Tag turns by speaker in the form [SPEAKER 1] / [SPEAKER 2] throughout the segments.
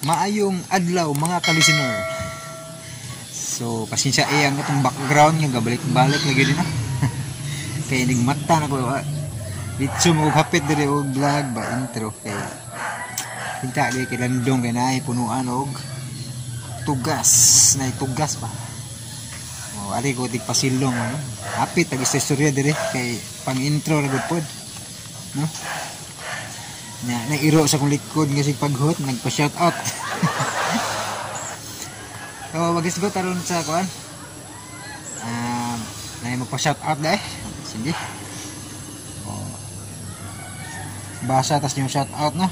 [SPEAKER 1] Maayong adlaw, mga ka-listener. So, pasensya eh ang itong background nga gabalik-balik lagi din na. Kay nigmata na ko. Ditso mo hapit diri og vlog ba, intro, kay kinta di kay landong kay naay punuan og tugas, nay tugas ba. Oh, ari ko tig pasilong ano. Hapit tag istorya diri kay pang intro ra gud pod. No? Na nairo sa kong likod nga sig paghot nagpa shout out. So magisgot aron sa kuan. Na magpa shout out dai. Sige. Oh. Basa tas yung shout out na.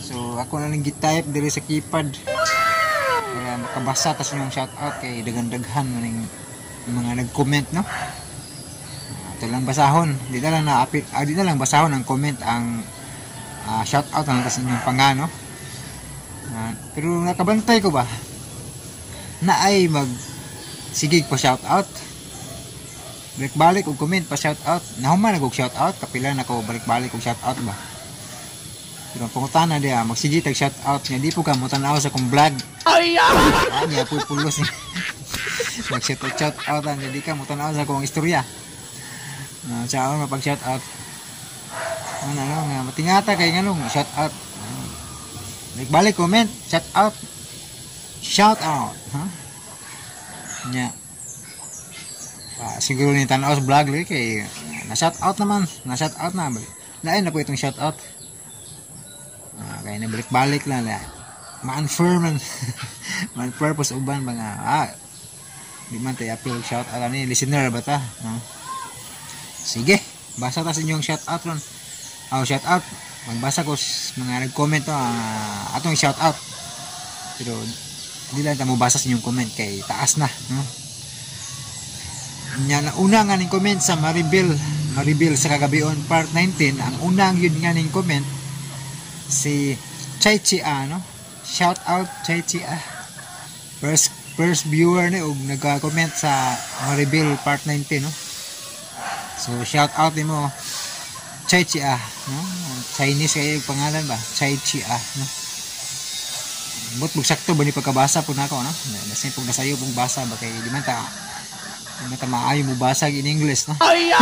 [SPEAKER 1] So ako na lang gi-type diri sa keypad. Para makabasa tas yung shout out kay daghan-daghan maning mga nag-comment, no. Ito lang basahon. Di na lang na di na lang basahon ang comment, ang shout out lang tas inyong pangano. Pero nakabantay ko ba na ay mag sige pa shout out, balik-balik og comment pa shout out, nahuman og shout out, kapila na ko balik-balik og shout out ba. Pero ang pangutana diya, magsige tag shout out nga di po ka mo tan-aw sa akong vlog. Ay, ah, niya po pulos ni mag shout out, shout out nga di ka mo tan-aw sa akong istorya. Sa ako mapag shout out ano, ano nga matingata kay nganong shout out, balik-balik comment shout out, shout out, ha nya. Siguro ni tan-aw sa vlog lagi kay na shout out naman, na shout out na, balik lain na po itong shout out. Kaya na balik-balik lang la ma-unfair man, ma-unfair po sa uban ba nga di man tayo appeal shout out ani listener ba ta, no? Sige, basa ta sa inyong shout out ron. Oh, shout out, magbasa ko mga nag-comment to, atong shout out, pero di lang ta mo basa sa inyong comment kay taas na, no? Nya na una nga ning comment sa Maribel, Maribel sa Kagabion part 19, ang unang yun nga ning comment si Chai Chia, no? Shout out, Chai Chia, first first viewer ni og nagka-comment sa Maribel part 19, no? So shout out nimo, Chai Chia, no? Chinese kayo yung pangalan ba, Chai Chia, no? But sakto ba ni pagkabasa po nako, no? Basta pag nasayo pong basa ba kay di man ta maayo mo basa in English, no? Ay!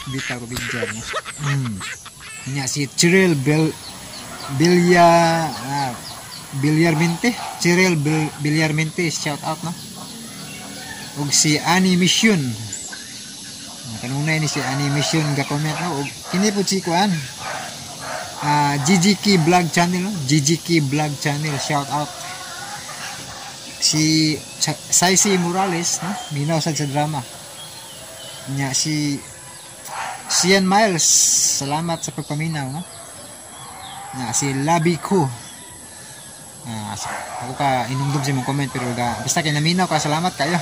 [SPEAKER 1] Bitaw ko bigyan, no? Nya si Chiril Bel Bilya Bilyarmente, Chiril Bilyarmente, shout out, no? Ug si Animation, kanunay ni si Animation ga comment, no? Ug kini po si kuan, GGK Vlog Channel, no? GGK Vlog Channel, shout out. Si Saisi Morales, no? Minaw sad sa drama. Nya si Sian Miles, salamat sa pagpaminaw, no? Na si Labi Ko. Ako ka inumdum sa imong comment pero ga, basta kay naminaw ka, salamat kayo.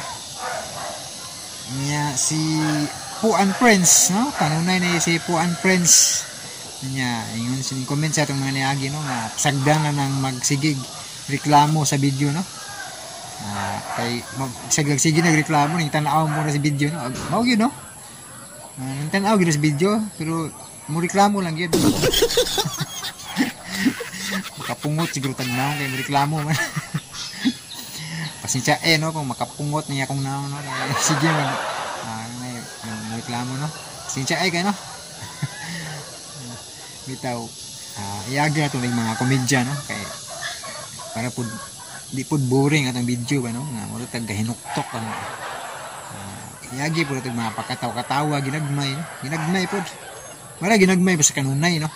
[SPEAKER 1] Nya si Puan Prince, no? Kanunay na si Puan Prince. Nya ingon si comment sa atong mga niagi, no, nga sagdan na nang magsigig reklamo sa video, no? Kay sagdag sige nagreklamo ning tan-aw mo na sa video, no? Mao gyud, no? Ning tan-aw gyud sa video pero mo reklamo lang gyud. Makapungot siguro tag naong kay mo reklamo man. Pasensya eh, no, kung makapungot niya akong naong, no? Kay, sige man may mo reklamo, no? Pasensya eh kay, no? Bitaw, iagi na ning mga komedya, no, kay para pud di pud boring atong video ba, no, nga mura tag gahinuktok ang iagi pud atong mga pakataw-katawa ginagmay, no? Ginagmay pud, wala ginagmay basta kanunay, no?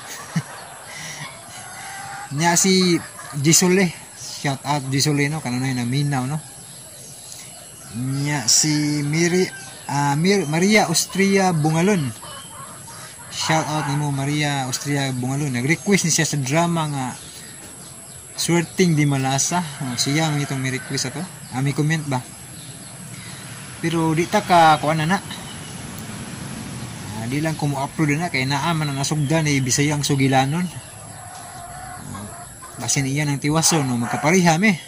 [SPEAKER 1] Nya si Gisole, shout out Gisole, no? Kanunay na minaw, no? Nya si Miri Maria Austria Bungalon. Shout out nimo, Maria Austria Bungalon. Nag-request ni siya sa drama nga Swerting Di Malasa. Oh, siya ang itong may request ato. May comment ba? Pero di ta ka kuan na na. Di lang ko mo-upload na kay naa man ang nasugdan ni Bisayang Sugilanon. Basin iyan ang tiwason, no, magkapareha mi.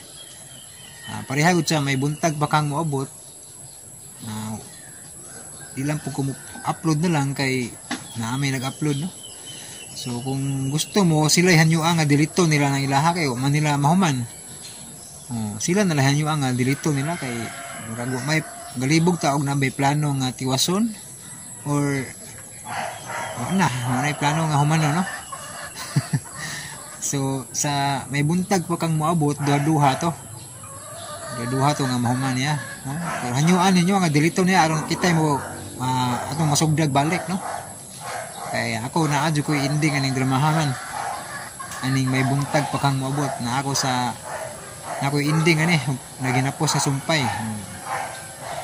[SPEAKER 1] Pareha gud siya, may buntag pa kang moabot. Di lang po ko mo-upload na lang kay naa may nag-upload, no. So kung gusto mo sila hanyua nga dilito nila ng ilaha kay man nila mahuman. Oh, sila na lang hanyua nga dilito nila kay murag may galibog ta og nabay plano nga tiwason or na, may plano nga humano, no? So sa may buntag pa kang moabot, duha-duha to. Duha-duha to nga mahuman niya, no? Pero hanyuan ninyo nga dilito niya aron kitay mo atong masugdag balik, no? Kaya ako naa jud ko'y ending aning dramahaman. Aning may buntag pa kang moabot na ako sa na ako'y ending ani naginapos sa sumpay.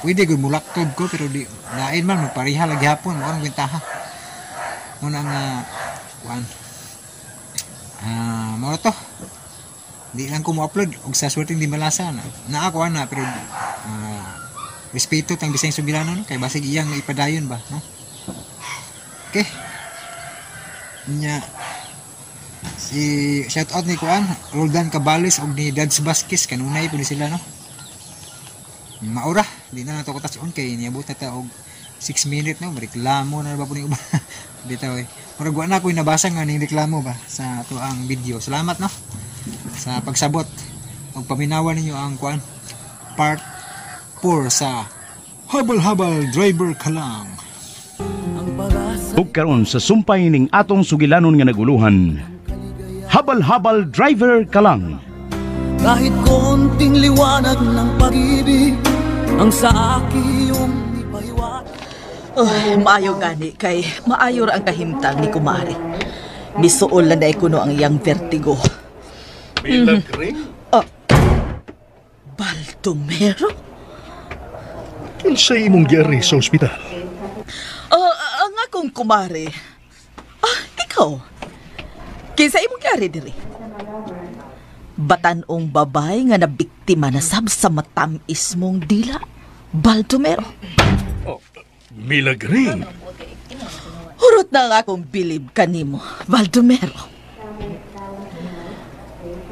[SPEAKER 1] Pwede gud mulaktod ko pero di lain man magpareha lagi hapon mo anong kwentaha. Muna nga kuan. Mao to. Di lang ko mo-upload og sa Swerteng Di Malasa na. Naa ko ana pero respeto tang bisayang sugilanon, no? Kay basig iyang ipadayon ba, no? Okay. Nya si shout out ni kuan Roldan Cabales og ni Dads Vasquez kanunay pud sila, no? Maura, di na nato ko touch-on kay niabot na ta og 6 minute, no? Reklamo na ba po ni uban. Bitaw eh. Murag wa na ako'y nabasa nga ning reklamo ba sa ato ang video. Salamat, no, sa pagsabot ug paminawan ninyo ang kuan part 4 sa Habal-habal Driver Ka Lang.
[SPEAKER 2] Ug karon sa sumpay ning atong sugilanon nga naguluhan, Habal-habal Driver Ka Lang.
[SPEAKER 3] Kahit konting liwanag ng pag-ibig ang sa akin iyong ipahiwatig.
[SPEAKER 4] Oh, maayo gani kay maayo ra ang kahimtang ni kumare. Misuol na dai kuno ang iyang vertigo.
[SPEAKER 5] Milagring?
[SPEAKER 4] Oh. Baldomero?
[SPEAKER 5] Kinsay imong giari sa ospital?
[SPEAKER 4] Ang akong kumare. Ah, ikaw. Kinsa imong giari diri? Batan-ong babay nga nabiktima na sab sa matamis mong dila, Baldomero.
[SPEAKER 5] Oh, Milagring.
[SPEAKER 4] Hurot na ang akong bilib kanimo, Baldomero.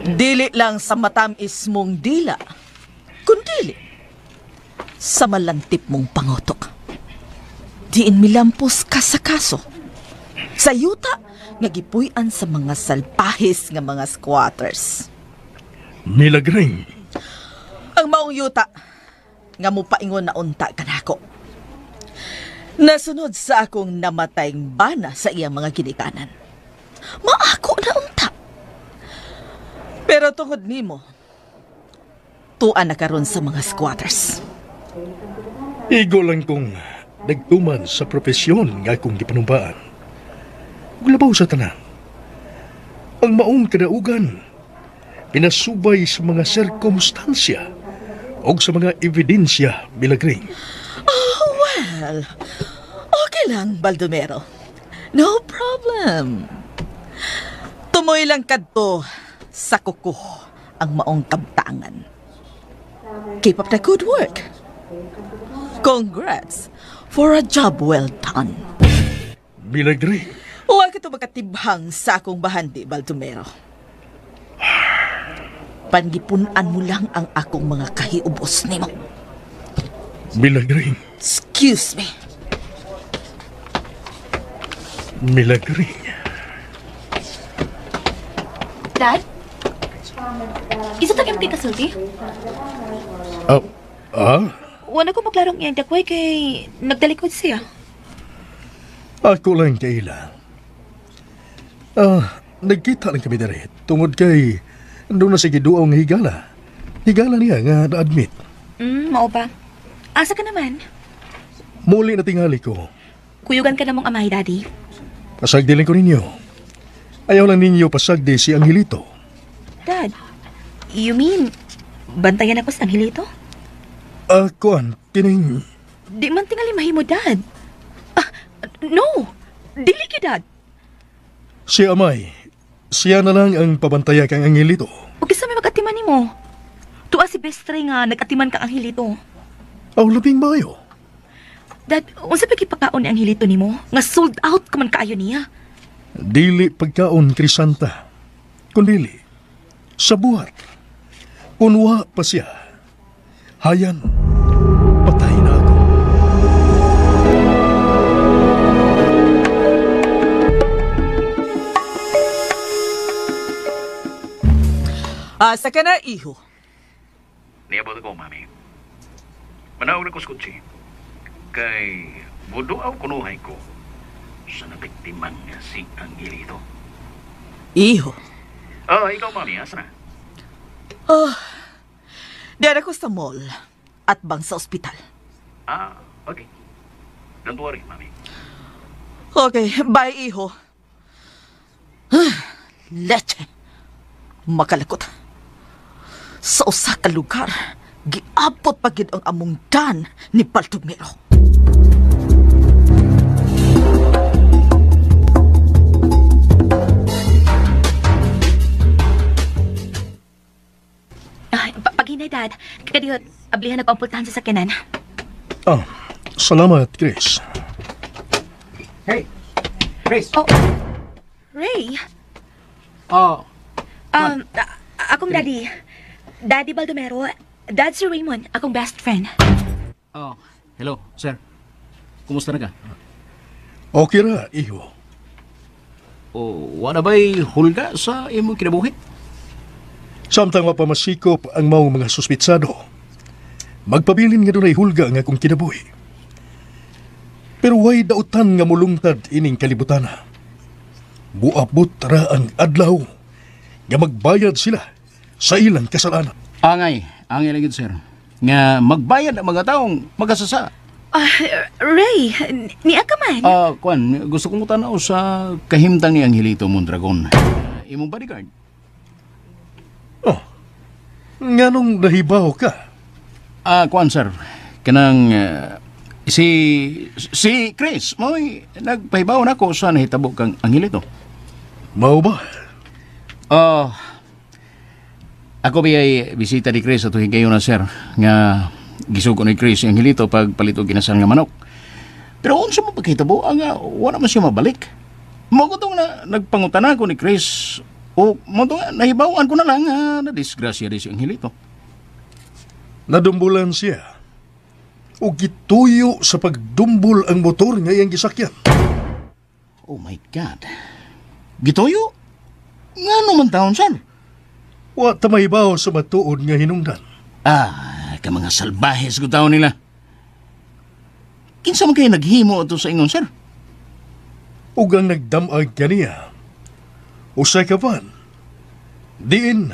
[SPEAKER 4] Dili lang sa matamis mong dila, kundili sa malantip mong pangutok. Diin milampos ka sa kaso. Sa yuta, nga gipuy-an sa mga salpahis nga mga squatters.
[SPEAKER 5] Milagring.
[SPEAKER 4] Ang maong yuta, nga mupaingon na unta kanako. Nasunod sa akong namatayng bana sa iyang mga ginikanan. Maako na unta. Pero tungod nimo, tuan na karon sa mga squatters.
[SPEAKER 5] Igo lang kong nagtuman sa profesyon nga akong gipanumpaan. Ug labaw sa tanan, ang maong kadaugan, pinasubay sa mga sirkumstansya o sa mga ebidensya, Milagring.
[SPEAKER 4] Oh, well, okay lang, Baldomero. No problem. Tumoy lang kadto sa kuko ang maong kabtangan. Keep up the good work. Congrats for a job well done.
[SPEAKER 5] Milagring.
[SPEAKER 4] Huwag ito makatibhang sa akong bahandi, Baldomero. Pangipunan mo lang ang akong mga kahiubos nimo.
[SPEAKER 5] Milagring.
[SPEAKER 4] Excuse me.
[SPEAKER 5] Milagring.
[SPEAKER 6] Dad? Isa ta kay kasulti?
[SPEAKER 5] Ah, ah?
[SPEAKER 6] Wala ko maklarong iyang dakway kay nagdalikod siya.
[SPEAKER 5] Ako lang kaila. Nagkita lang kami dere tungod kay doon na si giduaw nga higala. Higala niya nga na-admit.
[SPEAKER 6] Mao ba? Asa ka naman?
[SPEAKER 5] Muli na tingali ko.
[SPEAKER 6] Kuyugan ka na mong amay, Daddy.
[SPEAKER 5] Pasagdi lang ko ninyo. Ayaw lang ninyo pasagdi si Angelito.
[SPEAKER 6] Dad, you mean bantayan ako sa Angelito?
[SPEAKER 5] Kuan, kining.
[SPEAKER 6] Di man tingali mahimo, Dad. Ah, no! Dili gyud, Dad.
[SPEAKER 5] Si Amay, siya na lang ang pabantaya kang Angelito.
[SPEAKER 6] O kisa may mag-atiman nimo. Tuwa si best friend nga nag-atiman kang Angelito.
[SPEAKER 5] Aw, labing mayo.
[SPEAKER 6] Dad, unsa pa gipakaon ni Angelito nimo? Nga sold out ka man kaayo niya.
[SPEAKER 5] Dili pagkaon, Crisanta. Kundili, sa buhat. Unwa pa siya. Hayan, patay na ako.
[SPEAKER 4] Asa ka na, iho?
[SPEAKER 2] Niabot ako, mami. Manawag na ko sa kutsi. Kay buduaw kunuhay ko sa nabiktimang si Angelito.
[SPEAKER 4] Iho?
[SPEAKER 2] Oh, ikaw, mami, asa na?
[SPEAKER 4] Oh, diyan ako sa mall at bang sa ospital.
[SPEAKER 2] Ah, okay. Don't worry, mami.
[SPEAKER 4] Okay, bye, iho. Leche. Makalakot. Sa usa ka lugar, giabot pa gid ang among dan ni Baldomero.
[SPEAKER 6] Ay, paghinay, Dad. Kadiyot, ablihan ako ang pultahan sa sakyanan.
[SPEAKER 5] Ah, salamat, Chris.
[SPEAKER 1] Hey, Chris.
[SPEAKER 6] Oh, Ray.
[SPEAKER 1] Oh,
[SPEAKER 6] Akong daddy. Daddy Baldomero. Dad si Raymond, akong best friend.
[SPEAKER 2] Oh, hello, sir. Kumusta na ka?
[SPEAKER 5] Okay ra, iho.
[SPEAKER 2] Oh, wala ba'y hulga sa imong kinabuhi?
[SPEAKER 5] Samtang wa pa masikop ang maong mga suspitsado, magpabilin nga dunay hulga nga akong kinabuhi. Pero way dautan nga mulungtad ining kalibutana. Buabot ra ang adlaw nga magbayad sila sa ilang kasalanan.
[SPEAKER 2] Angay, angay lang yun, sir. Nga magbayad ang mga taong magasasa.
[SPEAKER 6] Ah, Ray, niya ka man.
[SPEAKER 2] Ah, Kwan, gusto kong tanaw sa kahimtang ni Angelito Mondragon. Imong bodyguard.
[SPEAKER 5] Oh, nganong nahibaw ka?
[SPEAKER 2] Ah, Kwan, sir. Kanang si Chris, mo'y nagpahibaw na ako sa nahitabo kang Angelito.
[SPEAKER 5] Mao ba?
[SPEAKER 2] Oh, ako biyay bisita ni Chris at kayo na, sir, nga gisugo ni Chris si Angelito pag palit og kinasal nga manok. Pero unsa mo pagkahitabo ang wala man siya mabalik. Mo ko na nagpangutana ko ni Chris o mo to nga nahibawan ko na lang na disgrasya di si Angelito.
[SPEAKER 5] Nadumbulan siya. O gituyo sa pagdumbol ang motor nga iyang gisakyan.
[SPEAKER 2] Oh my God. Gituyo? Ngano man taon, sir?
[SPEAKER 5] Wa ta mahibaw sa matuod nga hinungdan.
[SPEAKER 2] Ah, ka mga salbahes ko taon nila. Kinsa man kayo naghimo ato sa ingon, sir?
[SPEAKER 5] Ug ang nagdamag kaniya, usa ka van, diin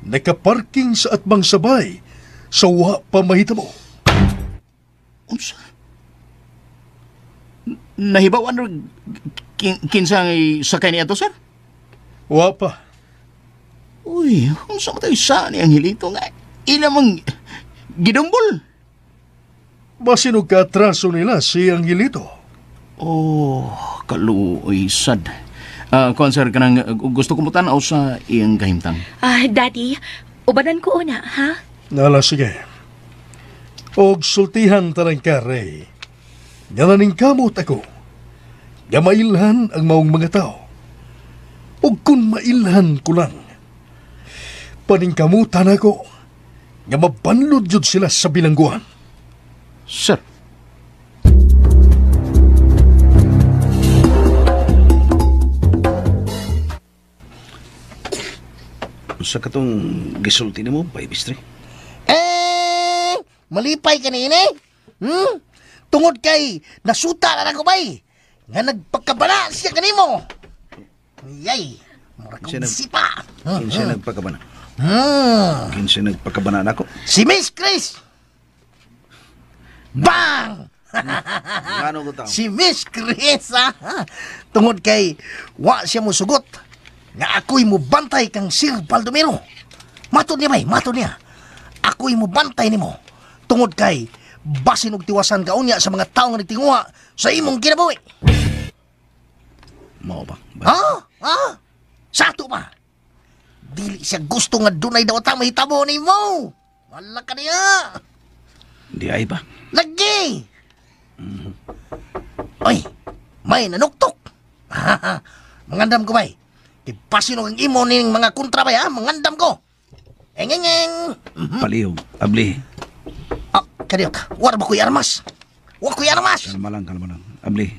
[SPEAKER 5] nakaparking sa atbang sabay sa wa pa mahitabo.
[SPEAKER 2] Unsa? Nahibawan ra kinsa ngay sakay niya to, sir?
[SPEAKER 5] Wa pa.
[SPEAKER 2] Uy, unsa man tayo sa ni Angelito nga ila mang gidumbol.
[SPEAKER 5] Basin og kaatraso nila si Angelito.
[SPEAKER 2] Oh, kaluoy sad. Kuan, sir, kanang gusto ko mo tan-aw sa iyang kahimtang.
[SPEAKER 6] Ah, Daddy, ubanan ko una, ha?
[SPEAKER 5] Nala, sige. Og sultihan talang ka, Ray. Nga naningkamot ako. Nga mailhan ang maong mga tao. Og kung mailhan ko lang, paningkamutan ako nga mabanlod jud sila sa bilangguan.
[SPEAKER 2] Sir.
[SPEAKER 7] Sa katong gisulti nimo, Baby Street?
[SPEAKER 8] Eh, malipay kanina eh. Tungod kay nasuta na ko bay. Nga nagpagkabala siya kanimo. Yay, mura kong sipa.
[SPEAKER 7] Kinsa nagpakabana? Kinsa nagpakabana nako?
[SPEAKER 8] Si Miss Chris. Bang!
[SPEAKER 7] Ngano ko tao?
[SPEAKER 8] Si Miss Chris, ha? Tungod kay wa siya mo sugot nga ako'y mubantay kang Sir Baldomero. Matod niya bay, matod niya. Ako'y mubantay nimo. Tungod kay basin og tiwasan ka unya sa mga tawo nga nagtinguha sa imong kinabuhi.
[SPEAKER 7] Mao ba?
[SPEAKER 8] Ha? Ha? Sa ato pa. Dili siya gusto nga dunay daw ta mahitabo nimo. Wala ka niya.
[SPEAKER 7] Di ay ba?
[SPEAKER 8] Lagi! Oy, may nanuktok. Mangandam ko bay. Ipasin ang imo ning mga kontra bay ha. Mangandam ko. Eng eng eng.
[SPEAKER 7] Palihog, abli.
[SPEAKER 8] Ah, kadiyok. Wala ba ko'y armas? Wa ko'y armas.
[SPEAKER 7] Kalma lang, kalma lang. Abli.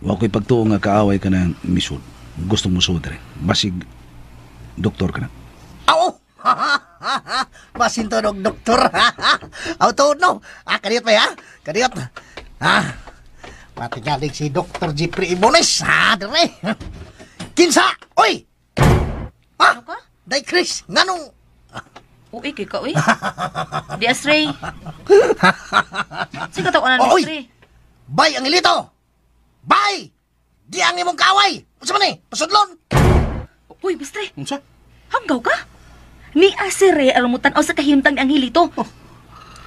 [SPEAKER 7] Wa ko'y pagtuo nga kaaway ka ng misud. Gusto mo sud re. Basig doktor ka na.
[SPEAKER 8] Aw! Basin to og doktor. Aw tuod no. Ah, kadiyot pa ya. Kadiyot. Ha. Patigalig si Dr. Jeffrey Ibones. Ha, dire. Kinsa? Oy! Ha?
[SPEAKER 4] Ano ka?
[SPEAKER 8] Day Chris, nganong
[SPEAKER 4] Uy, kay ka, uy. Di asray. Sige ka na
[SPEAKER 8] Oy!
[SPEAKER 4] ni
[SPEAKER 8] Bay ang ilito! Bay! Di ang imong kaway! Unsa man ni? Pasudlon!
[SPEAKER 6] Uy, Mestre,
[SPEAKER 2] Unsa?
[SPEAKER 6] hanggaw ka? Ni Asire alam mo tan-aw sa kahimtang ni Angelito.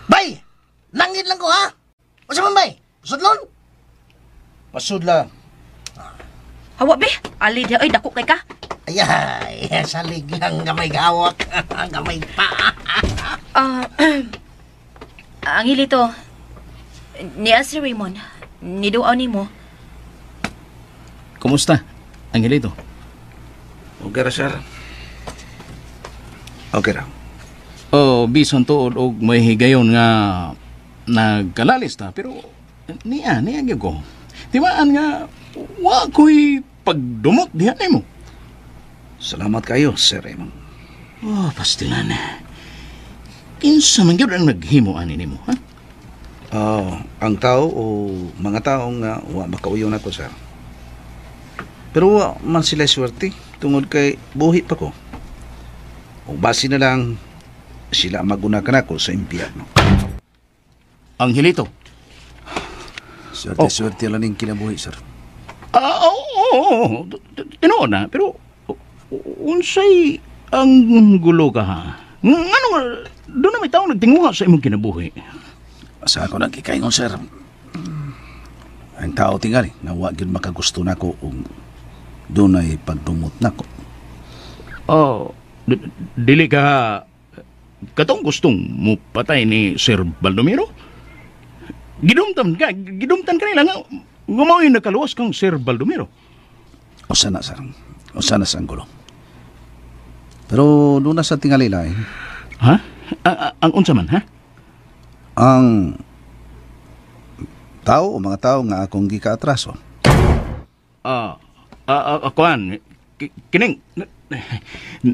[SPEAKER 8] Bay! Langit lang ko ha! Unsa man bay? Pasudlon?
[SPEAKER 7] Pasudla.
[SPEAKER 6] Hawa be, ali di ay dako kay ka.
[SPEAKER 8] Ay, ay, salig lang gamay gawak. Gamay pa.
[SPEAKER 6] Ah, Angelito, ni Asire Raymond, ni duaw nimo.
[SPEAKER 2] Kumusta, Angelito?
[SPEAKER 7] Okay ra, sir. Okay ra.
[SPEAKER 2] Oh, bisan tuod og may higayon nga nagkalalis ta, pero niya, niya gyud ko. Timaan nga wa ko'y pagdumot diha nimo.
[SPEAKER 7] Salamat kayo, Sir Raymond.
[SPEAKER 2] Oh, pastilan. Kinsa man gyud ang naghimo ani nimo, ha?
[SPEAKER 7] Oh, ang tao o mga tao nga wa makauyon nako, sir. Pero wa man sila swerte tungod kay buhi pa ko. O base na lang sila maguna kanako sa impyerno.
[SPEAKER 2] Angelito.
[SPEAKER 7] Swerte, oh. Swerte lang ning kinabuhi, sir.
[SPEAKER 2] Ah, oo, oo, tinuod na, pero unsay ang gulo ka ha? Ngano nga, doon na may tao nagtinguha sa imong kinabuhi.
[SPEAKER 7] Sa ako nagkikaingon, sir. Ang tao tingali nga wa gyud makagusto nako ug dunay pagdumot nako.
[SPEAKER 2] Oh, dili ka katong gustong mo patay ni Sir Baldomero? Gidumtan ka, gidumtan ka nila nga mao'y nakaluwas kang Sir Baldomero.
[SPEAKER 7] Usa na, sir. Usa na sa ang gulo. Pero doon na sa tingali lain.
[SPEAKER 2] Ha? Ang unsa man, ha?
[SPEAKER 7] Ang tao o mga tao nga akong gikaatraso.
[SPEAKER 2] Kuan, kining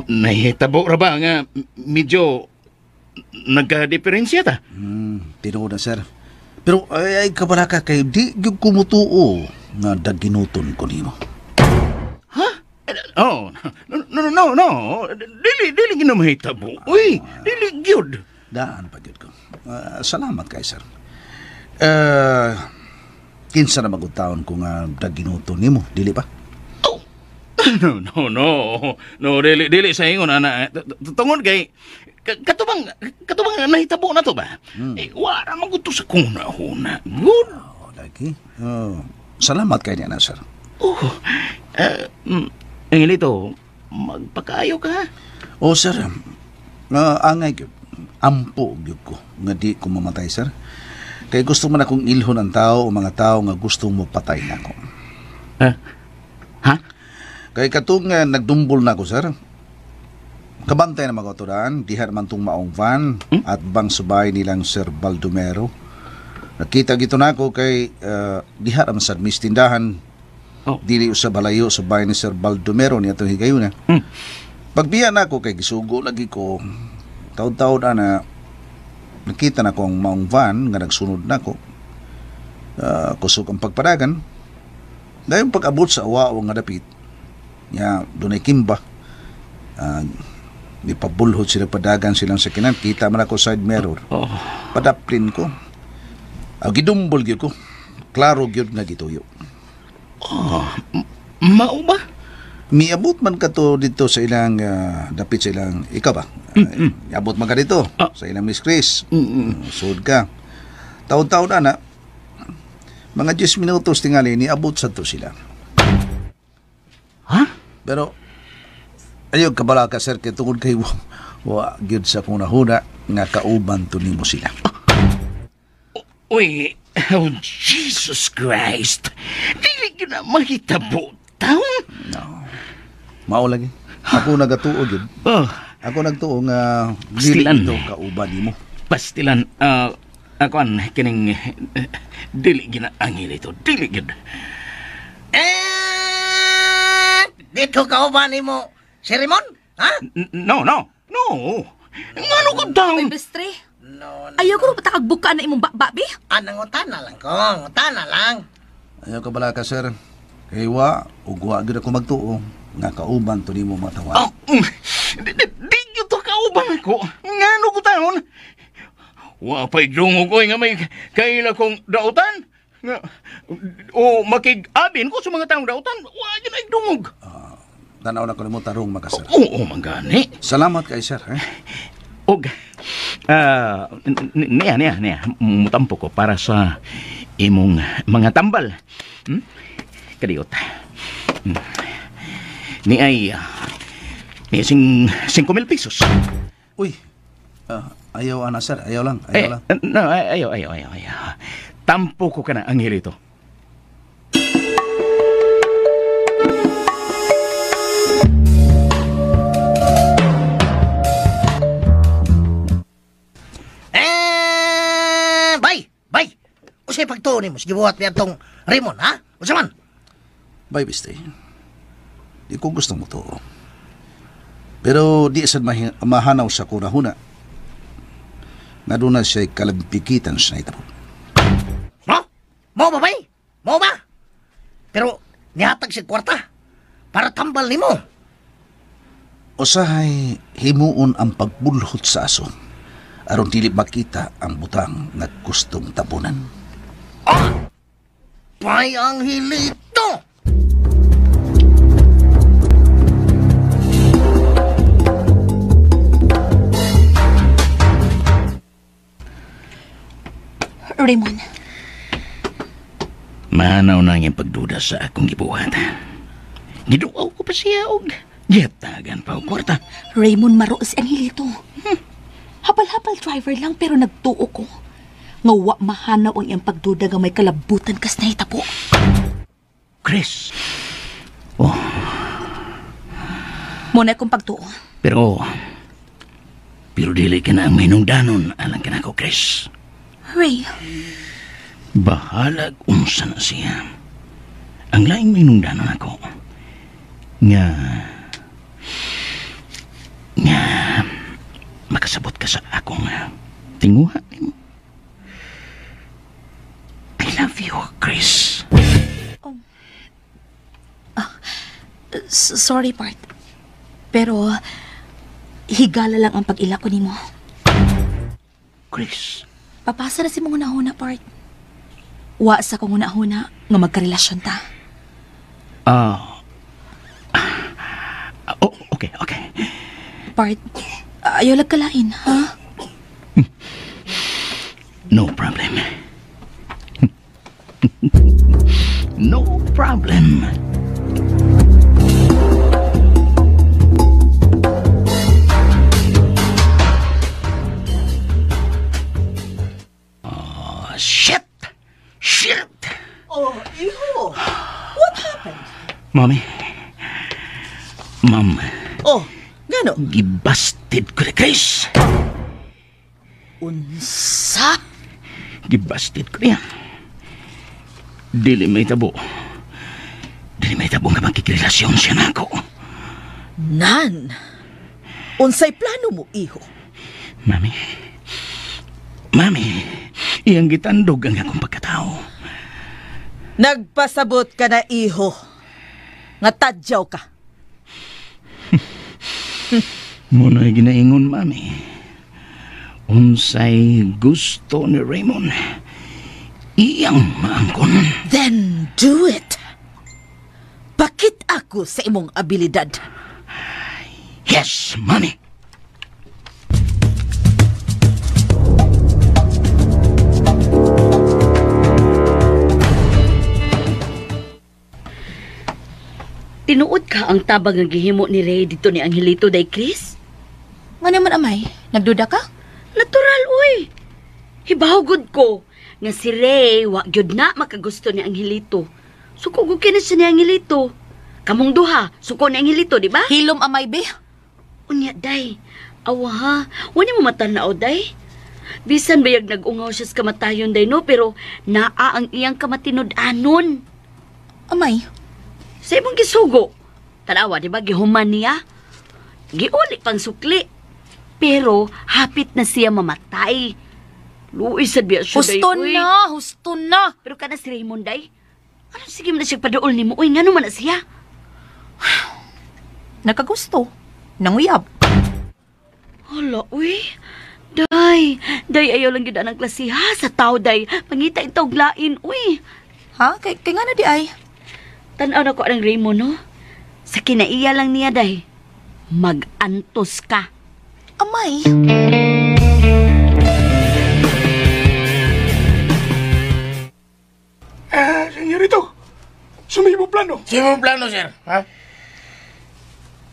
[SPEAKER 2] nahitabo ra ba nga medyo nagka-diferensya ta?
[SPEAKER 7] Tinuod na, sir. Pero ay, ay kabalaka kay di gyud ko mutuo nga daginuton ko nimo.
[SPEAKER 2] Ha? Oh, no, no, no, no. Dili, dili gyud na mahitabo. Uy, dili gyud.
[SPEAKER 7] Daan pa gyud ko. Salamat kay sir. Kinsa na magud taon ko nga daginuton nimo, dili ba?
[SPEAKER 2] Oh. No, no, no. No, dili, dili sa ingon ana. Tungod kay katubang katubang nahitabo na to ba? Eh, wala man gud to sa kung huna. Good.
[SPEAKER 7] Oh, lagi. Oh, salamat kay niya na, sir.
[SPEAKER 2] Oh. Angelito, magpakayo ka.
[SPEAKER 7] Oh, sir. Angay gyud. Ampo gyud ko nga di ko mamatay, sir. Kay gusto man akong ilhon ang tao o mga tao nga gusto mo patay nako.
[SPEAKER 2] Ha? Ha?
[SPEAKER 7] Kay katong nagdumbol na ako, sir. Kabantay na mga otoran, diha naman tong maong van at bang subay nilang Sir Baldomero. Nakita gito na ako kay diha naman sa mis tindahan.
[SPEAKER 2] Oh.
[SPEAKER 7] Dili usab balayo sa bahay ni Sir Baldomero niya itong higayuna. Pagbiya na ako kay gisugo lagi ko. Taon-taon na nakita na ko ang maong van nga nagsunod na ko. Kusog ang pagpadagan. Dahil pag-abot sa awao nga dapit, ya dunay kimba. Di pabulhot sila padagan silang sakinan. Kita man ako side mirror.
[SPEAKER 2] Oh.
[SPEAKER 7] Padaplin ko. Gidumbol gyud ko. Klaro gyud nga gituyo.
[SPEAKER 2] Oh, mao ba?
[SPEAKER 7] Miabot man ka to dito sa ilang dapit sa ilang ikaw ba? Miabot man ka dito sa ilang Miss Chris. Sud ka. Taon-taon ana. Mga 10 minutos tingali niabot sa to sila.
[SPEAKER 2] Ha?
[SPEAKER 7] Pero ayaw kabala ka sir kay tungod kay wa gyud sa akong nahuna nga kauban to nimo sila.
[SPEAKER 2] Uy, oh Jesus Christ. Dili gyud na mahitabo taon.
[SPEAKER 7] No. Mao lagi. Ako nagatuo gyud.
[SPEAKER 2] Oh,
[SPEAKER 7] Ako nagtuo nga dili
[SPEAKER 2] Pastilan.
[SPEAKER 7] ito kauban nimo.
[SPEAKER 2] Pastilan, akuan kining dili gyud na Angelito, dili gyud.
[SPEAKER 8] Eh, dito kauban nimo si Raymond? Ha?
[SPEAKER 2] No, no. No. Ngano ko down?
[SPEAKER 4] Uy, Bestre. Ayaw ko patakagbuka na imong bakba, be.
[SPEAKER 8] Anang utana lang kong, utana lang.
[SPEAKER 7] Ayaw ka bala ka, sir. Kay wa, ug wa gyud ako magtuo nga kauban to nimo matawan.
[SPEAKER 2] Oh, di gyud to kauban ako. Ngano ko taon? Wa pa'y dungog ko nga may kaila kong dautan. Nga, o makig-abin ko sa mga taong dautan. Wa gyud ay dungog.
[SPEAKER 7] Tanaw na ko nimo tarong maka, sir.
[SPEAKER 2] Oo, man gani.
[SPEAKER 7] Salamat kay sir. Eh?
[SPEAKER 2] Og, niya, mutampo ko para sa imong mga tambal. Kadiyot. Ni ay, ni 5,000 pesos.
[SPEAKER 7] Uy, ayaw ana sir, ayaw lang, ayaw lang.
[SPEAKER 2] No, ayaw. Tampo ko ka na, Angelito.
[SPEAKER 8] Bay. Usay pagtuo nimo sige buhat niya tong Raymond, ha? Unsa man?
[SPEAKER 7] Bay, biste. Di ko gusto mo to. Pero di sad mahanaw sa kunahuna. Na doon na siya'y kalampikitan sa naitabo.
[SPEAKER 8] No? Mo ba, bay? Mo ba? Pero nihatag siya kwarta para tambal nimo.
[SPEAKER 7] Usahay himuon ang pagbulhot sa aso aron dili makita ang butang nga gustong tabunan.
[SPEAKER 8] Ah! Bay ang hilito!
[SPEAKER 6] Raymond.
[SPEAKER 2] Mahanaw na ang pagduda sa akong gibuhat. Giduaw ko pa siya og gihatagan pa og kwarta.
[SPEAKER 6] Raymond, maro si Angelito. Hapal-hapal driver lang pero nagtuo ko. Nga wa mahanaw ang iyang pagduda nga may kalabutan kas nahitabo.
[SPEAKER 2] Chris. Oh.
[SPEAKER 6] Muna akong pagtuo.
[SPEAKER 2] Pero dili ka na ang mahinungdanon alang ka na ko, Chris.
[SPEAKER 6] Ray.
[SPEAKER 2] Bahalag unsa na siya. Ang laing mahinungdanon ako nga makasabot ka sa akong tinguha nimo. I love you, Chris.
[SPEAKER 6] Oh. Sorry, Bart. Pero higala lang ang pag-ila ko nimo.
[SPEAKER 2] Chris.
[SPEAKER 6] Papasa na si mong hunahuna, Bart. Wa sa kong hunahuna nga magkarelasyon ta.
[SPEAKER 2] Oh, okay.
[SPEAKER 6] Bart, ayaw lang kalain, ha?
[SPEAKER 2] No problem. No problem. Oh, shit! Shit!
[SPEAKER 4] Oh, iho. What happened?
[SPEAKER 2] Mommy. Ma'am.
[SPEAKER 4] Oh, gano?
[SPEAKER 2] Gibasted ko ni Chris.
[SPEAKER 4] Unsa?
[SPEAKER 2] Gibasted ko niya. Dili may tabo. Dili may tabo nga magkikrelasyon siya na ako.
[SPEAKER 4] Nan! Unsay plano mo, iho?
[SPEAKER 2] Mami. Mami, iyang gitandog ang akong pagkatao.
[SPEAKER 4] Nagpasabot ka na, iho. Nga tadyaw ka.
[SPEAKER 2] Muna'y ginaingon, Mami. Unsay gusto ni Raymond, iyang maangkon.
[SPEAKER 4] Then do it. Bakit ako sa imong abilidad?
[SPEAKER 2] Yes, Mami.
[SPEAKER 9] Tinuod ka ang tabang nga gihimo ni Ray dito ni Angelito day Chris?
[SPEAKER 6] Nga naman, amay, nagduda ka?
[SPEAKER 9] Natural, uy. Hibaw gud ko nga si Ray wa gyud na makagusto ni Angelito. Suko gud kini siya ni Angelito. Kamong duha, suko ni Angelito, di ba?
[SPEAKER 6] Hilom, amay, be.
[SPEAKER 9] Unya, day. Awa ha, wala mo matanaw, day. Bisan bayag nag-ungaw siya sa kamatayon, day, no? Pero naa ang iyang kamatinud-anon.
[SPEAKER 6] Amay.
[SPEAKER 9] Sa imong gisugo. Tanawa, di ba? Gihuman niya. Giuli pang sukli. Pero hapit na siya mamatay. Luoy sad biya siya day.
[SPEAKER 4] Husto na, husto na.
[SPEAKER 9] Pero kana si Raymond day. Ano sige man na siya paduol nimo? Uy, ngano man na siya?
[SPEAKER 4] Nakagusto. Nanguyab.
[SPEAKER 9] Hala, uy. Day, day ayaw lang gyud ang klase ha sa tao day. Pangita intawg lain, uy.
[SPEAKER 4] Ha? Kay nga na di ay?
[SPEAKER 9] Tan-aw na ko ang Raymond, no? Sa kinaiya lang niya, day. Mag-antos ka.
[SPEAKER 4] Amay.
[SPEAKER 5] Senyorito, sumimo plano.
[SPEAKER 10] Sino plano, sir? Ha?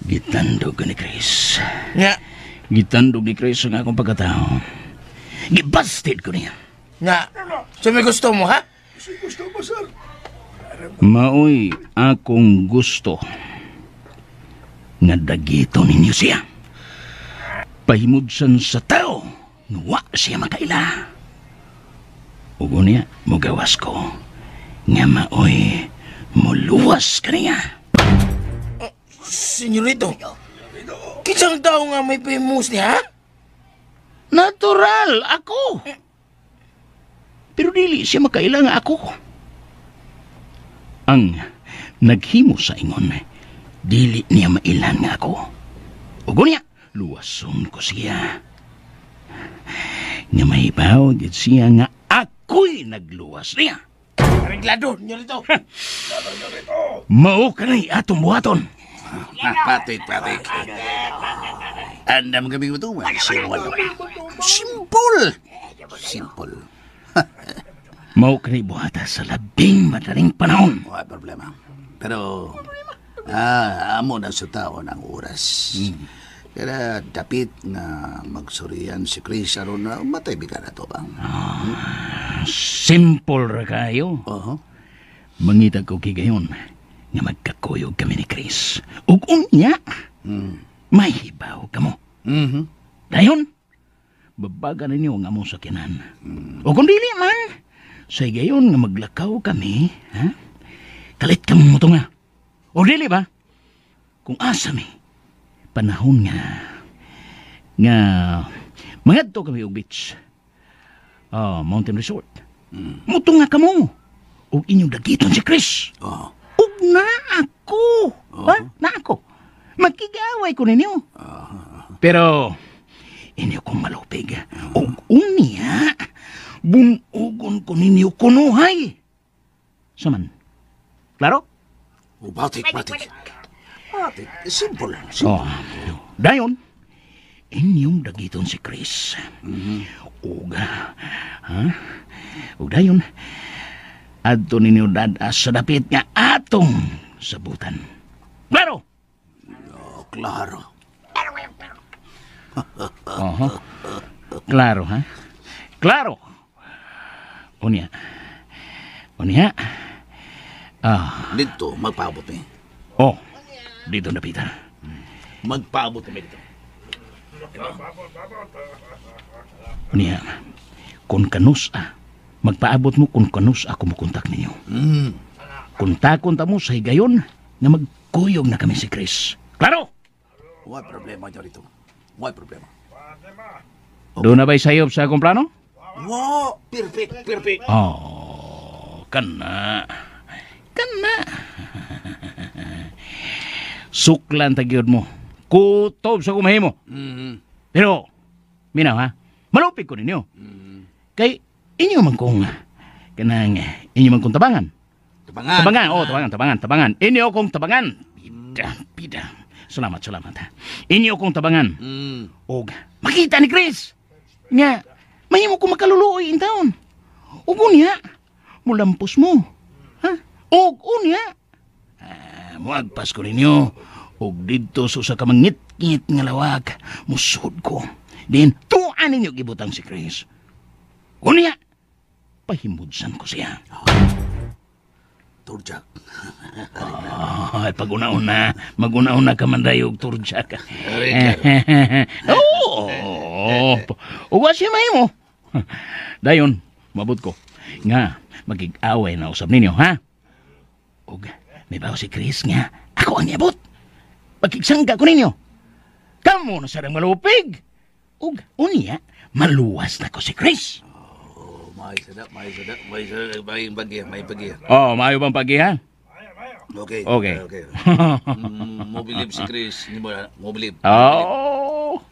[SPEAKER 2] Gitandog ka ni Chris.
[SPEAKER 10] Nga.
[SPEAKER 2] Gitandog ni Chris ang akong pagkatao. Gibasted ko niya.
[SPEAKER 10] Nga. So may gusto mo, ha?
[SPEAKER 5] Gusto mo, sir.
[SPEAKER 2] Maoy akong gusto nga dagito ninyo siya. Pahimudsan sa tao, wa siya makaila. Ug unya, mugawas ko nga maoy muluwas kaniya.
[SPEAKER 10] Senyorito, kinsang tao nga may famous niya, ha?
[SPEAKER 2] Natural, ako. Pero dili siya makaila nga ako. Ang naghimo sa ingon, dili niya mailan nga ako. Ug unya, luwason ko siya. Nga mahibaw gid siya nga ako'y nagluwas niya.
[SPEAKER 10] Areglado, senyorito.
[SPEAKER 2] Mao kanay atong buhaton.
[SPEAKER 7] Patik, patik. Andam kami matuman. Simple. Simple.
[SPEAKER 2] Mao kanay buhata sa labing madaling panahon.
[SPEAKER 7] Wala problema. Pero, amo na sa tao ng oras. Kaya dapit nga magsurian si Chris aron na matay biga na to ba?
[SPEAKER 2] Simple ra kayo.
[SPEAKER 7] Uh-huh.
[SPEAKER 2] Mangita ko kigayon nga magkakuyog kami ni Chris. Ug unya, mahibaw kamo.
[SPEAKER 7] Mm-hmm.
[SPEAKER 2] Dayon, babaga ninyo ang among sakyanan. O kung dili man, sa higayon nga maglakaw kami, ha? Kalit kamo mo to nga. O dili ba? Kung asa mi, panahon nga mangadto kami og beach. Mountain Resort. Muto nga kamo. Og inyong dagiton si Chris.
[SPEAKER 7] Oh.
[SPEAKER 2] Ug na ako. Ha? Na ako. Magkigaway ko ninyo. Pero inyo kong malupig. Ug unya, bunugon ko ninyo kunuhay. Saman. Klaro?
[SPEAKER 7] O, batik, batik. Batik. Simple. Simple.
[SPEAKER 2] Oh. Dayon, inyong dagiton si Chris. Ug, ha? Ug dayon, adto ninyo dadas sa dapit nga atong sabutan. Klaro?
[SPEAKER 7] Oh, klaro.
[SPEAKER 2] Oho. Klaro, ha? Klaro! Unya. Unya.
[SPEAKER 7] Dito, magpaabot mi.
[SPEAKER 2] Oh, dito na, Peter.
[SPEAKER 7] Magpaabot mi dito.
[SPEAKER 2] Unya, kung kanus magpaabot mo kung kanus ako mukontak ninyo. Kontakon ta mo sa higayon nga magkuyog na kami si Chris. Klaro?
[SPEAKER 7] Why problema niyo rito? Why problema?
[SPEAKER 2] Okay. Doon na ba'y sayop sa akong plano?
[SPEAKER 7] Wow! Perfect, perfect.
[SPEAKER 2] Oh, kana. Kana. Suklan tagyod mo. Kutob sa kumahimo. Pero, minaw ha, malupig ko ninyo. Kay, inyo man kong, kanang, inyo man kong tabangan.
[SPEAKER 7] Tabangan?
[SPEAKER 2] Tabangan, oh, tabangan. Inyo kong tabangan. Pida. Salamat, ha. Inyo kong tabangan. Og, makita ni Chris. Nga, mahimo ko makaluluoy in town. Og unya, mulampos mo. Ha? Og unya, muagpas ko ninyo. Og didto sa usa ka mangit-ngit nga lawag, musud ko. Din, tuan ninyo gibutang si Chris. Unya, pahimudsan ko siya.
[SPEAKER 7] Turjak.
[SPEAKER 2] Ay, pag una-una, mag-una-una ka man dayog turjak. Oo. Uwa siya mahimo. Dayon, mabot ko. Nga, magig-away na usab ninyo, ha? Ug, may bawo si Chris nga, ako ang niabot. Pakigsangga ko ninyo. Kamu na sarang malupig. Ug unya, maluwas na ko si Chris.
[SPEAKER 7] Oh, may sada, may sada, may sada, may pagi, may pagi.
[SPEAKER 2] Oh, maayo bang pagi, ha?
[SPEAKER 7] Okay.
[SPEAKER 2] Okay.
[SPEAKER 7] Okay. Mo believe si Chris, hindi mo mo believe.
[SPEAKER 2] Oh.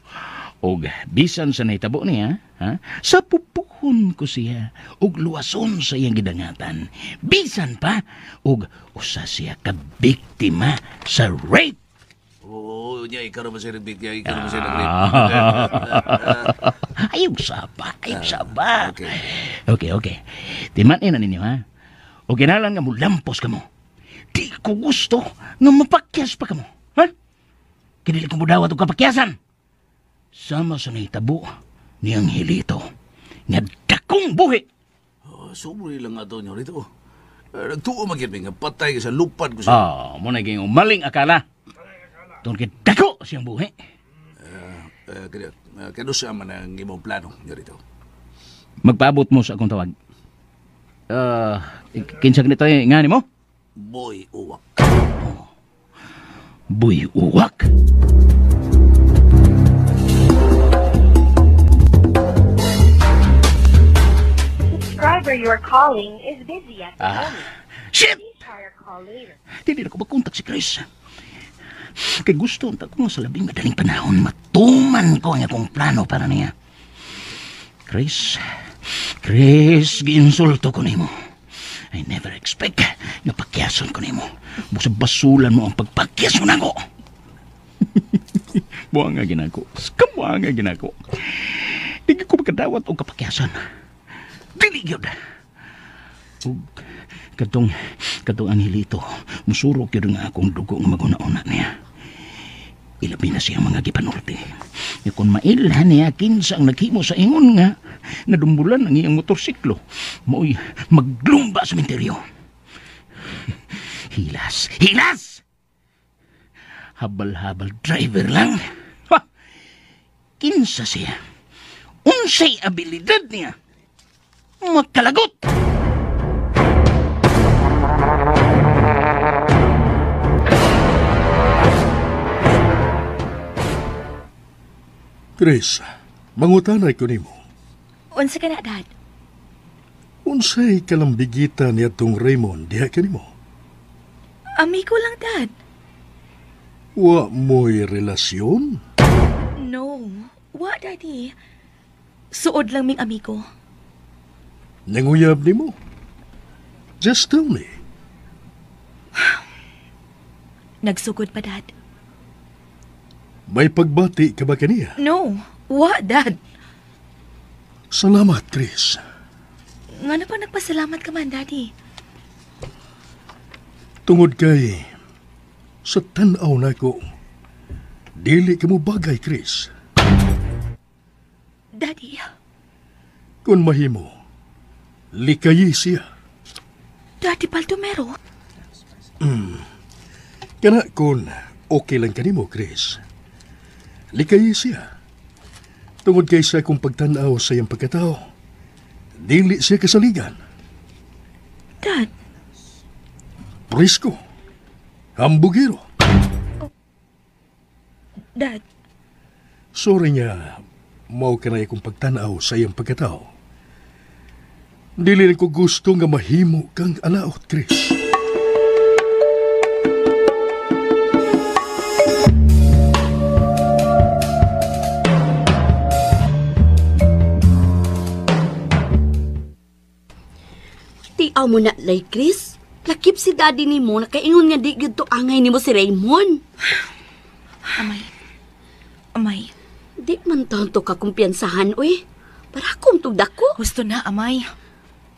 [SPEAKER 2] Og bisan sa nahitabo niya, ha? Sa pupuhon ko siya og luwason sa iyang gidangatan. Bisan pa og usa siya ka biktima sa rape.
[SPEAKER 7] Oo, niya ikaw naman siya nagbigay, ikaw naman siya nag-rape.
[SPEAKER 2] Ayaw saba, ayaw saba.
[SPEAKER 7] Okay.
[SPEAKER 2] Okay, okay. Timanin na ninyo, ha? O kinalan nga mulampos ka mo. Di ko gusto nga mapakyas pa ka mo. Ha? Kinili ko mo dawat og kapakyasan. Sama sa nahitabo ni Angelito nga dakong buhi.
[SPEAKER 7] Oh, sobra lang ato niyo rito. Nagtuo man gyud nga patay ka sa lupad ko sa.
[SPEAKER 2] Ah, mo na ging umaling akala. Tungod kay dako siyang buhi.
[SPEAKER 7] Kaya siya man ang imong plano niyo rito.
[SPEAKER 2] Magpaabot mo sa akong tawag. Kinsa ganito nga nimo?
[SPEAKER 7] Boy Uwak.
[SPEAKER 2] Oh. Boy Uwak.
[SPEAKER 11] Subscriber you are calling is busy at the moment.
[SPEAKER 2] Shit!
[SPEAKER 11] Please try your call later.
[SPEAKER 2] Hindi na ko makontak si Chris. Kay gusto unta ko sa labing madaling panahon matuman ko ang akong plano para niya. Chris, Chris, giinsulto ko nimo. I never expect nga pakyason ko nimo. Busa basulan mo ang pagpakyas mo nako. Buang nga ginako. Kamuha nga ginako. Di ko makadawat og kapakyasan. Dili gyud. Ug kadtong Angelito, musurok gyud nga akong dugo nga maguna-una niya. Ilabi na siyang mga gipanulti. Nga kung mailhan niya kinsa ang naghimo sa ingon nga nadumbulan ang iyang motorsiklo, mao'y maglumba sa menteryo. Hilas! Hilas! Habal-habal driver lang. Ha! Kinsa siya? Unsay abilidad niya? Magkalagot!
[SPEAKER 5] Chris, mangutanay ko nimo.
[SPEAKER 6] Unsa ka na, Dad?
[SPEAKER 5] Unsay kalambigita ni atong Raymond diha kanimo?
[SPEAKER 6] Amigo lang, Dad.
[SPEAKER 5] Wa mo'y relasyon?
[SPEAKER 6] No, wa, Daddy. Suod lang ming amigo.
[SPEAKER 5] Nanguyab nimo? Just tell me.
[SPEAKER 6] Nagsugod pa, Dad.
[SPEAKER 5] May pagbati ka ba kaniya?
[SPEAKER 6] No, wa, Dad.
[SPEAKER 5] Salamat, Chris.
[SPEAKER 6] Nga na pa nagpasalamat ka man, Daddy.
[SPEAKER 5] Tungod kay sa tan-aw nako, dili ka mo bagay, Chris.
[SPEAKER 6] Daddy.
[SPEAKER 5] Kung mahimo, likayi siya.
[SPEAKER 6] Daddy Baldomero.
[SPEAKER 5] Kana kung okay lang kanimo, Chris. Likayi siya. Tungod kay sa akong pagtan-aw sa iyang pagkatao, dili siya kasaligan.
[SPEAKER 6] Dad.
[SPEAKER 5] Presko. Hambugero.
[SPEAKER 6] Oh. Dad.
[SPEAKER 5] Sorry nga, mao ka na akong pagtan-aw sa iyang pagkatao. Dili rin ko gusto nga mahimo kang alaot, Chris.
[SPEAKER 9] Tiaw mo na, lay, Chris. Lakip si daddy ni mo, nakaingon nga di gyud to angay nimo si Raymond.
[SPEAKER 6] Amay. Amay.
[SPEAKER 9] Di man tanto ka kumpiyansahan, uy. Para akong tugdako.
[SPEAKER 6] Gusto na, amay.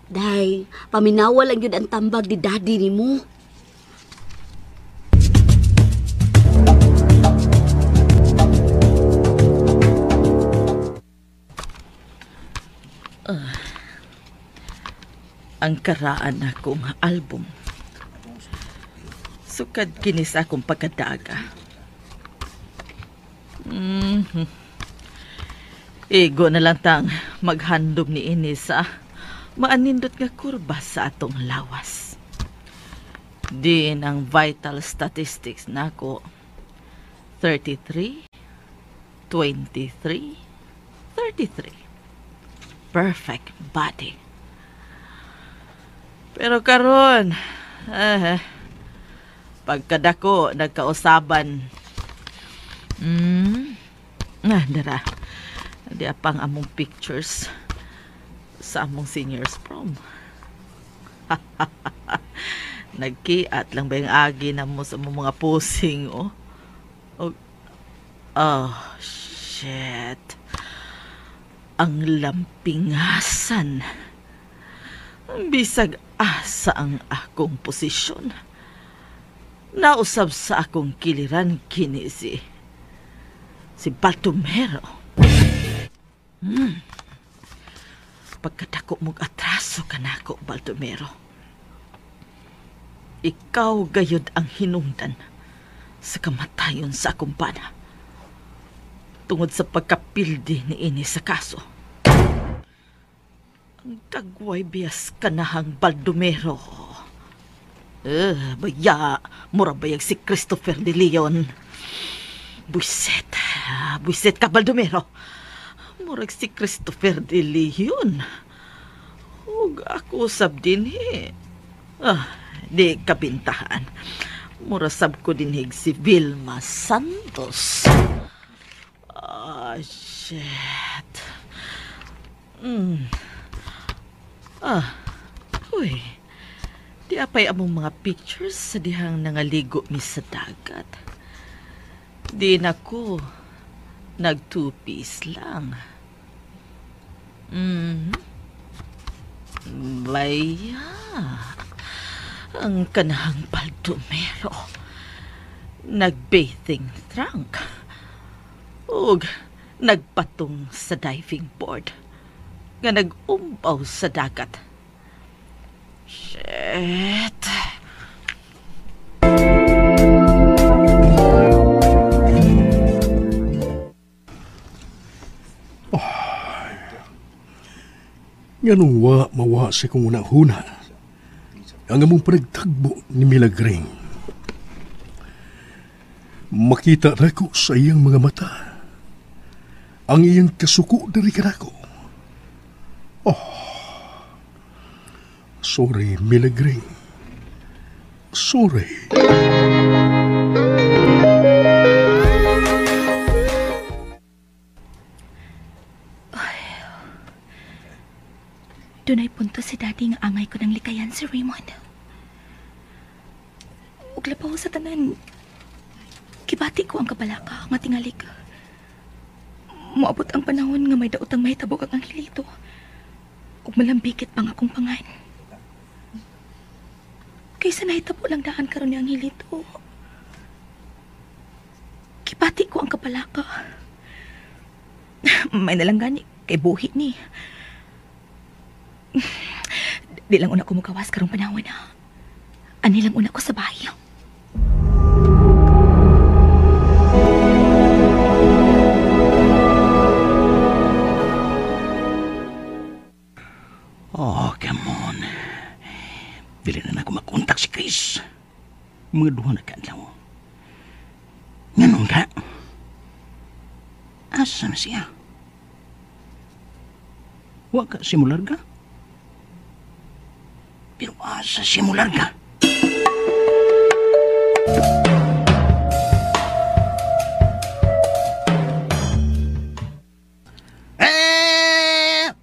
[SPEAKER 9] Day, paminawa lang yun ang tambag di daddy ni mo.
[SPEAKER 4] Ang karaan akong album. Sukad kini sa akong pagkadaga. Igo na lang tang maghandom ni ini sa maanindot nga kurba sa atong lawas. Din ang vital statistics nako. 33, 23, 33. Perfect body. Pero karon, pagkadako nagkausaban. Dara. Di apang among pictures sa among seniors prom. Nagkiat lang ba yung agi na mo sa among mga posing, oh? Oh, oh shit. Ang lampingasan. Bisag asa ang akong posisyon. Nausab sa akong kiliran kini si Baldomero. Pagkadako mong atraso kanako, Baldomero. Ikaw gayud ang hinungdan sa kamatayon sa akong bana. Tungod sa pagkapildi ni ini sa kaso. Ang dagway biyas kanahang Baldomero. Baya, mura bayag si Christopher de Leon. Buiset, buiset ka, Baldomero. Murag si Christopher de Leon. Ug ako sab dinhi. Di kapintahan. Mura sab ko dinhig si Vilma Santos. Ah, shit. Uy. Di apay among mga pictures sa dihang nangaligo mi sa dagat. Di na ko nag two-piece lang. Baya. Ang kanahang Baldomero. Nag-bathing trunk. Ug nagpatong sa diving board. Nga nag-umbaw sa dagat. Shit.
[SPEAKER 5] Nganong wa mawa sa kong una-huna ang among panagtagbo ni Milagring. Makita nako sa iyang mga mata ang iyang kasuko diri kanako. Oh, sorry, Milagring. Sorry.
[SPEAKER 6] Dunay punto si Daddy nga angay ko ng likayan si Raymond. Ug labaw sa tanan, kibati ko ang kabalaka nga tingali. Moabot ang panahon nga may daotang mahitabo kang Angelito. Ug malambikit pang akong pangan. Kaysa nahitabo lang daan karon ni Angelito. Kibati ko ang kabalaka. May nalang gani kay buhi ni. Di lang una ko mukawas karong panahon na. Ani lang una ko sa bahay.
[SPEAKER 2] Oh, come on. Dili na nako makontak si Chris. Mga duha na kaadlaw. Nganong ka? Asa na siya? Wa ka simular ka? Pero asa simular ka?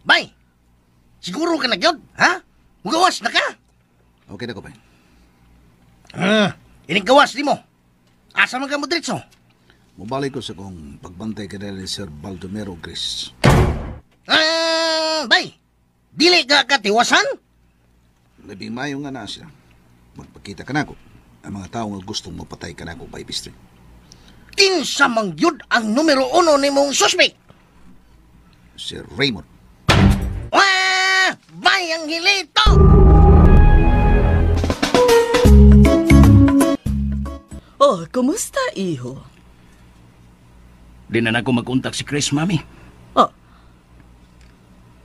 [SPEAKER 8] Bay! Siguro ka na gyud, ha? Mugawas na ka?
[SPEAKER 7] Okay na ko, bay.
[SPEAKER 8] Iniggawas nimo. Asa man ka mo diretso?
[SPEAKER 7] Mubalik ko sa kong pagbantay ka ni Sir Baldomero, Chris.
[SPEAKER 8] Bay! Dili ka katiwasan?
[SPEAKER 7] Labing mayo nga na siya. Magpakita ka na ako. Ang mga tao nga gustong mapatay ka na ako, Bay Bistri.
[SPEAKER 8] Kinsa man gyud ang numero 1 nimong suspect?
[SPEAKER 7] Si Raymond.
[SPEAKER 8] Wah! Bay Angelito!
[SPEAKER 4] Oh, kumusta, iho?
[SPEAKER 2] Di na nako magkontak si Chris, mami.
[SPEAKER 4] Oh.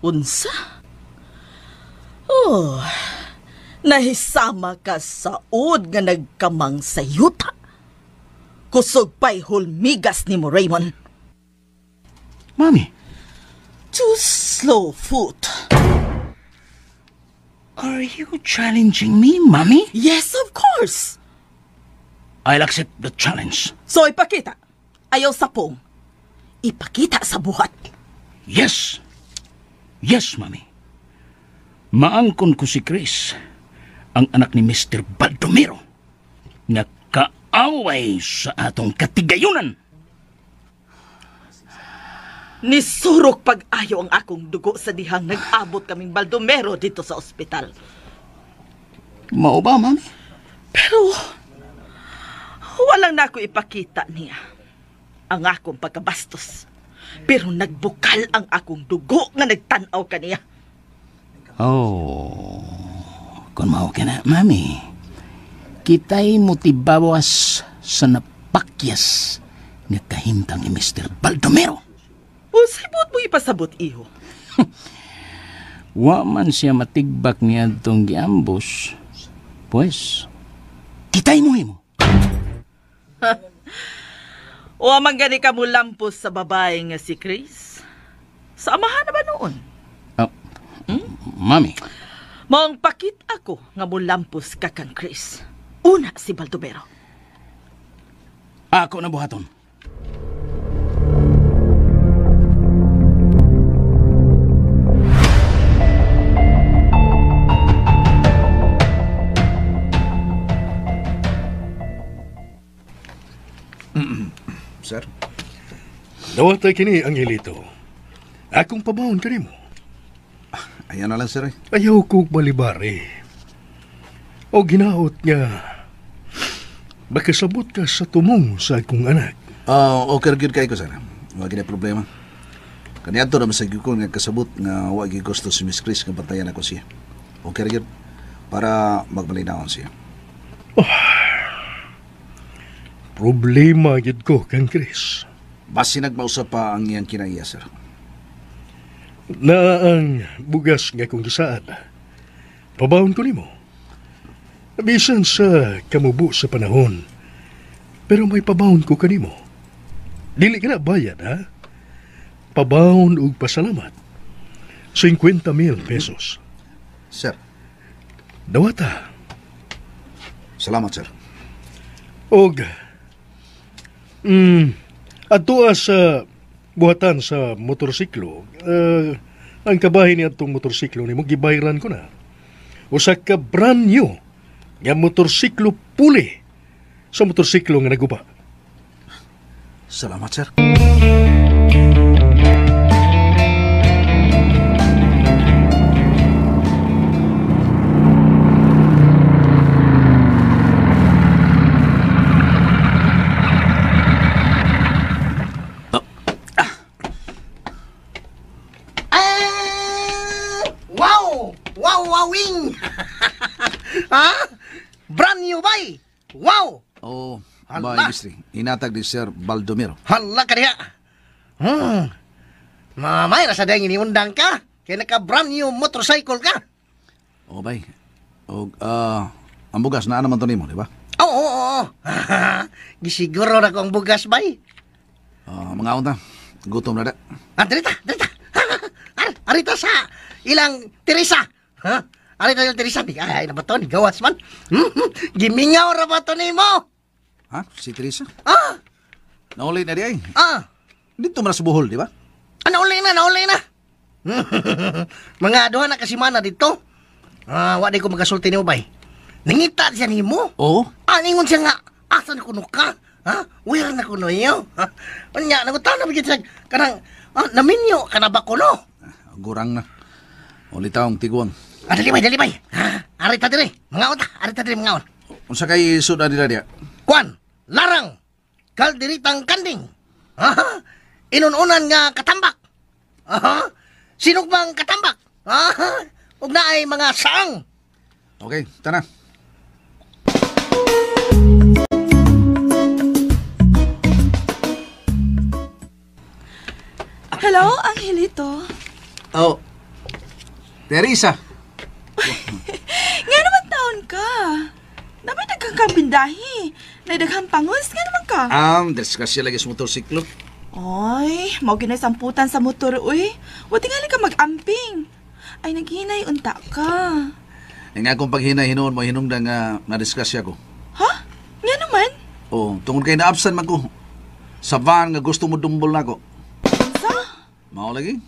[SPEAKER 4] Unsa? Oh, nahisama ka sa ud nga nagkamang sa yuta. Kusog pa'y hulmigas ni mo, Raymond.
[SPEAKER 2] Mami,
[SPEAKER 4] too slow foot.
[SPEAKER 2] Are you challenging me, Mommy?
[SPEAKER 4] Yes, of course.
[SPEAKER 2] I'll accept the challenge.
[SPEAKER 4] So ipakita. Ayaw sa pong. Ipakita sa buhat.
[SPEAKER 2] Yes. Yes, Mami. Maangkon ko si Chris, ang anak ni Mr. Baldomero, nga kaaway sa atong katigayunan.
[SPEAKER 4] Nisurok pag-ayo ang akong dugo sa dihang nag-abot kaming Baldomero dito sa ospital.
[SPEAKER 2] Mao ba, Mami?
[SPEAKER 4] Pero walang na ako ipakita niya ang akong pagkabastos. Pero nagbukal ang akong dugo nga nagtan-aw kaniya.
[SPEAKER 2] Oh, kung mao ka na, Mami, kita'y motibawas sa napakyas nga kahimtang ni Mr. Baldomero.
[SPEAKER 4] Unsay buot mo ipasabot, iho?
[SPEAKER 2] Wa man siya matigbak niya itong giambos. Pues, kita'y mo himo.
[SPEAKER 4] O man gani ka mo lampos sa babae nga si Chris? Sa amahan na ba noon?
[SPEAKER 2] Mami.
[SPEAKER 4] Maong pakit ako nga mulampos ka kang Chris. Una si Baldomero.
[SPEAKER 2] Ako na buhaton.
[SPEAKER 7] Sir?
[SPEAKER 5] Dawatay kini, Angelito. Akong pabawon kanimo.
[SPEAKER 7] Ayan na lang, sir.
[SPEAKER 5] Ayaw kong balibari. O ginaot nga makasabot ka sa tumong sa akong anak.
[SPEAKER 7] Okay gyud kay ko, sir. Wa gyud problema. Kaniadto na sa gyud ko nga kasabot nga wa gyud gusto si Miss Chris nga bantayan ako siya. Okay gyud para magmalinawon siya.
[SPEAKER 5] Oh, problema gyud ko kang Chris.
[SPEAKER 7] Basi nagmausap pa ang iyang kinaiya, sir.
[SPEAKER 5] Na ang bugas nga kong gisaad. Pabawon ko nimo. Bisan sa kamubo sa panahon, pero may pabawon ko kanimo. Dili ka na bayad, ha? Pabawon og pasalamat. 50,000 pesos.
[SPEAKER 7] Sir.
[SPEAKER 5] Dawata.
[SPEAKER 7] Salamat, sir.
[SPEAKER 5] Og, adtoa sa buhatan sa motorsiklo, ang kabahin niya itong motorsiklo nimo, gibayran ko na. Usa ka brand new nga motorsiklo puli sa motorsiklo nga naguba.
[SPEAKER 7] Salamat, sir.
[SPEAKER 8] Wow! Wow, wowing! Ha? Brand new bay! Wow!
[SPEAKER 7] Oh, bay, Mistri. Inatag ni Sir Baldomero.
[SPEAKER 8] Hala ka diha. Mamay, rasa dahil iniundang ka. Kaya naka-brand new motorcycle ka.
[SPEAKER 7] Oh, bay. O, ang bugas na naman to nimo, di ba?
[SPEAKER 8] Oo, oo, oo. Gisiguro na ko ang bugas, bay.
[SPEAKER 7] Mga unta, gutom na da.
[SPEAKER 8] Ah, dirita, dirita. Arita sa ilang Teresa. Ha? Arita ilang Teresa. Ay, na ba to? Gawas man. Gimingaw ra ba to nimo?
[SPEAKER 7] Ha? Si Teresa?
[SPEAKER 8] Ah!
[SPEAKER 7] Nauli na di ay.
[SPEAKER 8] Ah!
[SPEAKER 7] Dito man sa Bohol, di ba?
[SPEAKER 8] Ah, nauli na, nauli na. Mga duha na kasimana dito. Ah, wa di ko magasulti nimo, bay. Nangita siya nimo.
[SPEAKER 7] Oo.
[SPEAKER 8] Ah, ningon siya nga, asa na kuno ka? Ha? Where na kuno iyo? Ha? Unya, nangutana ba siya kanang naminyo ka na ba kuno?
[SPEAKER 7] Gurang na. Ulitaw ang tiguang.
[SPEAKER 8] Ah, dali bay, dali bay. Ha? Arita diri, mga unta, arita diri mga un.
[SPEAKER 7] Unsa kay suda dira diya?
[SPEAKER 8] Kwan, larang, kalderitang kanding. Ha? Inununan nga katambak. Ha? Sinugbang katambak. Ha? Ug naay mga saang.
[SPEAKER 7] Okay, tana.
[SPEAKER 4] Hello, Angelito.
[SPEAKER 7] Oh, Teresa.
[SPEAKER 4] Nga naman taon ka. Namay daghang kabindahi. Nay daghang pangos. Nga naman ka.
[SPEAKER 7] Disgrasya lagi sa motorsiklo.
[SPEAKER 4] Ay, mao gyud samputan sa motor uy. Wa tingali ka mag-amping. Ay naghinay unta ka.
[SPEAKER 7] Ang akong paghinay hinuon mo hinungdan nga nadisgrasya ko.
[SPEAKER 4] Ha? Nga naman?
[SPEAKER 7] Oh, tungod kay na-absent man ko. Sa van nga gusto mo dumbol nako.
[SPEAKER 4] Sa?
[SPEAKER 7] Mao lagi?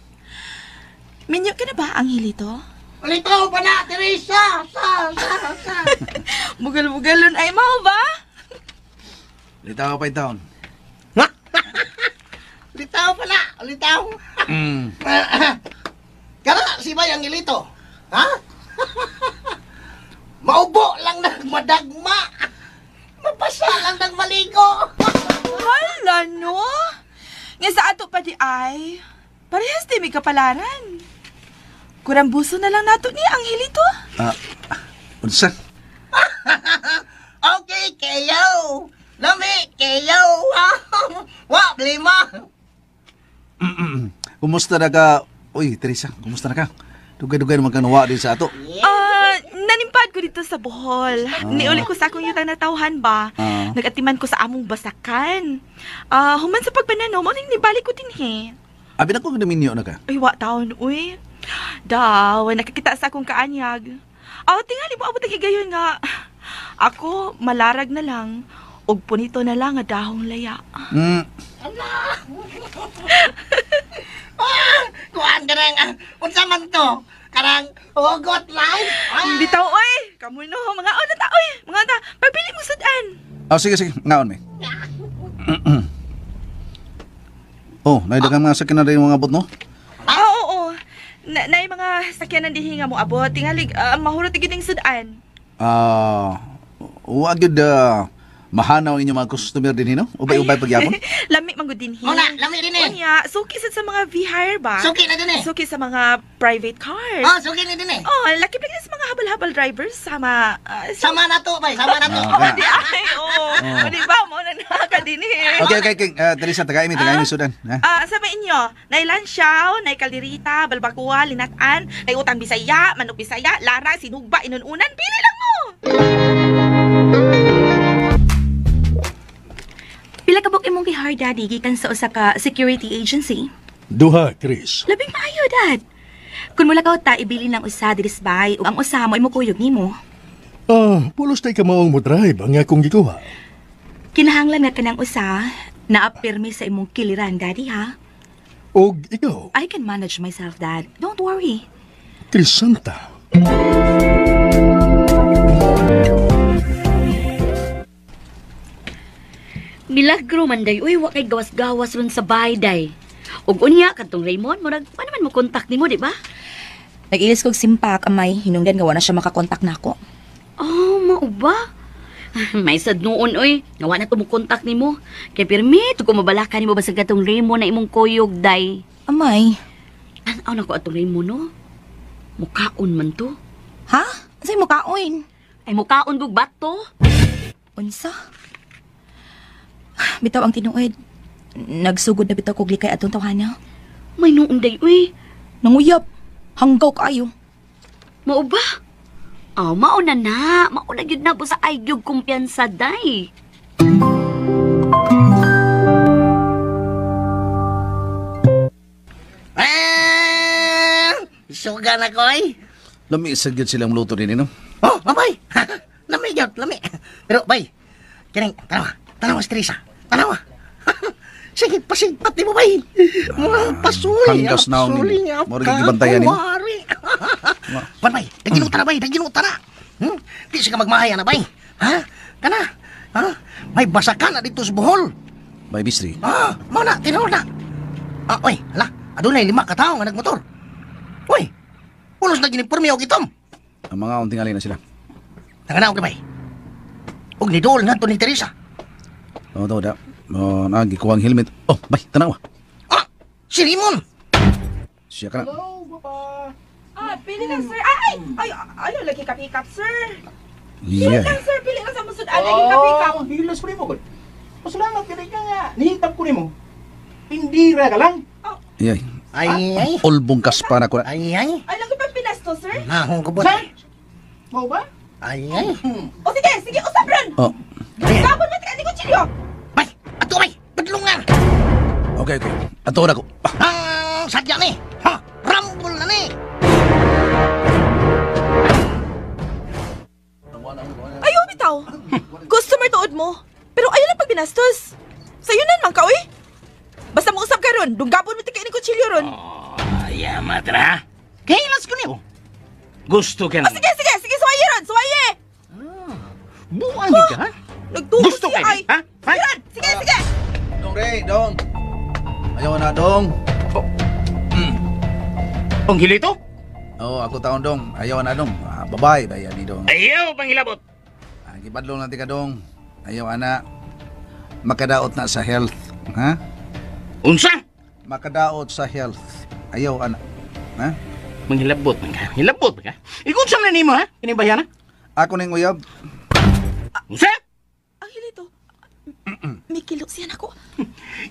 [SPEAKER 4] Minyo ka na ba, Angelito?
[SPEAKER 8] Ulitaw pa na, Teresa! Sa, sa, sa.
[SPEAKER 4] Mugal-mugalon ay mao ba?
[SPEAKER 7] Litaw pa taon.
[SPEAKER 8] Ulitaw pa na, ulitaw. Kana, si Bay Angelito. Ha? Maubo lang nagmadagma. Mapasa lang nagmaligo.
[SPEAKER 4] Hala, no? Nga sa ato pa di ay, parehas di may kapalaran. Kurambuso na lang nato ni Angelito.
[SPEAKER 7] Unsa?
[SPEAKER 8] Okay, kayo. Lami, kayo. Wa, blima.
[SPEAKER 7] Kumusta na ka? Uy, Teresa, kumusta na ka? Dugay-dugay naman kang nawa din sa ato.
[SPEAKER 4] Nanimpad ko dito sa Bohol. Niuli ko sa akong yutang natawhan ba? Nagatiman ko sa among basakan. Human sa pagpanano, mo ning nibalik ko din he.
[SPEAKER 7] Abi na ko ginaminyo na ka.
[SPEAKER 4] Ay, wa taon, uy. Daw, nakakita sa akong kaanyag. Tingali mo abot ang higayon nga. Ako, malarag na lang. Og punito na lang nga dahong laya.
[SPEAKER 8] Kuan ka nang, unsa man to? Karang hugot life?
[SPEAKER 4] Bitaw, oy! Kamu no, mga una ta, oy! Mga ta, pagpili mo sudan.
[SPEAKER 7] Oh, sige, sige. Ngaon, may. Oh, naidagang mga sakyanan rin mga abot, no?
[SPEAKER 4] Oo. Naay mga sakyanan dihi nga mo abot. Tingalig, mahurot gid ning sudan.
[SPEAKER 7] Wa gyud mahanaw ang inyong mga customer din, no? Ubay-ubay pagyapon.
[SPEAKER 4] Lami man gud dinhi.
[SPEAKER 8] Muna, lami din eh.
[SPEAKER 4] Unya, suki sad sa mga V-hire ba?
[SPEAKER 8] Suki na din eh.
[SPEAKER 4] Suki sa mga private cars.
[SPEAKER 8] Oh, suki na din eh.
[SPEAKER 4] Oh, laki pa sa mga habal-habal drivers sama
[SPEAKER 8] sama na to, bay, sama na to.
[SPEAKER 4] Oh, di ay, oh. Oh. Di ba mo na naka dinhi.
[SPEAKER 7] Okay. Teresa, tagay mi sudan. Ha?
[SPEAKER 4] Sa inyo, nay Lansyaw, nay Kalderita, Balbacoa, Linatan, nay Utang Bisaya, Manok Bisaya, Lara, Sinugba, Inununan, pili lang mo.
[SPEAKER 6] Pila ka buk imong gi-hire, Daddy, gikan sa usa ka security agency?
[SPEAKER 5] Duha, Chris.
[SPEAKER 6] Labing maayo, Dad. Kun mula ka ta ibili ng usa diri sa bahay ug ang usa mo imukuyog nimo.
[SPEAKER 5] Pulos tay ka maong mo drive ang akong gikuha.
[SPEAKER 6] Kinahanglan nga kanang usa naapirmi sa imong kiliran, Daddy, ha?
[SPEAKER 5] Og ikaw?
[SPEAKER 6] I can manage myself, Dad. Don't worry.
[SPEAKER 5] Crisanta.
[SPEAKER 9] Milagro man day, uy, wa kay gawas-gawas ron sa bahay day. Ug unya kadtong Raymond, murag pa naman mo kontak nimo, di ba?
[SPEAKER 6] Nag-ilis kog simpak amay, hinungdan nga wa na siya makakontak nako.
[SPEAKER 9] Oh, mao ba? May sad noon oy, nga wa na to mo kontak nimo. Kay pirmi to ko mabalaka nimo basag katong Raymond na imong kuyog day.
[SPEAKER 6] Amay.
[SPEAKER 9] Tan-aw na ko atong Raymond no. Mukaon man to.
[SPEAKER 6] Ha? Unsay mukaon?
[SPEAKER 9] Ay mukaon gug bato.
[SPEAKER 6] Unsa? Bitaw ang tinuod. Nagsugod na bitaw kog likay atong tawhana.
[SPEAKER 9] May noon day uy.
[SPEAKER 6] Nanguyab. Hanggaw kaayo.
[SPEAKER 9] Mao ba? Aw, mao na na. Mao na gyud na po sa ay gyud kumpiyansa day.
[SPEAKER 8] Suga na ko ay.
[SPEAKER 7] Lami sa gyud silang luto din, no?
[SPEAKER 8] Oh, mamay. Lami gyud, lami. Pero bay, kining tanawa. Tanawa si Teresa. Tanawa. Sige, pasigpat ni mo bay. Mga pasuli.
[SPEAKER 7] Hanggas na ni. Mura gyud gibantayan nimo.
[SPEAKER 8] Pan bay, daginuta na bay, daginuta na. Di siya ka magmahaya na bay. Ha? Kana? Ha? May basakan na dito sa Bohol.
[SPEAKER 7] Bay Bisri.
[SPEAKER 8] Ah, mao na, tinuod na. Ah, oy, hala, adunay 5 ka tawo nga nagmotor. Uy, pulos na giniporme og itom.
[SPEAKER 7] Ang mga unting alin na sila.
[SPEAKER 8] Nanganaw ka bay. Og niduol na to ni Teresa.
[SPEAKER 7] Oo, daw, da. Oh, nagikuha ang helmet. Oh, bay, tanawa.
[SPEAKER 8] Ah, si Raymond.
[SPEAKER 7] Siya ka na.
[SPEAKER 4] Hello, papa. Ah, pili lang, sir. Ay, ay, ayaw lagi ka pick up, sir. Pili
[SPEAKER 7] Yeah.
[SPEAKER 4] lang, sir. Pili lang sa musud. Ay, lagi ka pick up.
[SPEAKER 10] Oh, hilos ko nimo, God. Pasalamat ka nga. Nihitap ko nimo. Indira ka lang.
[SPEAKER 4] Oh.
[SPEAKER 7] Ay,
[SPEAKER 8] ay. Ay,
[SPEAKER 7] Ulbong kaspa na ko na.
[SPEAKER 8] Ay, ay.
[SPEAKER 4] Ay, lagi pa pinasto, sir.
[SPEAKER 8] Nahong ko ba?
[SPEAKER 10] Sir? Mau ba?
[SPEAKER 8] Ay, ay.
[SPEAKER 4] O, sige, sige, usap ron.
[SPEAKER 7] Oh.
[SPEAKER 4] Gabon mo, tika, ni kutsilyo.
[SPEAKER 8] Bay, ato bay, padlungan.
[SPEAKER 7] Okay, okay. Ato na ko.
[SPEAKER 8] Ang sadya ni. Ha? Rambol na ni.
[SPEAKER 4] Ayaw, bitaw. Customer tuod mo. Pero ayaw lang pagbinastos. Sa'yo nan man ka, uy. Basta mo usap ka ron. Dunggabon mo tika ni kutsilyo ron.
[SPEAKER 2] Oh, yamat ra. Kailas ko niyo. Gusto ka
[SPEAKER 4] Oh, sige, sige, sige. Suwaye ron, suwaye.
[SPEAKER 2] Buang ka, ha?
[SPEAKER 4] Nagtuo
[SPEAKER 2] Gusto
[SPEAKER 4] siya,
[SPEAKER 2] ka,
[SPEAKER 4] ay.
[SPEAKER 2] ha?
[SPEAKER 4] Sige, ron. Sige, sige.
[SPEAKER 7] Dong, Ray, dong. Ayaw na, dong.
[SPEAKER 2] Oh. Ang hilito?
[SPEAKER 7] Oo, ako taon, dong. Ayaw na, dong. Ah, babae, bayan ni dong.
[SPEAKER 2] Ayaw, pangilabot.
[SPEAKER 7] Ah, gibadlong natin ka, dong. Ayaw, ana. Makadaot na sa health. Ha?
[SPEAKER 2] Unsa?
[SPEAKER 7] Makadaot sa health. Ayaw, ana. Ha?
[SPEAKER 2] Manghilabot man ka. Hilabot man ka. Ikunsa man nimo, ha? Kini bayana?
[SPEAKER 7] Ako ning uyab.
[SPEAKER 2] Unsa?
[SPEAKER 4] Ang hilito. Mikilo siya nako.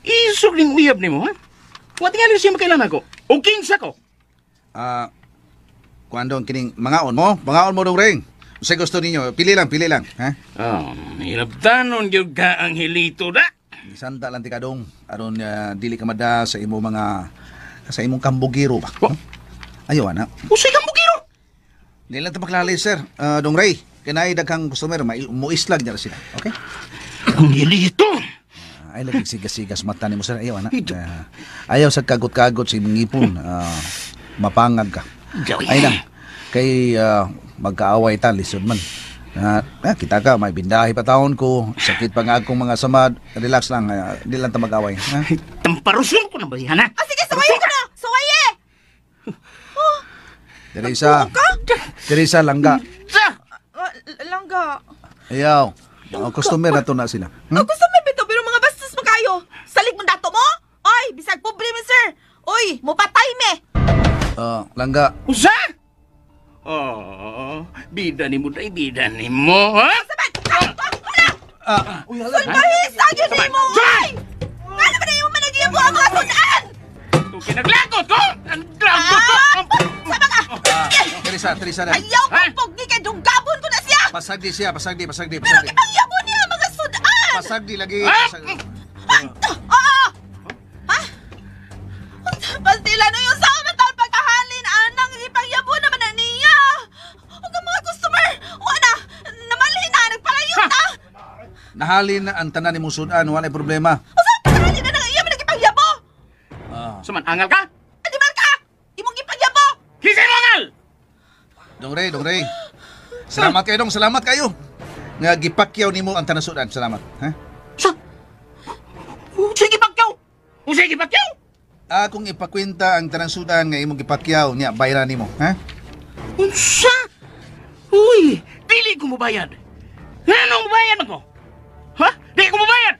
[SPEAKER 2] Isog ning uyab nimo, ha? Wa tingali siya makailan ako. O kinsa ko.
[SPEAKER 7] Ah, kuan dong kining mangaon mo? Mangaon mo dong ring. Unsay gusto ninyo? Pili lang, pili lang, ha?
[SPEAKER 2] Oh, hilabtanon gyud ka ang hilito da.
[SPEAKER 7] Isanta lang ti ka dong aron dili ka mada sa imo mga sa imong kambugiro ba. Oh. Ayaw ana.
[SPEAKER 2] Usay kambugiro.
[SPEAKER 7] Dili lang ta maklali sir. Dong Ray, kanay daghang customer muislag dira sila. Okay?
[SPEAKER 2] Ang hilito.
[SPEAKER 7] Ay lagi sigas-sigas mata nimo sir. Ayaw ana. Ayaw sa kagot-kagot sa imong ngipon. Mapangag ka. Ay lang. Kay magkaaway ta lisod man. Kita ka may bindahi pa taon ko, sakit pa nga akong mga samad. Relax lang, di lang ta mag-away. Ha?
[SPEAKER 2] Tamparuson ko na ba yan, ha?
[SPEAKER 4] Ah, sige, suwaye ko na! Suwaye! Oh,
[SPEAKER 7] Teresa. Teresa langga.
[SPEAKER 4] Langga.
[SPEAKER 7] Ayaw. Mga customer na to na sila.
[SPEAKER 4] Hmm? Oh, customer bito, pero mga bastos mo kayo. Salig mo dato mo? Oy, bisag pobre man, sir. Oy, mupatay me.
[SPEAKER 7] Langga.
[SPEAKER 2] Usa? Oh, bida ni mo, day, bida ni mo, ha?
[SPEAKER 4] Saban! Sulbahis! Agyo ni mo, ay! Nga naman na yung managiyabo ang mga sudan!
[SPEAKER 2] Kinaglakot ko! Ang glakot ko!
[SPEAKER 4] Sama ka!
[SPEAKER 7] Teresa, Teresa na.
[SPEAKER 4] Ayaw kong pugni kay dunggabon ko na siya!
[SPEAKER 7] Pasagdi siya, pasagdi, pasagdi,
[SPEAKER 4] Pero
[SPEAKER 7] pasagdi.
[SPEAKER 4] kipangyabo niya ang mga sudan!
[SPEAKER 7] Pasagdi lagi. Pasagdi.
[SPEAKER 4] Oo! Ha? Pastila no yung sa taon pagkahalin, anang ipangyabo naman na niya! Huwag ang mga customer! Wala! Namalhin na! Nagpalayo na!
[SPEAKER 7] Nahalin na ang tanan ni mong sudan, wala problema.
[SPEAKER 4] Usa pagkahalin na nang iya man nagpagyabo!
[SPEAKER 2] Suman, angal ka?
[SPEAKER 4] Animal ka! Imong ipagyabo!
[SPEAKER 2] Kisay mo angal!
[SPEAKER 7] Dong Ray, Dong Ray. Salamat kayo, Dong. Salamat kayo. Nga gipakyaw nimo ang tanan sudan. Salamat. Ha?
[SPEAKER 2] Sa? Usay gipakyaw? Usay gipakyaw?
[SPEAKER 7] Akong ipakwenta ang tanan sudan nga imong gipakyaw niya bayaran nimo, ha?
[SPEAKER 2] Unsa? Uy, dili ko mobayad. Nganong mobayad man ko? Ha? Di ko mobayad.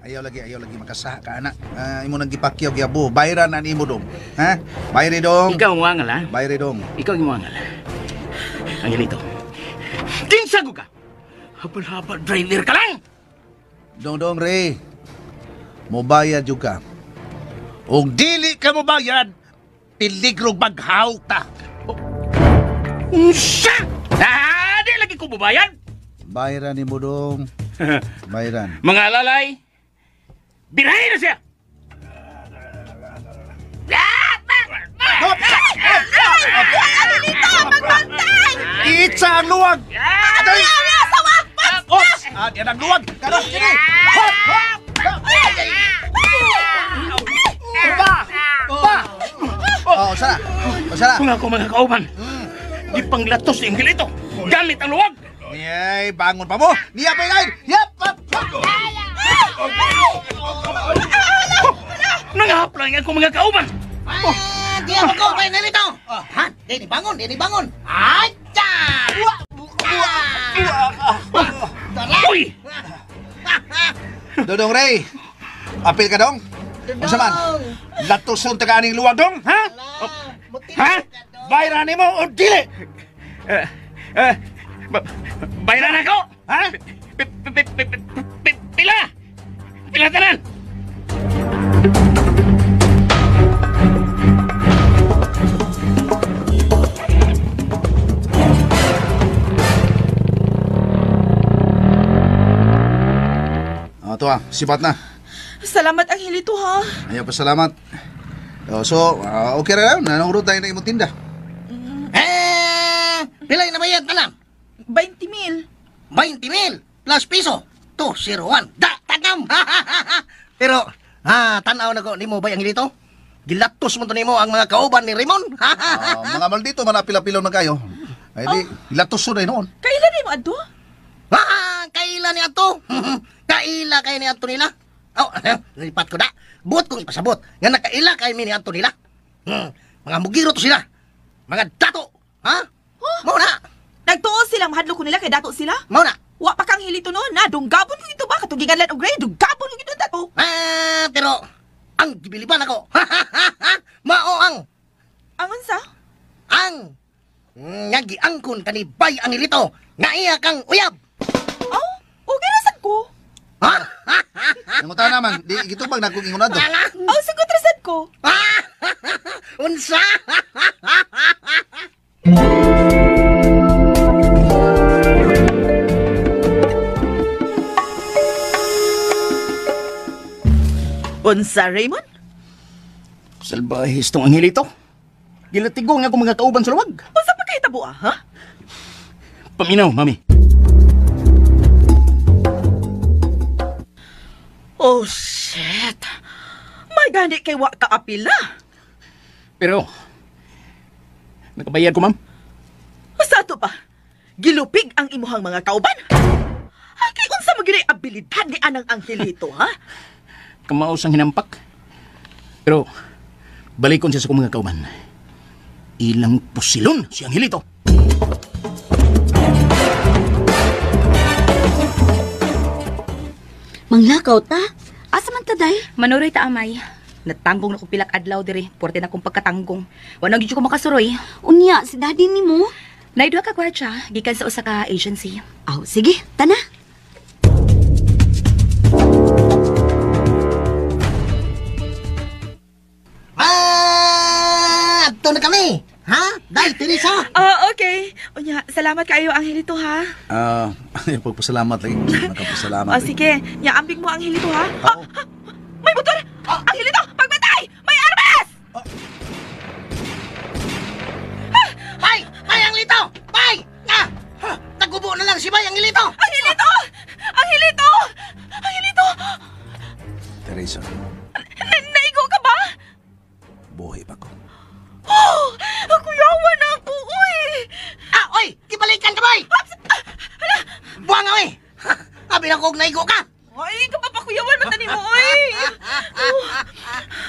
[SPEAKER 7] Ayaw lagi makasaha ka ana. Imo nang gipakyaw gyabo, bayaran na nimo dong. Ha? Bayre dong.
[SPEAKER 2] Ikaw ang wangal, ha?
[SPEAKER 7] Bayre dong.
[SPEAKER 2] Ikaw ang wangal. Angelito. Kinsa ko ka? Habal-habal driver ka lang.
[SPEAKER 7] Dong dong Ray. Mobayad jud ka. Og dili ka mobayad, peligro baghaw ta.
[SPEAKER 2] Unsa? Ah, di lagi ko mobayad.
[SPEAKER 7] Bayaran nimo dong. Bayaran.
[SPEAKER 2] Mga alalay, birahin na siya!
[SPEAKER 4] Angelito! Magbantay!
[SPEAKER 7] Itsa ang luwag!
[SPEAKER 4] Ay! Asawa!
[SPEAKER 7] Ops! Ah, yan ang luwag! Karos kini! Hop! Hop! Ba! Ba! Oh, sara. Oh, sara.
[SPEAKER 2] Kung ako mga kauban, di panglatos ni Angelito. Gamit ang luwag!
[SPEAKER 7] Niyay, bangon pa mo! Niya pa ilain! Yap! Hop!
[SPEAKER 2] Nangahaplang ako mga kauban!
[SPEAKER 8] Di ako ko, kay Nelito! Ha? Di ni bangon, di ni bangon! Acha!
[SPEAKER 2] Uy!
[SPEAKER 7] Dodong Ray, apil ka dong? Unsa man? Latuson ta ka aning luwag dong, ha?
[SPEAKER 2] Ha?
[SPEAKER 7] Bayaran nimo o dili?
[SPEAKER 2] Bayaran ako!
[SPEAKER 7] Ha?
[SPEAKER 2] Pila! Pila tanan!
[SPEAKER 7] Ah, to ah, sibat na.
[SPEAKER 4] Salamat Angelito ha.
[SPEAKER 7] Ayaw pasalamat. Oh, so, okay ra lang. Nanuro tayo na imong tinda.
[SPEAKER 8] Eh, pilay na bayad tanan?
[SPEAKER 4] 20,000.
[SPEAKER 8] 20,000 plus piso. 201. Da, tagam. Pero, tanaw na ko nimo bay Angelito? Gilatos mo to nimo ang mga kauban ni Raymond.
[SPEAKER 7] Mga maldito, manapila-pilaw na kayo. Ay di, latos na noon.
[SPEAKER 4] Kailan ni mo adto?
[SPEAKER 8] Kaila ni ato. Kaila kay ni ato nila. Oh, nalipat ko na. Buot kong ipasabot nga nakaila kay mi ni ato nila. Mga mugiro to sila. Mga dato. Ha? Huh? Mao na.
[SPEAKER 4] Nagtuo sila mahadlok ko nila kay dato sila.
[SPEAKER 8] Mao na.
[SPEAKER 4] Wa pa kang hilito noon na dunggabon ko ito ba katugigan lan og grade dunggabon ko ito dato.
[SPEAKER 8] Pero ang gibiliban ako. Mao ang
[SPEAKER 4] unsa?
[SPEAKER 8] Ang nga giangkon kani Bay Angelito nga iya kang uyab.
[SPEAKER 4] Oh, okay ra sad ko.
[SPEAKER 8] Ha?
[SPEAKER 7] Nanguta naman, di gitubag na kong ingon adto.
[SPEAKER 4] Oh, sagot ra sad ko.
[SPEAKER 8] Unsa?
[SPEAKER 4] Unsa, Raymond?
[SPEAKER 2] Salbahis tong Angelito. Gilatigo nga akong mga kauban sa luwag.
[SPEAKER 4] Unsa pa kay tabo, ha?
[SPEAKER 2] Paminaw, mami.
[SPEAKER 4] Oh, shit. May gani kay wa ka apila.
[SPEAKER 2] Pero, nakabayad ko, ma'am.
[SPEAKER 4] Sa ato pa, gilupig ang imuhang mga kauban. Ay, kay unsa mo gyud abilidad ni anang Angelito, ha?
[SPEAKER 2] Kamaos ang hinampak. Pero, balikon siya sa akong mga kauban. Ilang pusilon si Angelito.
[SPEAKER 9] Manglakaw ta? Asa man ta, day?
[SPEAKER 6] Manuroy ta, amay. Natanggong na kong pilak adlaw diri. Porte na kong pagkatanggong. Wala gyud ko makasuroy.
[SPEAKER 9] Unya, si daddy ni mo?
[SPEAKER 6] Naidwa ka gwardya, gikan sa usa ka agency.
[SPEAKER 9] Aw, sige, tana.
[SPEAKER 8] Adto na kami. Ha? Dai, Teresa.
[SPEAKER 4] Okay. Unya, salamat kayo Angelito ha.
[SPEAKER 7] Pagpasalamat lagi. Makapasalamat.
[SPEAKER 4] Oh, sige. Nya ambig mo Angelito ha. May motor. Angelito, pagbatay! May armas!
[SPEAKER 8] Bay! Bay, Angelito! Bay! Ah! Tagubo na lang si Bay, Angelito!
[SPEAKER 4] Angelito! Angelito! Angelito!
[SPEAKER 7] Teresa.
[SPEAKER 4] Naigo ka ba?
[SPEAKER 7] Buhay pa ko.
[SPEAKER 4] Oh! Kuyawa na ako, uy!
[SPEAKER 8] Oy! Kibalikan ka, bay!
[SPEAKER 4] Hala!
[SPEAKER 8] Buwang, oy! Abi na kog naigo ka!
[SPEAKER 4] Ay, kapapakuyawan man tani mo, oy!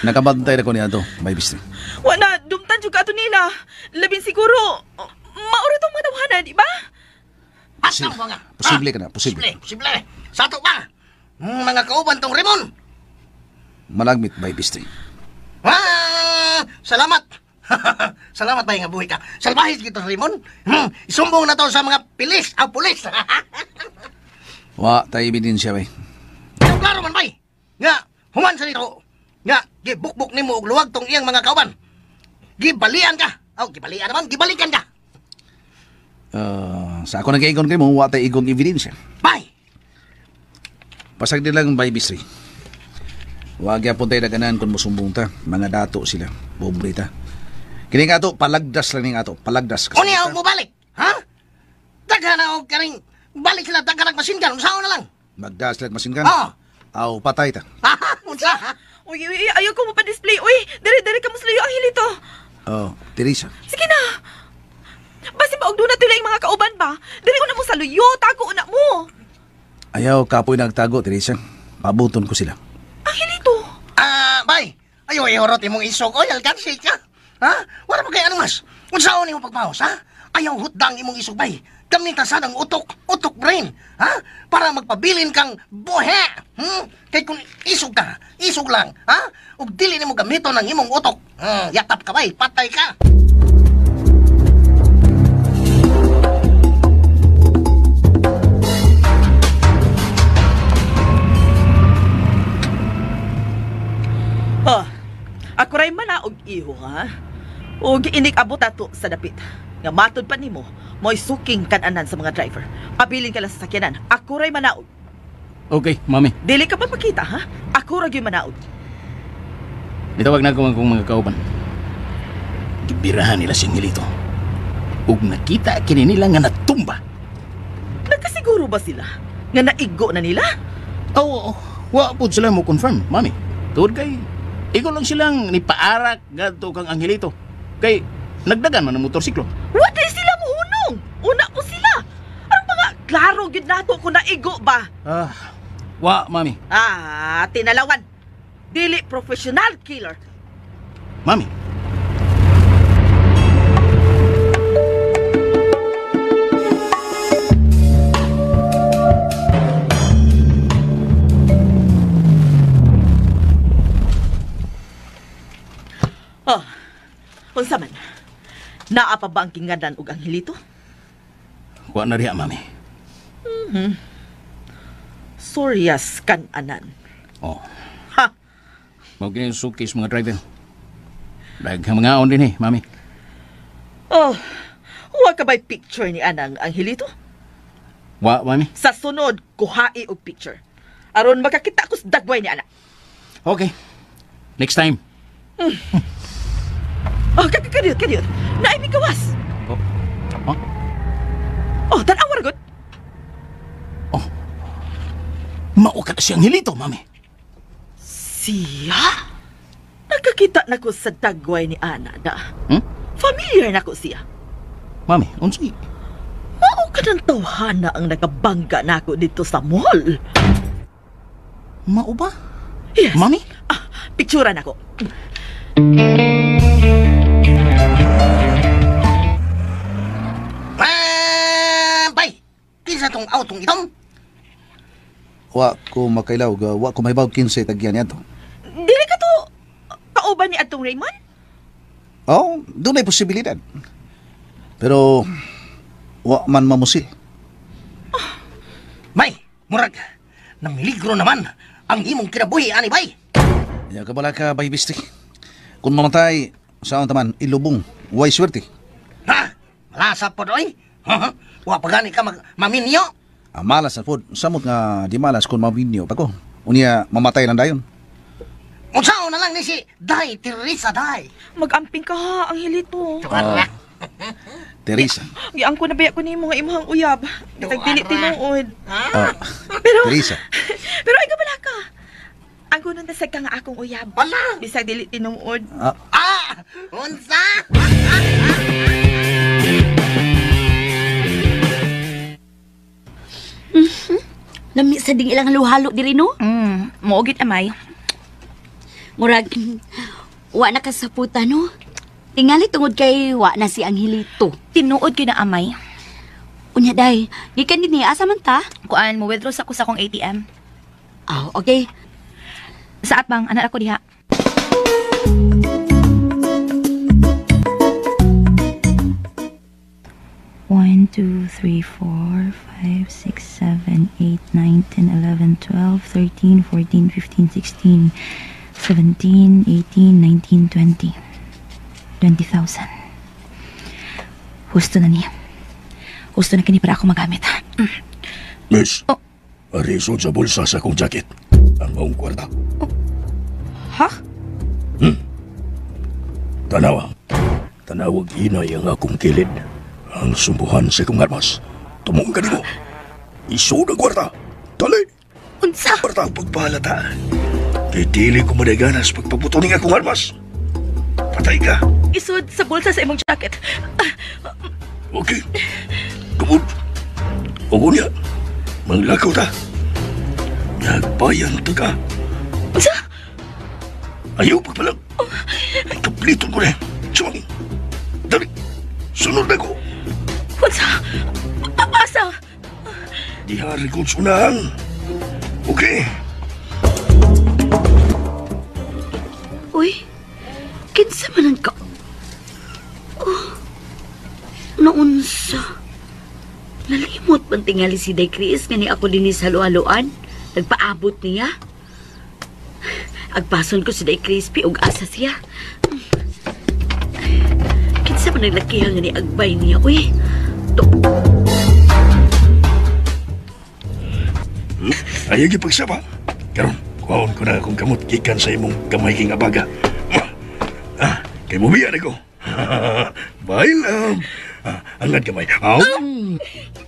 [SPEAKER 7] Nakabantay na ko niya to, may bistri.
[SPEAKER 4] Wala, dumtan juga ato nila. Labin siguro, mauro tong mga tawanan, di ba?
[SPEAKER 7] Posible ka na, posible.
[SPEAKER 8] Posible. Sa ato ba? Mga kauban tong Raymond.
[SPEAKER 7] Malagmit, bay bistri.
[SPEAKER 8] Salamat! Salamat bay nga buhi ka. Salbahis kita Raymond. Isumbong na to sa mga pilis, ang pulis.
[SPEAKER 7] Wa, tayo ebidensya bay.
[SPEAKER 8] Pero klaro man bay. Nga, human sa nito. Nga, gibukbuk nimo og luwag tong iyang mga kauban. Gibalian ka. Oh, gibalian naman, gibalikan ka.
[SPEAKER 7] Sa ako nag-igon kay mo, wa tayo igong ebidensya.
[SPEAKER 8] Bay!
[SPEAKER 7] Pasag din lang bay bistri. Wa gyapon tayo naganan kung musumbong ta. Mga dato sila. Pobre ta. Kini nga ato, palagdas lang ning ato. Palagdas.
[SPEAKER 8] Unya og mobalik, ha? Daghan na og karing balik sila daghan og masingan, unsaon na lang.
[SPEAKER 7] Magdas lang masingan.
[SPEAKER 8] Ah.
[SPEAKER 7] Aw, patay ta.
[SPEAKER 8] Unsa?
[SPEAKER 4] Uy, uy, ayaw ko mo pa-display. Uy, dere ka musluyo ang hilito.
[SPEAKER 7] Oh, Teresa.
[SPEAKER 4] Sige na. Basi ba og doon na tuloy ang mga kauban ba? Dere una mo sa luyo, tago una mo.
[SPEAKER 7] Ayaw, kapoy nagtago, Teresa. Pabuton ko sila.
[SPEAKER 4] Angelito.
[SPEAKER 8] Bay. Ayaw, ihorot imong isog. Oy, alkansi ka. Ha? Wala pa kay ano mas? Unsaon imong pagpaos, ha? Ayaw hutdang imong isog, bay. Gamita sad ang utok brain, ha? Para magpabilin kang buhe. Kay kung isog ka, isog lang, ha? Ug dili nimo gamiton ang imong utok. Yatap ka, bay, patay ka.
[SPEAKER 4] Oh, ako ray man na og iho, ha? Og inig abot ato sa dapit. Nga matod pa nimo, mo'y suking kananan sa mga driver. Pabilin ka lang sa sakyanan. Ako ray manaog.
[SPEAKER 2] Okay, mami.
[SPEAKER 4] Dili ka pa pakita, ha? Ako ra gyud manaog.
[SPEAKER 2] Nitawag na ko ang akong mga kauban. Gibirahan nila si Angelito. Ug nakita kini nila nga natumba.
[SPEAKER 4] Nakasiguro ba sila nga naigo na nila?
[SPEAKER 2] Oo, wa pud sila mo confirm, mami. Tuod kay igo lang silang nipaarak ngadto kang Angelito. Kay nagdagan man ang motorsiklo.
[SPEAKER 4] Wa day sila mohunong. Una po sila. Aron pa nga klaro gyud nato kung naigo ba?
[SPEAKER 2] Ah, wa mami.
[SPEAKER 4] Ah, tinalawan. Dili professional killer.
[SPEAKER 2] Mami.
[SPEAKER 4] Oh, unsa man? Naa pa ba ang kingadan og Angelito?
[SPEAKER 2] Wa na riya, mami.
[SPEAKER 4] Mhm. Suryas kan-anan.
[SPEAKER 2] Oh.
[SPEAKER 4] Ha!
[SPEAKER 2] Mao gini yung suitcase mga driver. Daghang mga on din eh, mami.
[SPEAKER 4] Oh, wa ka ba'y picture ni Anang Angelito?
[SPEAKER 2] Wa, mami.
[SPEAKER 4] Sa sunod, kuhai og picture. Aron makakita ko sa dagway ni Ana.
[SPEAKER 2] Okay. Next time.
[SPEAKER 4] Oh, kadiyot, kadiyot. Naay mi gawas.
[SPEAKER 2] Oh. Huh?
[SPEAKER 4] Oh, tan-awa ra gud.
[SPEAKER 2] Oh. Mao ka na si Angelito, mami.
[SPEAKER 4] Siya? Nakakita na ko sa dagway ni Ana da.
[SPEAKER 2] Hmm?
[SPEAKER 4] Familiar na ko siya.
[SPEAKER 2] Mami, unsay?
[SPEAKER 4] Mao ka ng tawhana ang nakabangga nako dito sa mall.
[SPEAKER 2] Mao ba?
[SPEAKER 4] Yes.
[SPEAKER 2] Mami?
[SPEAKER 4] Ah, picturean ako.
[SPEAKER 8] Bay! Kinsa tong autong itom?
[SPEAKER 7] Wa ko makailaw, wa ko mahibaw kinsay tagyan niya to.
[SPEAKER 4] Dili ka to kauban ni atong Raymond?
[SPEAKER 7] Oh, doon ay posibilidad. Pero wa man mamusil.
[SPEAKER 8] Oh. Bay, murag, namiligro naman ang imong kinabuhi ani bay.
[SPEAKER 7] Ya ka bala ka, bay bisti. Kung mamatay, saan taman, ilubong, way swerte.
[SPEAKER 8] Ha? Malasa po doy? Wa pa gani ka maminyo?
[SPEAKER 7] Ah, malas na po. Samot nga di malas kung maminyo pa ko. Unya, mamatay lang dayon.
[SPEAKER 8] Unsaon na lang ni si Day Teresa Day.
[SPEAKER 4] Mag-amping ka ha, Angelito.
[SPEAKER 7] Teresa.
[SPEAKER 4] Giangko na baya ko nimo nga imong uyab. Nagdili tinuod.
[SPEAKER 7] Pero Teresa.
[SPEAKER 4] Pero ay kabala ka. Ang kunon tasag ka nga akong uyab.
[SPEAKER 8] Wala.
[SPEAKER 4] Bisag dili tinuod.
[SPEAKER 8] Unsa?
[SPEAKER 9] Lami sa ding ilang halo-halo diri no?
[SPEAKER 6] Moogit amay.
[SPEAKER 9] Murag wa na kasaputan no. Tingali tungod kay wa na si Angelito.
[SPEAKER 6] Tinuod gyud na amay.
[SPEAKER 9] Unya day, gikan dinhi asa man ta?
[SPEAKER 6] Kuan mo withdraw sa ko sa akong ATM.
[SPEAKER 9] Ah, okay.
[SPEAKER 6] Sa atbang anak ako diha. One, 2, 3, 4, 5, 6, 7, 8, 9, 10, 11, 12, 13, 14, 15, 16, 17, 18, 19, 20. 20,000. Husto na niya. Husto na kini para ako magamit.
[SPEAKER 5] Miss,
[SPEAKER 6] Oh.
[SPEAKER 5] arisod sa bulsa sa akong jacket. Ang maong kwarta.
[SPEAKER 6] Oh. Ha?
[SPEAKER 5] Tanawa. Tanawag inay ang akong kilid. Ang sumbuhan sa akong armas. Tumong ka nimo. Isod ang kwarta. Dali!
[SPEAKER 6] Unsa?
[SPEAKER 5] Kwarta ang pagpahalata. Kay dili ko madaganas pagpaputo ning akong armas. Patay ka.
[SPEAKER 6] Isod sa bulsa sa imong jacket.
[SPEAKER 5] Okay. Kumod. O niya. Manglakaw ta. Nagbayan ta ka.
[SPEAKER 6] Unsa?
[SPEAKER 5] Ayaw pagpalag. Ay, kapliton ko na. Sumangin. Dali. Sunod na ko.
[SPEAKER 6] Unsa? Asa?
[SPEAKER 5] Dihari kong sunahan. Okay.
[SPEAKER 9] Uy, kinsa man ang ka... Oh, naunsa. Nalimot man tingali si Day Chris nga ni ako dinhi sa halu-haluan. Nagpaabot niya. Agpason ko si Day Crispy og asa siya. Kinsa man ang lakihan nga ni agbay niya. Uy, to...
[SPEAKER 5] Ayaw gipagsaba. Karon, kuhaon ko na akong kamot gikan sa imong gamay king abaga. Ah, kay mubiya na ko. Bye, love. Ah, angad gamay. Aw.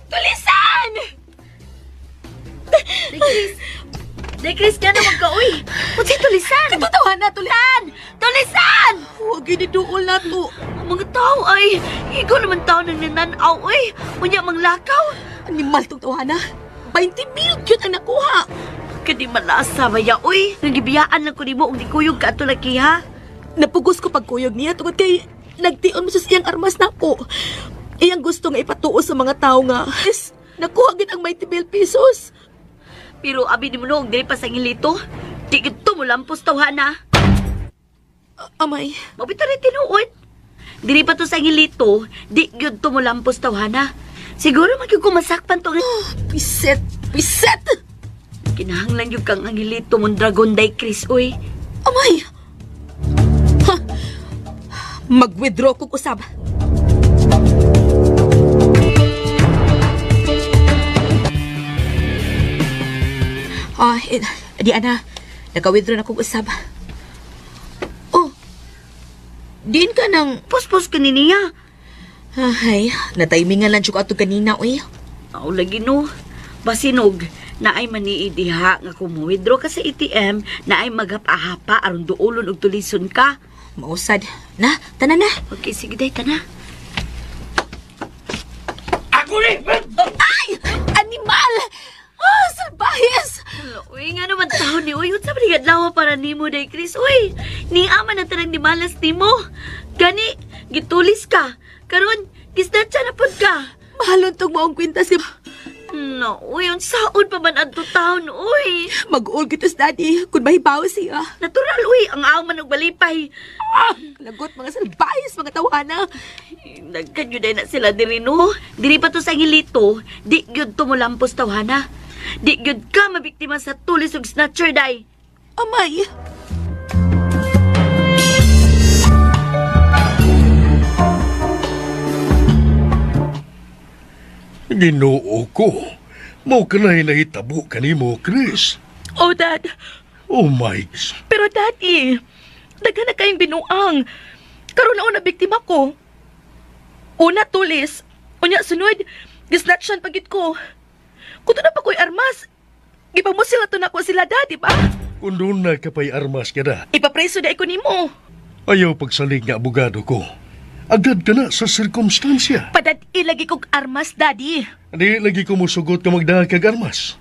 [SPEAKER 4] Tulisan!
[SPEAKER 9] Day, Chris, ka naman ka, uy. Unsay tulisan?
[SPEAKER 4] Katotohanan na, tulisan!
[SPEAKER 9] Tulisan!
[SPEAKER 4] Huwag giniduol na to.
[SPEAKER 9] Ang mga tao ay, ikaw naman tao nang nananaw, uy. Unya manglakaw.
[SPEAKER 4] Animal tong tawhana. 20 mil cute ang nakuha.
[SPEAKER 9] Kadi malasa ba ya, uy. Nagibiyaan lang ko nimo og nikuyog ka ato laki, ha?
[SPEAKER 4] Napugos ko pagkuyog niya tungod kay nagtion mo sa iyang armas nako. Iyang gusto nga ipatuo sa mga tao nga, yes, nakuha gid ang 20 mil pesos.
[SPEAKER 9] Pero abi ni mo no, og dili pa sa ngilito. Di gid to mo lampos tawhana.
[SPEAKER 4] Amay.
[SPEAKER 9] Mabito rin tinuod. Dili pa to sa ngilito, di gyud to mo lampos tawhana. Siguro magyud ko masakpan to.
[SPEAKER 4] Piset! Piset!
[SPEAKER 9] Kinahanglan gyud kang Angelito mong dragon day, Chris, uy.
[SPEAKER 4] Amay! Ha! Mag-withdraw kog usab. Ah, eh, di ana. Naka-withdraw na kog usab. Oh. Diin ka nang
[SPEAKER 9] Puspos ka ni niya.
[SPEAKER 4] Ay, nataymingan lang jud ko ato ganina, uy.
[SPEAKER 9] Aw, lagi no. Basinog, naay manii diha nga kung mo-withdraw ka sa ATM, naay maghapa-hapa aron duolon og tulison ka.
[SPEAKER 4] Mausad. Na, tanan na.
[SPEAKER 9] Okay, sige day, tana.
[SPEAKER 10] Ako ni!
[SPEAKER 4] Ay! Animal! Ah, salbahes!
[SPEAKER 9] Uy, nga naman tao ni Uy, unsa man ni adlaw para nimo day, Chris? Uy, ni ama na tanang ni malas nimo. Gani, gitulis ka. Karon, gisnatcha na pud ka.
[SPEAKER 4] Mahalon tong maong kwintas kay
[SPEAKER 9] No, uy, unsaon pa man adto taon, uy.
[SPEAKER 4] Mag-uol kitos daddy kung mahibaw siya.
[SPEAKER 9] Natural, uy, ang aw man og balipay.
[SPEAKER 4] Ah, lagot mga salbahes, mga tawhana.
[SPEAKER 9] Nagkanyo na sila diri no. Diri pa to sa ngilito, di gyud to molampos tawhana. Di gyud ka mabiktima sa tulis ug snatcher day.
[SPEAKER 4] Amay.
[SPEAKER 5] Ginoo ko. Mao kanay nahitabo kanimo, Chris.
[SPEAKER 4] Oh, Dad.
[SPEAKER 5] Oh my.
[SPEAKER 4] Pero Daddy, daghan na kayong binuang. Karon na una biktima ko. Una tulis. Unya sunod, gisnatchan pagit ko. Kuto na pa ko'y armas. Gipamusil na to na ko sila, Daddy ba?
[SPEAKER 5] Kung doon na kapay armas ka na,
[SPEAKER 4] Ipapreso na ko nimo.
[SPEAKER 5] Ayaw pagsalig nga abogado ko. Agad ka na sa sirkumstansya.
[SPEAKER 4] Padad ilagi kog armas, Daddy.
[SPEAKER 5] Di lagi ko musugot ka magdahag kag armas.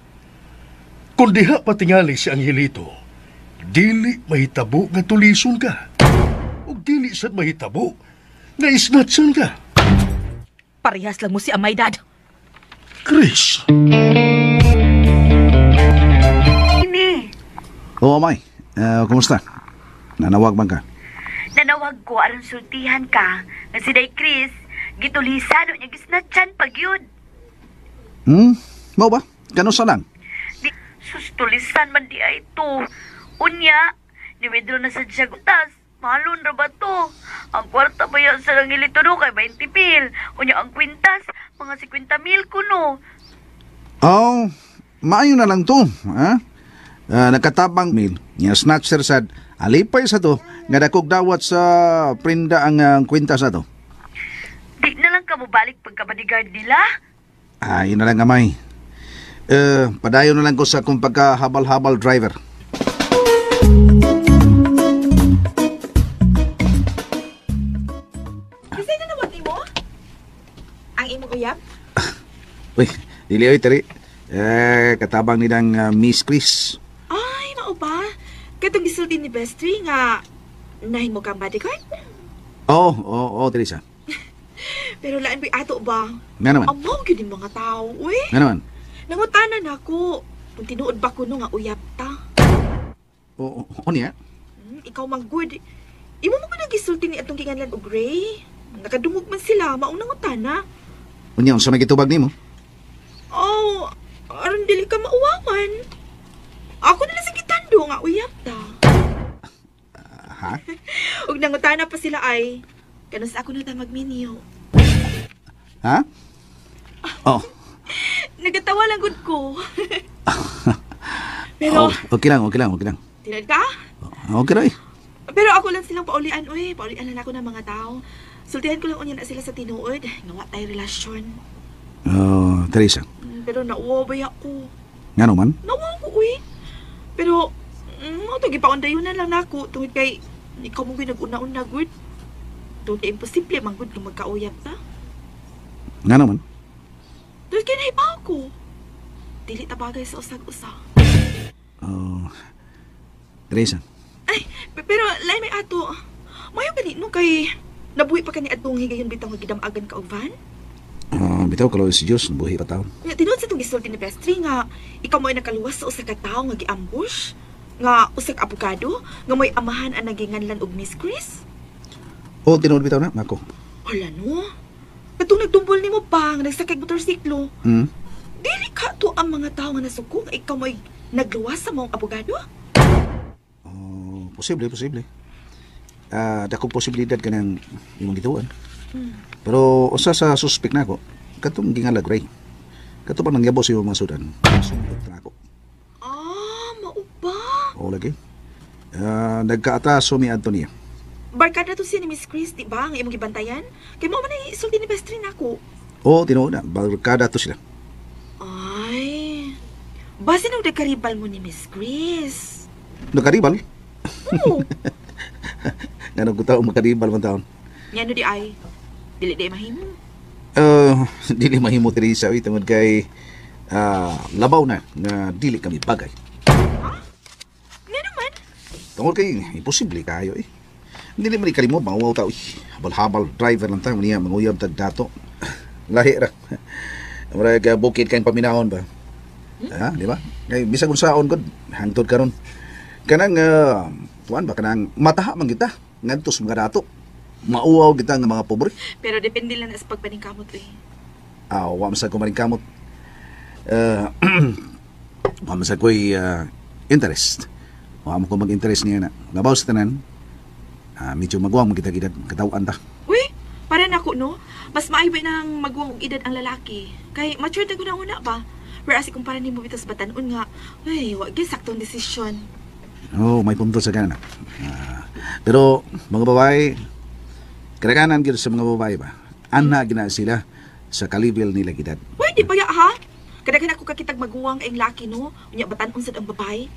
[SPEAKER 5] Kung diha patingali si Angelito, dili mahitabo nga tulison ka. Ug dili sad mahitabo nga isnatsan ka.
[SPEAKER 4] Parehas lang mo si Amay, Dad.
[SPEAKER 5] Chris.
[SPEAKER 9] Ini,
[SPEAKER 7] Oo, Amay. Kumusta? Nanawag man ka?
[SPEAKER 9] Nanawag ko aron sultihan ka nga si Day Chris gitulisan unya gisnatchan pag yun.
[SPEAKER 7] Mao ba? Kano sa lang?
[SPEAKER 9] Di, sus, tulisan man di ay to. Unya, ni-withdraw na sa siya gutas. Mahalon ra ba to? Ang kwarta ba yan sa langilito no kay 20 mil. Unya ang kwintas, mga 50 mil kuno.
[SPEAKER 7] Oh, maayo na lang to. Ha? Nakatabang mil. Nga snatcher sad. Alipay sa to. Nga dakog dawat sa prinda ang kwintas na to.
[SPEAKER 9] Di na lang ka mobalik pagka bodyguard nila.
[SPEAKER 7] Ah, yun na lang, Amay. Padayon na lang ko sa kung pagkahabal-habal driver.
[SPEAKER 11] Kasi na naman mo? Ang imong uyab?
[SPEAKER 7] Uy, dili oy, tari. Katabang nilang Miss Chris.
[SPEAKER 11] Ay, mao ba? Katong gisulti ni Bestry nga nahimo kang bodyguard?
[SPEAKER 7] Oo, oh, Teresa.
[SPEAKER 11] Pero lain ba'y ato ba?
[SPEAKER 7] Nga naman.
[SPEAKER 11] Amaw gyud yung mga tao, uy.
[SPEAKER 7] Nga naman.
[SPEAKER 11] Nangutana na ako. Kung tinuod ba kuno nga uyab ta?
[SPEAKER 7] Oo, oh, niya.
[SPEAKER 11] Ikaw man good. Imo mo ko gisulti ni atong kinganlan og Ray. Nakadungog man sila, maong nangutana.
[SPEAKER 7] Unya, unsa may gitubag nimo?
[SPEAKER 11] Oh, aron dili ka mauwawan. Ako na lang sa gitando nga uyab ta.
[SPEAKER 7] Ha?
[SPEAKER 11] Ug nangutana pa sila ay kanus ako na ta magminyo.
[SPEAKER 7] Ha? Oh,
[SPEAKER 11] Nagatawa lang gud ko. Pero,
[SPEAKER 7] Oh, okay lang, okay lang, okay lang.
[SPEAKER 11] Tinad ka?
[SPEAKER 7] Okay ra eh.
[SPEAKER 11] Pero ako lang silang paulian, uy. Paulian lang ako ng mga tao. Sultihan ko lang unya na sila sa tinuod. Nga wa tay relasyon.
[SPEAKER 7] Oh, Teresa.
[SPEAKER 11] Pero nauwaw ba ako?
[SPEAKER 7] Ngano man?
[SPEAKER 11] Nauwaw ko, uy. Pero, mao to gipaundayunan lang nako tungod kay ikaw mo gyud nag-una-una gud. Tungod kay imposible man gud nga magkauyab ta.
[SPEAKER 7] Ngano man?
[SPEAKER 11] Tungod kay nahibaw ko. Dili ta bagay sa usag-usa.
[SPEAKER 7] Oh, Teresa.
[SPEAKER 11] Ay, pero lain may ato. Mayo gani no kay nabuhi pa kani adtong higayon bitaw nga gidamagan ka og van.
[SPEAKER 7] Ah, bitaw kalaw si Dios buhi pa taon.
[SPEAKER 11] Nya tinuod sa itong gisulti ni Pestri nga ikaw mo'y nakaluwas sa usa ka tawo nga gi-ambush, nga usa ka abogado, nga mo'y amahan ang naginganlan og Miss Chris.
[SPEAKER 7] Oh, tinuod bitaw na nako.
[SPEAKER 11] Hala no. Katong nagtumbol nimo pa nga nagsakay og motorsiklo. Dili ka to ang mga tawo nga nasuko nga ikaw mo'y nagluwas sa maong abogado?
[SPEAKER 7] Oh, posible, posible. Ah, dakong posibilidad kanang imong gituan. Pero usa sa suspect nako, katong gingalag Ray. Kato pa nangyabo sa imong mga sudan. Sundot na ako.
[SPEAKER 11] Ah, mao ba?
[SPEAKER 7] Oo lagi. Ah, nagkaatraso mi adto niya.
[SPEAKER 11] Barkada to siya ni Miss Chris, di ba? Ang imong gibantayan? Kay mao man ay isulti ni Pestri nako.
[SPEAKER 7] Oo, tinuod na. Barkada to sila.
[SPEAKER 11] Ay, basin ang nagkaribal mo ni Miss Chris.
[SPEAKER 7] Nagkaribal?
[SPEAKER 11] Oo.
[SPEAKER 7] Nga nagkutaw magkaribal man taon.
[SPEAKER 11] Ngano di ay? Dili di mahimo.
[SPEAKER 7] Dili mahimo Teresa, uy, tungod kay labaw na nga dili kami bagay.
[SPEAKER 11] Ngano man?
[SPEAKER 7] Tungod kay imposible kayo eh. Dili man kalimo mawaw ta uy. Habal-habal driver lang ta niya manguyab tag dato. Lahi ra. Mura ka bukid kayong paminahon ba? Ha, di ba? Kay bisag unsaon gud hangtod karon. Kanang tuan ba kanang mataha man kita ngadto sa mga dato. Mauwaw kita nga mga pobre.
[SPEAKER 11] Pero depende lang na sa pagpaningkamot eh.
[SPEAKER 7] Ah, wa man sad ko maningkamot. Wa man sad ko'y interest. Wa man ko mag-interest niya na. Labaw sa tanan. Medyo maguwang man kita gidad katawan ta.
[SPEAKER 11] Uy, para nako no. Mas maayo ba nang maguwang og edad ang lalaki? Kay mature na guna-una ba? Whereas ikumpara nimo bitaw sa batan-on nga, uy, wa gyud saktong desisyon.
[SPEAKER 7] Oh, may punto sa gana. Pero mga babae, kadaghanan gyud sa mga babae ba? Ana gina sila sa kalibil nila gidad.
[SPEAKER 11] Uy, di ba ya ha? Kadaghan ako kakitag maguwang ang laki no. Unya batan-on sad ang babae.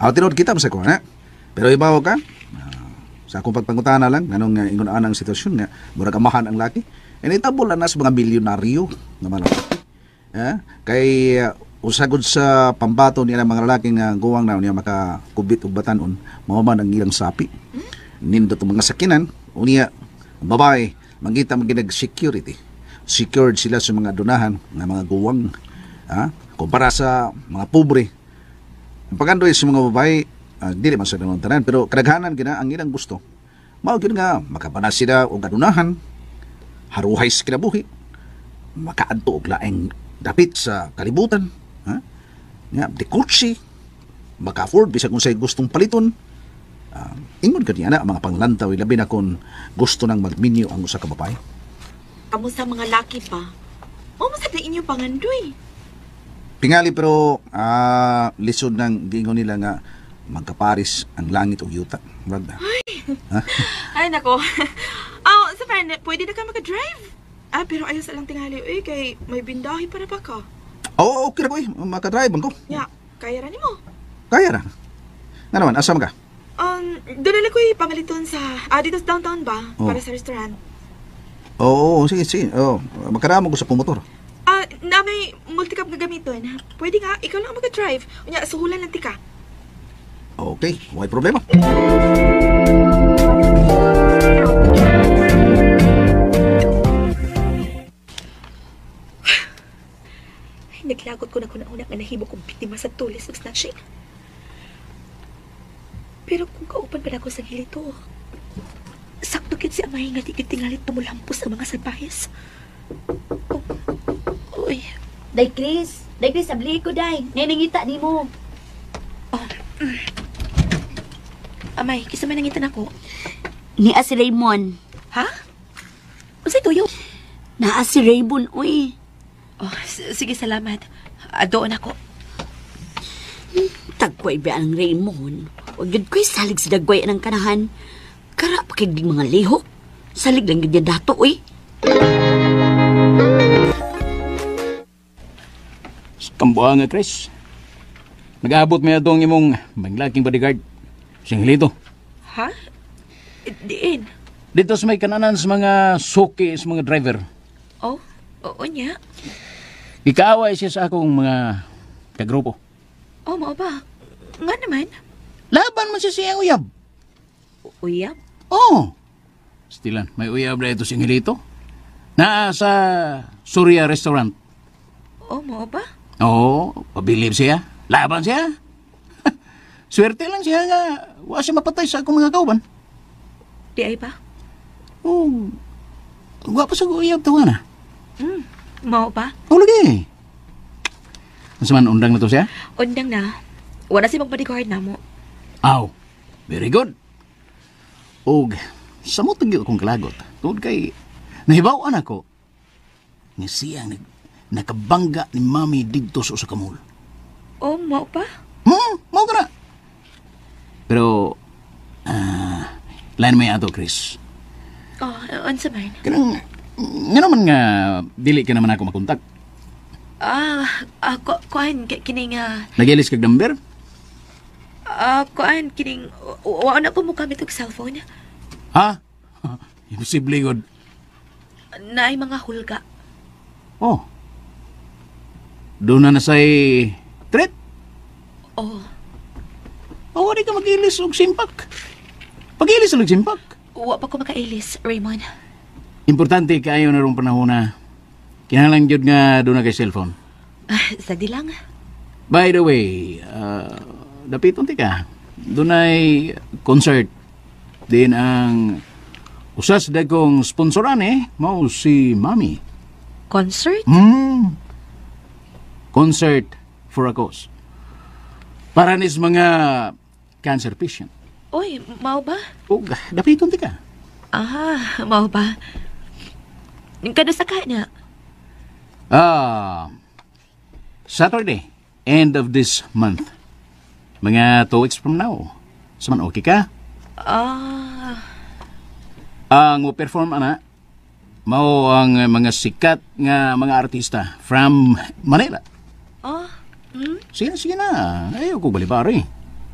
[SPEAKER 7] Aw tinuod kita man sa kuha na. Pero ibaw ka, sa akong pagpangutana lang, anong ingon anang sitwasyon nga, murag amahan ang laki. And itabol na sa mga milyonaryo nga mga lalaki. Kay usagod sa pambato niya ang mga lalaki nga guwang na niya makakubit og batan-on, mao man ang ilang sapi. Nindot ang mga sakinan, unya ang babae mangita man ginag security. Secured sila sa mga dunahan nga mga guwang. Kumpara sa mga pobre. Ang pagandoy sa mga babae, dili man sa naman tanan, pero kadaghanan gina ang ilang gusto. Mao gyud nga makabana sila og adunahan, haruhay sa kinabuhi, makaadto og laing dapit sa kalibutan, ha? Nga di kotse, maka-afford bisag unsay gustong paliton. Ingon ka niya na ang mga panglantaw, labi na kung gusto nang magminyo ang usa ka babae.
[SPEAKER 11] Kamo sa mga laki pa. Mao man sad inyo pangandoy.
[SPEAKER 7] Pingali pero lisod nang giingon nila nga magkaparis ang langit ug yuta. Murag na.
[SPEAKER 11] Ay.
[SPEAKER 7] Ha?
[SPEAKER 11] Ay nako. Sa fan, pwede na ka maka-drive. Pero ayaw sa lang tingali eh kay may bindahi para ba ka.
[SPEAKER 7] Oo, okay ra ko eh. Maka-drive man ko.
[SPEAKER 11] Nya, kaya ra nimo.
[SPEAKER 7] Kaya ra. Nga naman, asa man ka?
[SPEAKER 11] Doon na lang ko'y pamaliton sa, dito sa downtown ba?
[SPEAKER 7] Oh.
[SPEAKER 11] Para sa restaurant.
[SPEAKER 7] Oo, sige, sige. Oo, makaramo ko sa pumotor.
[SPEAKER 11] Na may multicab nga gamiton. Pwede nga, ikaw lang ang maka-drive. Unya, suhulan lang tika.
[SPEAKER 7] Okay, way problema.
[SPEAKER 12] Ay, naglagot ko na kung nauna nga nahimo kong biktima sa tulis ug snatching. Pero kung kauban pa na ako sa gilito, sakto gid si amay nga di gid tingalit tumulampos ang mga salbahes. Oh, uy.
[SPEAKER 9] Day Chris, Day Chris, abli ko day. Nainingita nimo.
[SPEAKER 12] Oh. Amay, kisa man nangita nako.
[SPEAKER 9] Niya si Raymond.
[SPEAKER 12] Ha? Unsay tuyo?
[SPEAKER 9] Naa si Raymond, uy.
[SPEAKER 12] Oh, sige, salamat. Doon ako.
[SPEAKER 9] Dagway ba ang Raymond? Huwag yun ko'y salig sa dagway ng kanahan. Kara pa kay mga lihok. Salig lang yun niya dato, uy.
[SPEAKER 2] Kambuha nga, Chris. Nag-aabot may atong imong manglaking bodyguard. Siyang hilito.
[SPEAKER 11] Ha? Diin.
[SPEAKER 2] Dito sa may kananan sa mga suki sa mga driver.
[SPEAKER 11] Oh, oo niya.
[SPEAKER 2] Ikaaway siya sa akong mga kagrupo.
[SPEAKER 11] Oh, mao ba? Nga naman.
[SPEAKER 2] Laban man siya siyang uyab.
[SPEAKER 11] Uyab?
[SPEAKER 2] Oo. Oh. Stilan, may uyab na ito siyang hilito. Naa sa Surya Restaurant.
[SPEAKER 11] Oh, mao ba?
[SPEAKER 2] Oo, pabilib siya. Laban siya. Swerte lang siya nga. Wa siya mapatay sa akong mga kauban.
[SPEAKER 11] Di ay ba?
[SPEAKER 2] Oo. Wa pa sa uyab tawa na.
[SPEAKER 11] Mao ba?
[SPEAKER 2] Oo, lagi. Unsa man, undang na to siya?
[SPEAKER 11] Undang na. Wala si magbodyguard na mo.
[SPEAKER 2] Aw, very good. Og, samot gyud akong kalagot. Tungod kay, nahibaw-an ako nga siya nakabangga ni Mami didto sa usa ka mall.
[SPEAKER 11] Oh, mao pa?
[SPEAKER 2] Mao ka na. Pero, lain may ato, Chris.
[SPEAKER 11] Oh, unsa man?
[SPEAKER 2] Kanang, nga naman nga, dili ka naman ako makontak.
[SPEAKER 11] Kuan, kining,
[SPEAKER 2] Nagilis kag number?
[SPEAKER 11] Kuan, kining, wa na po mo gamit og cellphone.
[SPEAKER 2] Ha? Imposible, God.
[SPEAKER 11] Naay mga hulga.
[SPEAKER 2] Oh. Doon na nasa'y threat.
[SPEAKER 11] Oh.
[SPEAKER 2] Oh, di ka mag-ilis og simpak. Pag-ilis og simpak.
[SPEAKER 11] Wa pa ko makailis, Raymond.
[SPEAKER 2] Importante kaayo na rong panahon na kinahanglan gyud nga doon na kay cellphone.
[SPEAKER 11] Sagdi lang.
[SPEAKER 2] By the way, dapiton ti ka. Doon ay concert din ang usas dagkong sponsoran mao si Mami.
[SPEAKER 11] Concert?
[SPEAKER 2] Concert for a cause. Para nis mga cancer patient.
[SPEAKER 11] Oy, mao ba?
[SPEAKER 2] Og dapiton ti ka.
[SPEAKER 11] Ah, mao ba? Kada sa ka na?
[SPEAKER 2] Saturday, end of this month. Mga 2 weeks from now. Sa man okay ka? Ang mo-perform ana, mao ang mga sikat nga mga artista from Manila.
[SPEAKER 11] Oh.
[SPEAKER 2] Sige na, sige na. Ayaw ko balibari.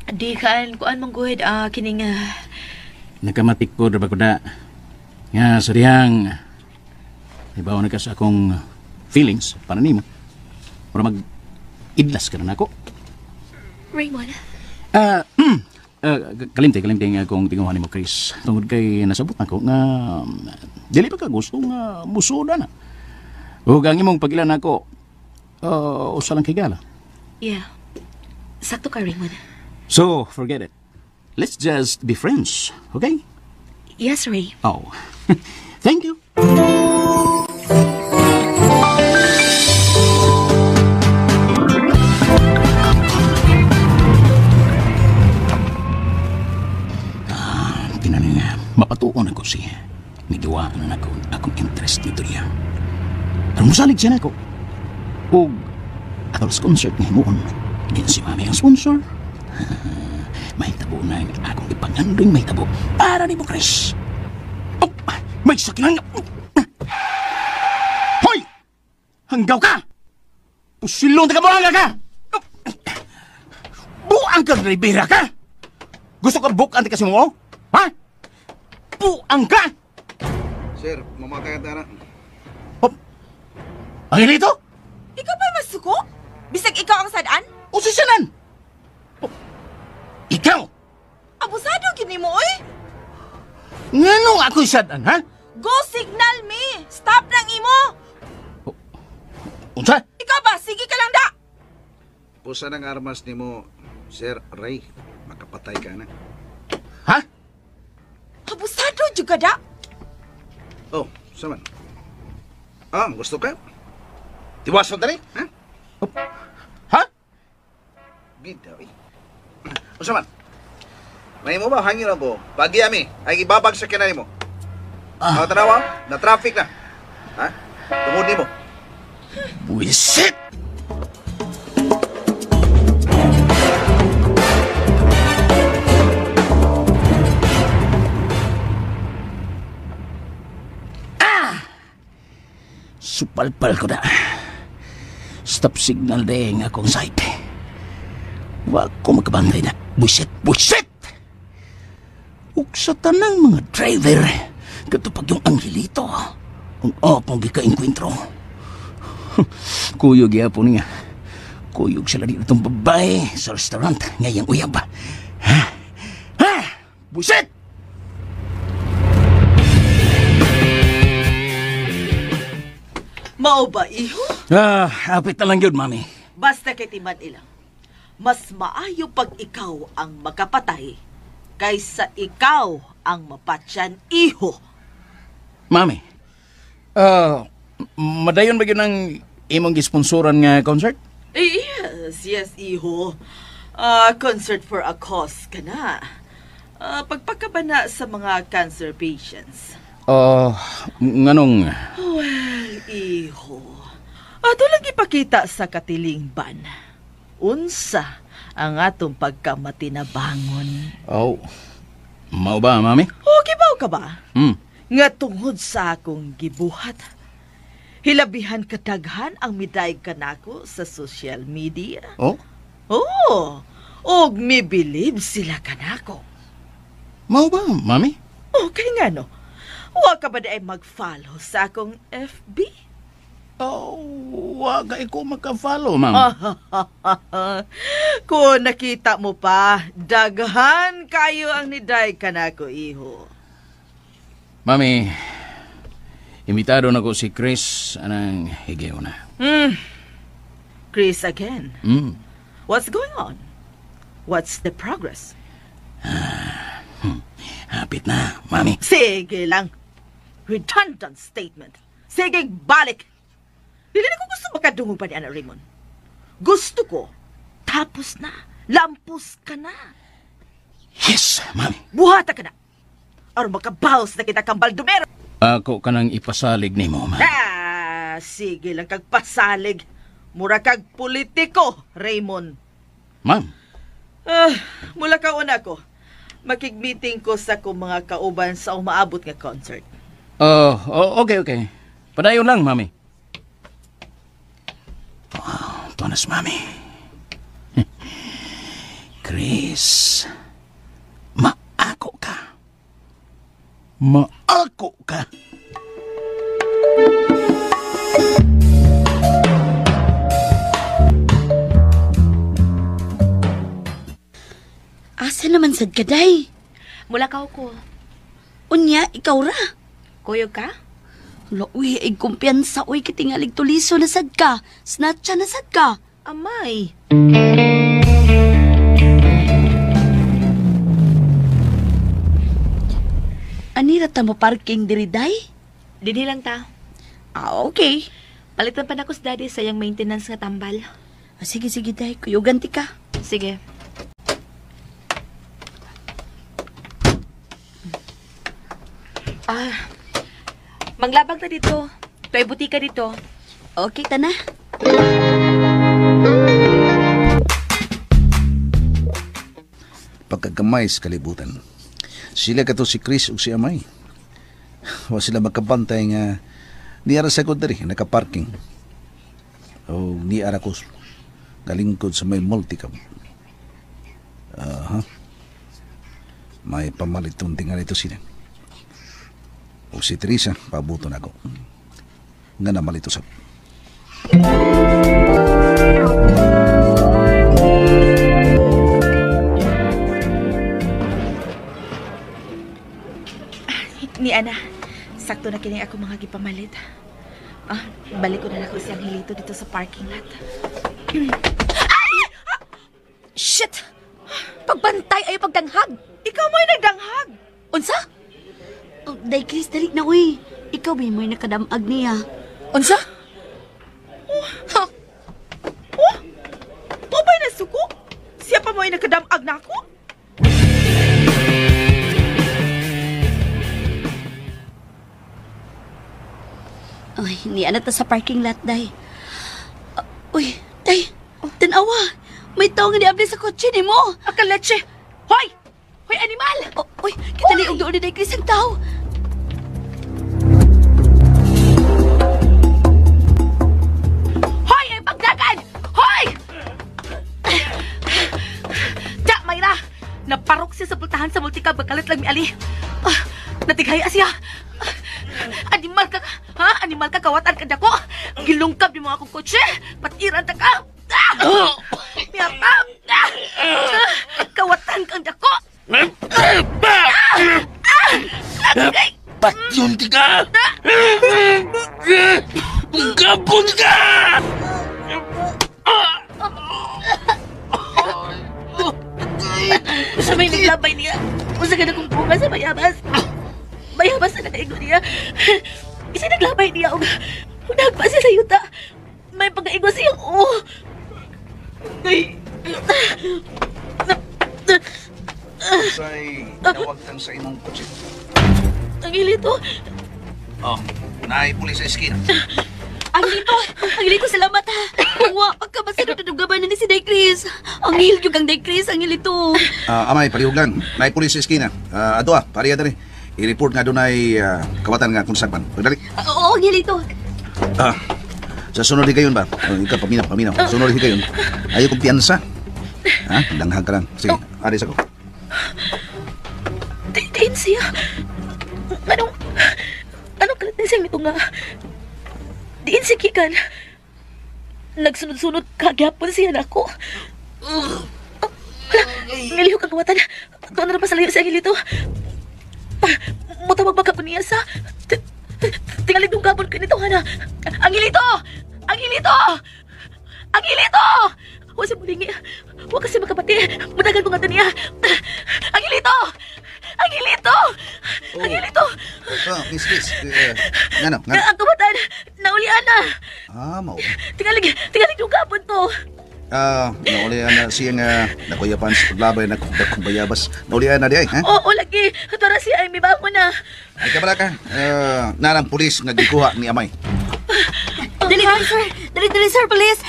[SPEAKER 11] Di kaan, kuan mong guhid, kining...
[SPEAKER 2] Nakamatik ko, diba ko da? Nga, sa diyang, ibaw na ka sa akong feelings para nimo. Para mag-idlas ka na nako.
[SPEAKER 11] Raymond?
[SPEAKER 2] Kalimte nga akong tinguhan nimo, Chris. Tungod kay nasabot nako nga dili pa ka gusto nga musuda na. Ug ang imong pagilan nako, usa lang kay gala.
[SPEAKER 11] Yeah. Sakto ka, Raymond.
[SPEAKER 2] So, forget it. Let's just be friends, okay?
[SPEAKER 11] Yes, Ray.
[SPEAKER 2] Oh. Thank you. Tinan nga, mapatuon ako siya. Nigiwa na ako akong interest nito niya. Pero musalig siya na ako. Og atol sa concert nga himuon, din si Mami ang sponsor. May tabo na ang akong ipangandoy may tabo para ni mo, Chris. Oh, may sakinan nga. Hoy! Hanggaw ka! Pusilong ka buanga ka! Buang ka, Rivera ka! Gusto ka bukan kasi mo? Ha? Buang ka!
[SPEAKER 7] Sir, mamatay ka na.
[SPEAKER 2] Oh, ang hilito?
[SPEAKER 11] Ikaw ba masuko? Bisag ikaw ang sadaan?
[SPEAKER 2] O si Sanan? Oh, ikaw?
[SPEAKER 11] Abusado gini mo, oy!
[SPEAKER 2] Nganong ako'y sadaan, ha?
[SPEAKER 11] Go signal me! Stop lang imo!
[SPEAKER 2] Oh, unsa?
[SPEAKER 11] Ikaw ba? Sige ka lang da!
[SPEAKER 7] Pusa ng armas nimo, Sir Ray. Makapatay ka na.
[SPEAKER 2] Ha?
[SPEAKER 11] Abusado juga da!
[SPEAKER 7] Oh, saman. Ah, gusto ka? Tiwason tani, ha?
[SPEAKER 2] Oh. Ha?
[SPEAKER 7] Bida, eh. Unsa man? May mo ba hangin ako? Pagi ami, ay ibabagsak ka na nimo. Ah. Tanawa, na traffic na. Ha? Tungod nimo.
[SPEAKER 2] Buisit! Supalpal ko na. Stop signal ding akong site. Wa ko makabantay na. Buset, buset! Ug sa tanang mga driver, katupag yung Angelito, ang apong gika-enkwentro. Kuyog yapon niya. Kuyog sila dito itong babae sa restaurant ngayang uyab. Ha? Ha? Buset!
[SPEAKER 4] Mao ba, iho?
[SPEAKER 2] Ah, apit na lang yun, mami.
[SPEAKER 4] Basta kay timan ilang. Mas maayo pag ikaw ang makapatay kaysa ikaw ang mapatyan, iho.
[SPEAKER 2] Mami, madayon ba yun ang imong gisponsoran nga concert?
[SPEAKER 4] Yes, yes, iho. Concert for a cause ka na. Pagpakabana sa mga cancer patients.
[SPEAKER 2] Nganong?
[SPEAKER 4] Well, iho. Ato lang ipakita sa katilingban. Unsa ang atong pagkamatinabangon.
[SPEAKER 2] Oh, mao ba, mami?
[SPEAKER 4] Oh, kibaw ka ba? Nga tungod sa akong gibuhat, hilabihan kadaghan ang miday kanako sa social media.
[SPEAKER 2] Oh?
[SPEAKER 4] Oo. Og mibilib sila kanako.
[SPEAKER 2] Mao ba, mami?
[SPEAKER 4] Okay nga no. Wa ka ba di ay mag-follow sa akong FB?
[SPEAKER 2] Oh, wa ka ko maka-follow, ma'am.
[SPEAKER 4] Kung nakita mo pa, daghan kayo ang niday kanako, iho.
[SPEAKER 2] Mami, imbitado na ko si Chris anang higaw na.
[SPEAKER 4] Chris again. What's going on? What's the progress?
[SPEAKER 2] Hapit na, mami.
[SPEAKER 4] Sige lang. Redundant statement. Sige, balik. Dili na ko gusto makadungog pa ni Ana Raymond. Gusto ko, tapos na. Lampos ka na.
[SPEAKER 2] Yes, mami.
[SPEAKER 4] Buhata ka na. Aron makabaws na kita kang Baldomero.
[SPEAKER 2] Ako ka nang ipasalig ni mo, mami.
[SPEAKER 4] Ah, sige lang kag pasalig. Mura kag politiko, Raymond.
[SPEAKER 2] Ma'am.
[SPEAKER 4] Mula ka una ko. Makig-meeting ko sa kong mga kauban sa umaabot nga concert.
[SPEAKER 2] Oh, okay. Padayon lang, mami. Oh, tunas, mami. Chris, maako ka. Maako ka.
[SPEAKER 9] Asa naman sad ka, day?
[SPEAKER 12] Mula ka ko.
[SPEAKER 9] Unya, ikaw ra.
[SPEAKER 12] Kuyog ka?
[SPEAKER 9] Hala, uy, ay kumpiyansa, uy, kitingalig tuliso na sad ka. Snatcha na sad ka.
[SPEAKER 12] Amay.
[SPEAKER 9] Anira ta mo parking diri, day?
[SPEAKER 12] Dinhi lang ta.
[SPEAKER 9] Ah, okay.
[SPEAKER 12] Palitan pa na ko sa daddy sa iyang maintenance nga tambal.
[SPEAKER 9] Ah, sige, sige, day. Kuyugan ti ka.
[SPEAKER 12] Sige. Ah, manglabag ta dito. Tuay butika dito.
[SPEAKER 9] Okay, ta na.
[SPEAKER 7] Pagkagamay sa kalibutan. Sila kato si Chris ug si Amay. Wa sila makabantay nga niara sa ko diri nakaparking. O niara ko galingkod sa may multicab. Aha. May pamalitong tingal ito sila. O si Teresa, pabuto na ako. Nga na malito sa.
[SPEAKER 11] Ni Ana, sakto na kini ako mga gipamalit. Ah, balik ko na lang ko si Angelito dito sa parking lot.
[SPEAKER 12] Ay! Shit! Pagbantay ay pagdanghag!
[SPEAKER 4] Ikaw mo'y nagdanghag!
[SPEAKER 12] Unsa?
[SPEAKER 9] Oh, day, Chris, dali na, uy. Ikaw ba mo'y nakadamag niya?
[SPEAKER 12] Unsa?
[SPEAKER 4] Oh! Ha? Oh! Mo ba'y nasuko? Siya pa mo'y nakadamag na ako?
[SPEAKER 9] Ay, niya na ta sa parking lot, day. Uy, day, tanawa. May tao nga niabli sa kotse ni mo.
[SPEAKER 12] Akaletche! Hoy! Hoy, animal!
[SPEAKER 9] Oh, uy, kita ni og doon ni Day Chris ang tao.
[SPEAKER 12] tingali. Natighaya siya. Animal ka, ha? Animal ka, kawatan ka dako. Gilungkab ni mga akong kotse. Patiran ta ka. Miyapam. Kawatan kang dako.
[SPEAKER 5] Patyon ka! Gabon ka!
[SPEAKER 12] Sa may naglabay niya. Usa ka na kong bunga sa bayabas. Bayabas na nakaigo niya. Isa naglabay niya. Og nagpa siya sa yuta. May pagkaigo siyang oo. Ay.
[SPEAKER 7] Say, nawagtan sa imong kotse.
[SPEAKER 12] Ang hilito.
[SPEAKER 7] Oh, naay pulis sa eskina.
[SPEAKER 9] Angelito! Angelito, salamat ha! Wa, pagkabasin na dugaban na ni si Day Chris. Ang hil yung kang Day Chris, Angelito.
[SPEAKER 7] Amay, palihog lang. Naay pulis sa eskina. Ato ah, pariya dali. I-report nga doon ay kawatan nga kung sagpan. Pagdali.
[SPEAKER 9] Oo, Angelito.
[SPEAKER 7] Sa sunod higayon ba? Oh, ikaw, paminaw, paminaw. Sunod higayon. Ayaw kumpiyansa. Ha? Langhag ka lang. Sige, aris ako.
[SPEAKER 12] Diin siya. Anong kalat na siyang nito nga? Diin si Kikan. Nagsunod-sunod kagyapon siya nako. Oh, wala, ngalihok ang kawatan. Tuan na pa sa layo si Angelito. Mutawag ba ka po niya sa... Tingalig nung gabon ko nito, hana. Angelito! Angelito! Angelito! Huwag siya mulingi. Huwag kasi makapati. Madagal ko nga ito niya. Angelito! Angelito!
[SPEAKER 7] Oh.
[SPEAKER 12] Angelito!
[SPEAKER 7] Oh, Miss Chris. Ngano? Ngano?
[SPEAKER 12] Ang kawatan! Naulian na!
[SPEAKER 7] Ah, mao.
[SPEAKER 12] Tingalig, tingalig nung gabon to.
[SPEAKER 7] Naulian na siya nga nakuyapan sa paglabay na kung bayabas. Naulian na di ay, ha?
[SPEAKER 12] Oo, lagi. Para siya ay may bango na.
[SPEAKER 7] Ay, kabala ka. Narang pulis nga gikuha ni Amay.
[SPEAKER 9] Dali, dali, sir. Dali, dali, sir, please.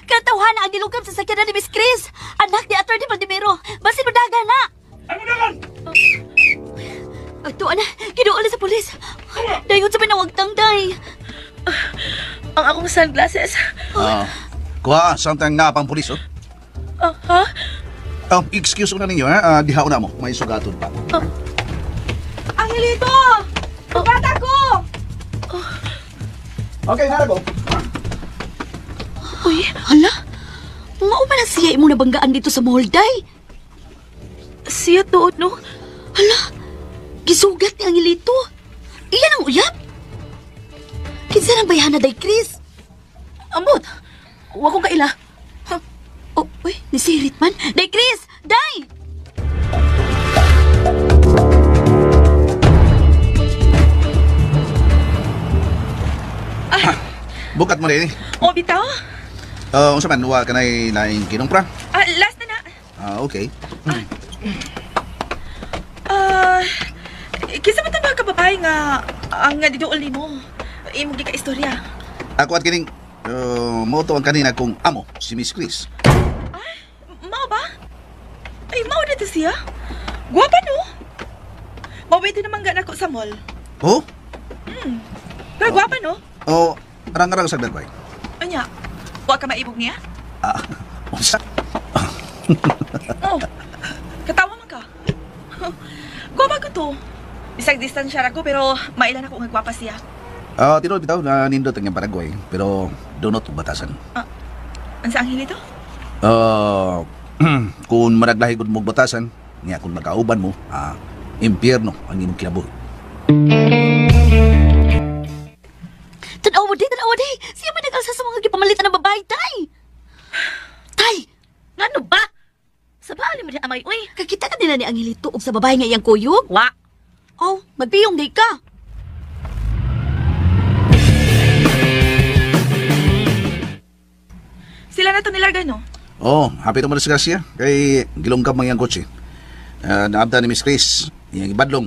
[SPEAKER 9] Kana tawhan na ang gilungkab sa sakyanan ni Miss Chris. Anak ni Atty. Valdemiro. Basin mo daga na.
[SPEAKER 5] Ano naman?
[SPEAKER 9] Ay, tuwa na. Kinuol na sa pulis. Dayon sa pinawagtang, day.
[SPEAKER 12] Ang akong sunglasses.
[SPEAKER 7] Kuha, samtang nga pang pulis, oh.
[SPEAKER 12] Ha?
[SPEAKER 7] Oh, excuse na ninyo, ha? Diha na mo. May sugaton pa.
[SPEAKER 11] Angelito! Bata ko!
[SPEAKER 7] Okay, nara ko.
[SPEAKER 9] Uy, hala. Mao man na siya imong nabanggaan dito sa mall, day.
[SPEAKER 12] Siya tuod, no?
[SPEAKER 9] Hala, gisugat ni Angelito. Iyan ang uyab. Kinsa nang bayhana, day, Chris?
[SPEAKER 12] Ambot, wa kong kaila.
[SPEAKER 9] Huh? Oh, uy, nisirit man. Day, Chris! Day!
[SPEAKER 7] Bukat mo rin, eh.
[SPEAKER 11] Oh, bitaw?
[SPEAKER 7] Unsa man, wa ka na'y laing kinumpra?
[SPEAKER 11] Last na na.
[SPEAKER 7] Okay.
[SPEAKER 11] Kinsa man ba ka babae nga ang nga diduol nimo? Imong gi ka istorya.
[SPEAKER 7] Ako at kining mao to ang kanina kong amo, si Miss Chris.
[SPEAKER 11] Ay, mao ba? Ay, mao dito siya. Gwapa no? Mawait naman ga nako sa mall.
[SPEAKER 7] Oh?
[SPEAKER 11] Pero gwapa no?
[SPEAKER 7] Oh, arang-arang sa bay.
[SPEAKER 11] Anya, wa ka maibog niya?
[SPEAKER 7] Unsa?
[SPEAKER 11] Oh, katawa man ka. Gwapa ko to. Bisag distansya ra ko pero mailan ako nga gwapa siya.
[SPEAKER 7] Tinuod bitaw na nindot ang iyang Paraguay, pero dunot og batasan.
[SPEAKER 11] Unsa ang hilito?
[SPEAKER 7] Kung managlahi gud mo og batasan, niya kung magkauban mo, impyerno ang imong kinabuhi.
[SPEAKER 9] Tanawa day, tanawa day. Siya man nag-alsa sa mga gipamalitan ng babae, tay. Tay!
[SPEAKER 12] Ngano ba? Sa baali mo di amay, uy.
[SPEAKER 9] Kakita ka nila ni Angelito og sa babae nga iyang kuyog?
[SPEAKER 12] Wa.
[SPEAKER 9] Oh, magpiyong day ka.
[SPEAKER 11] Sila na to nilarga, no?
[SPEAKER 7] Oh, happy to mo disgrasya. Kay gilungkab man iyang kotse. Naabda ni Miss Chris, iyang ibadlong,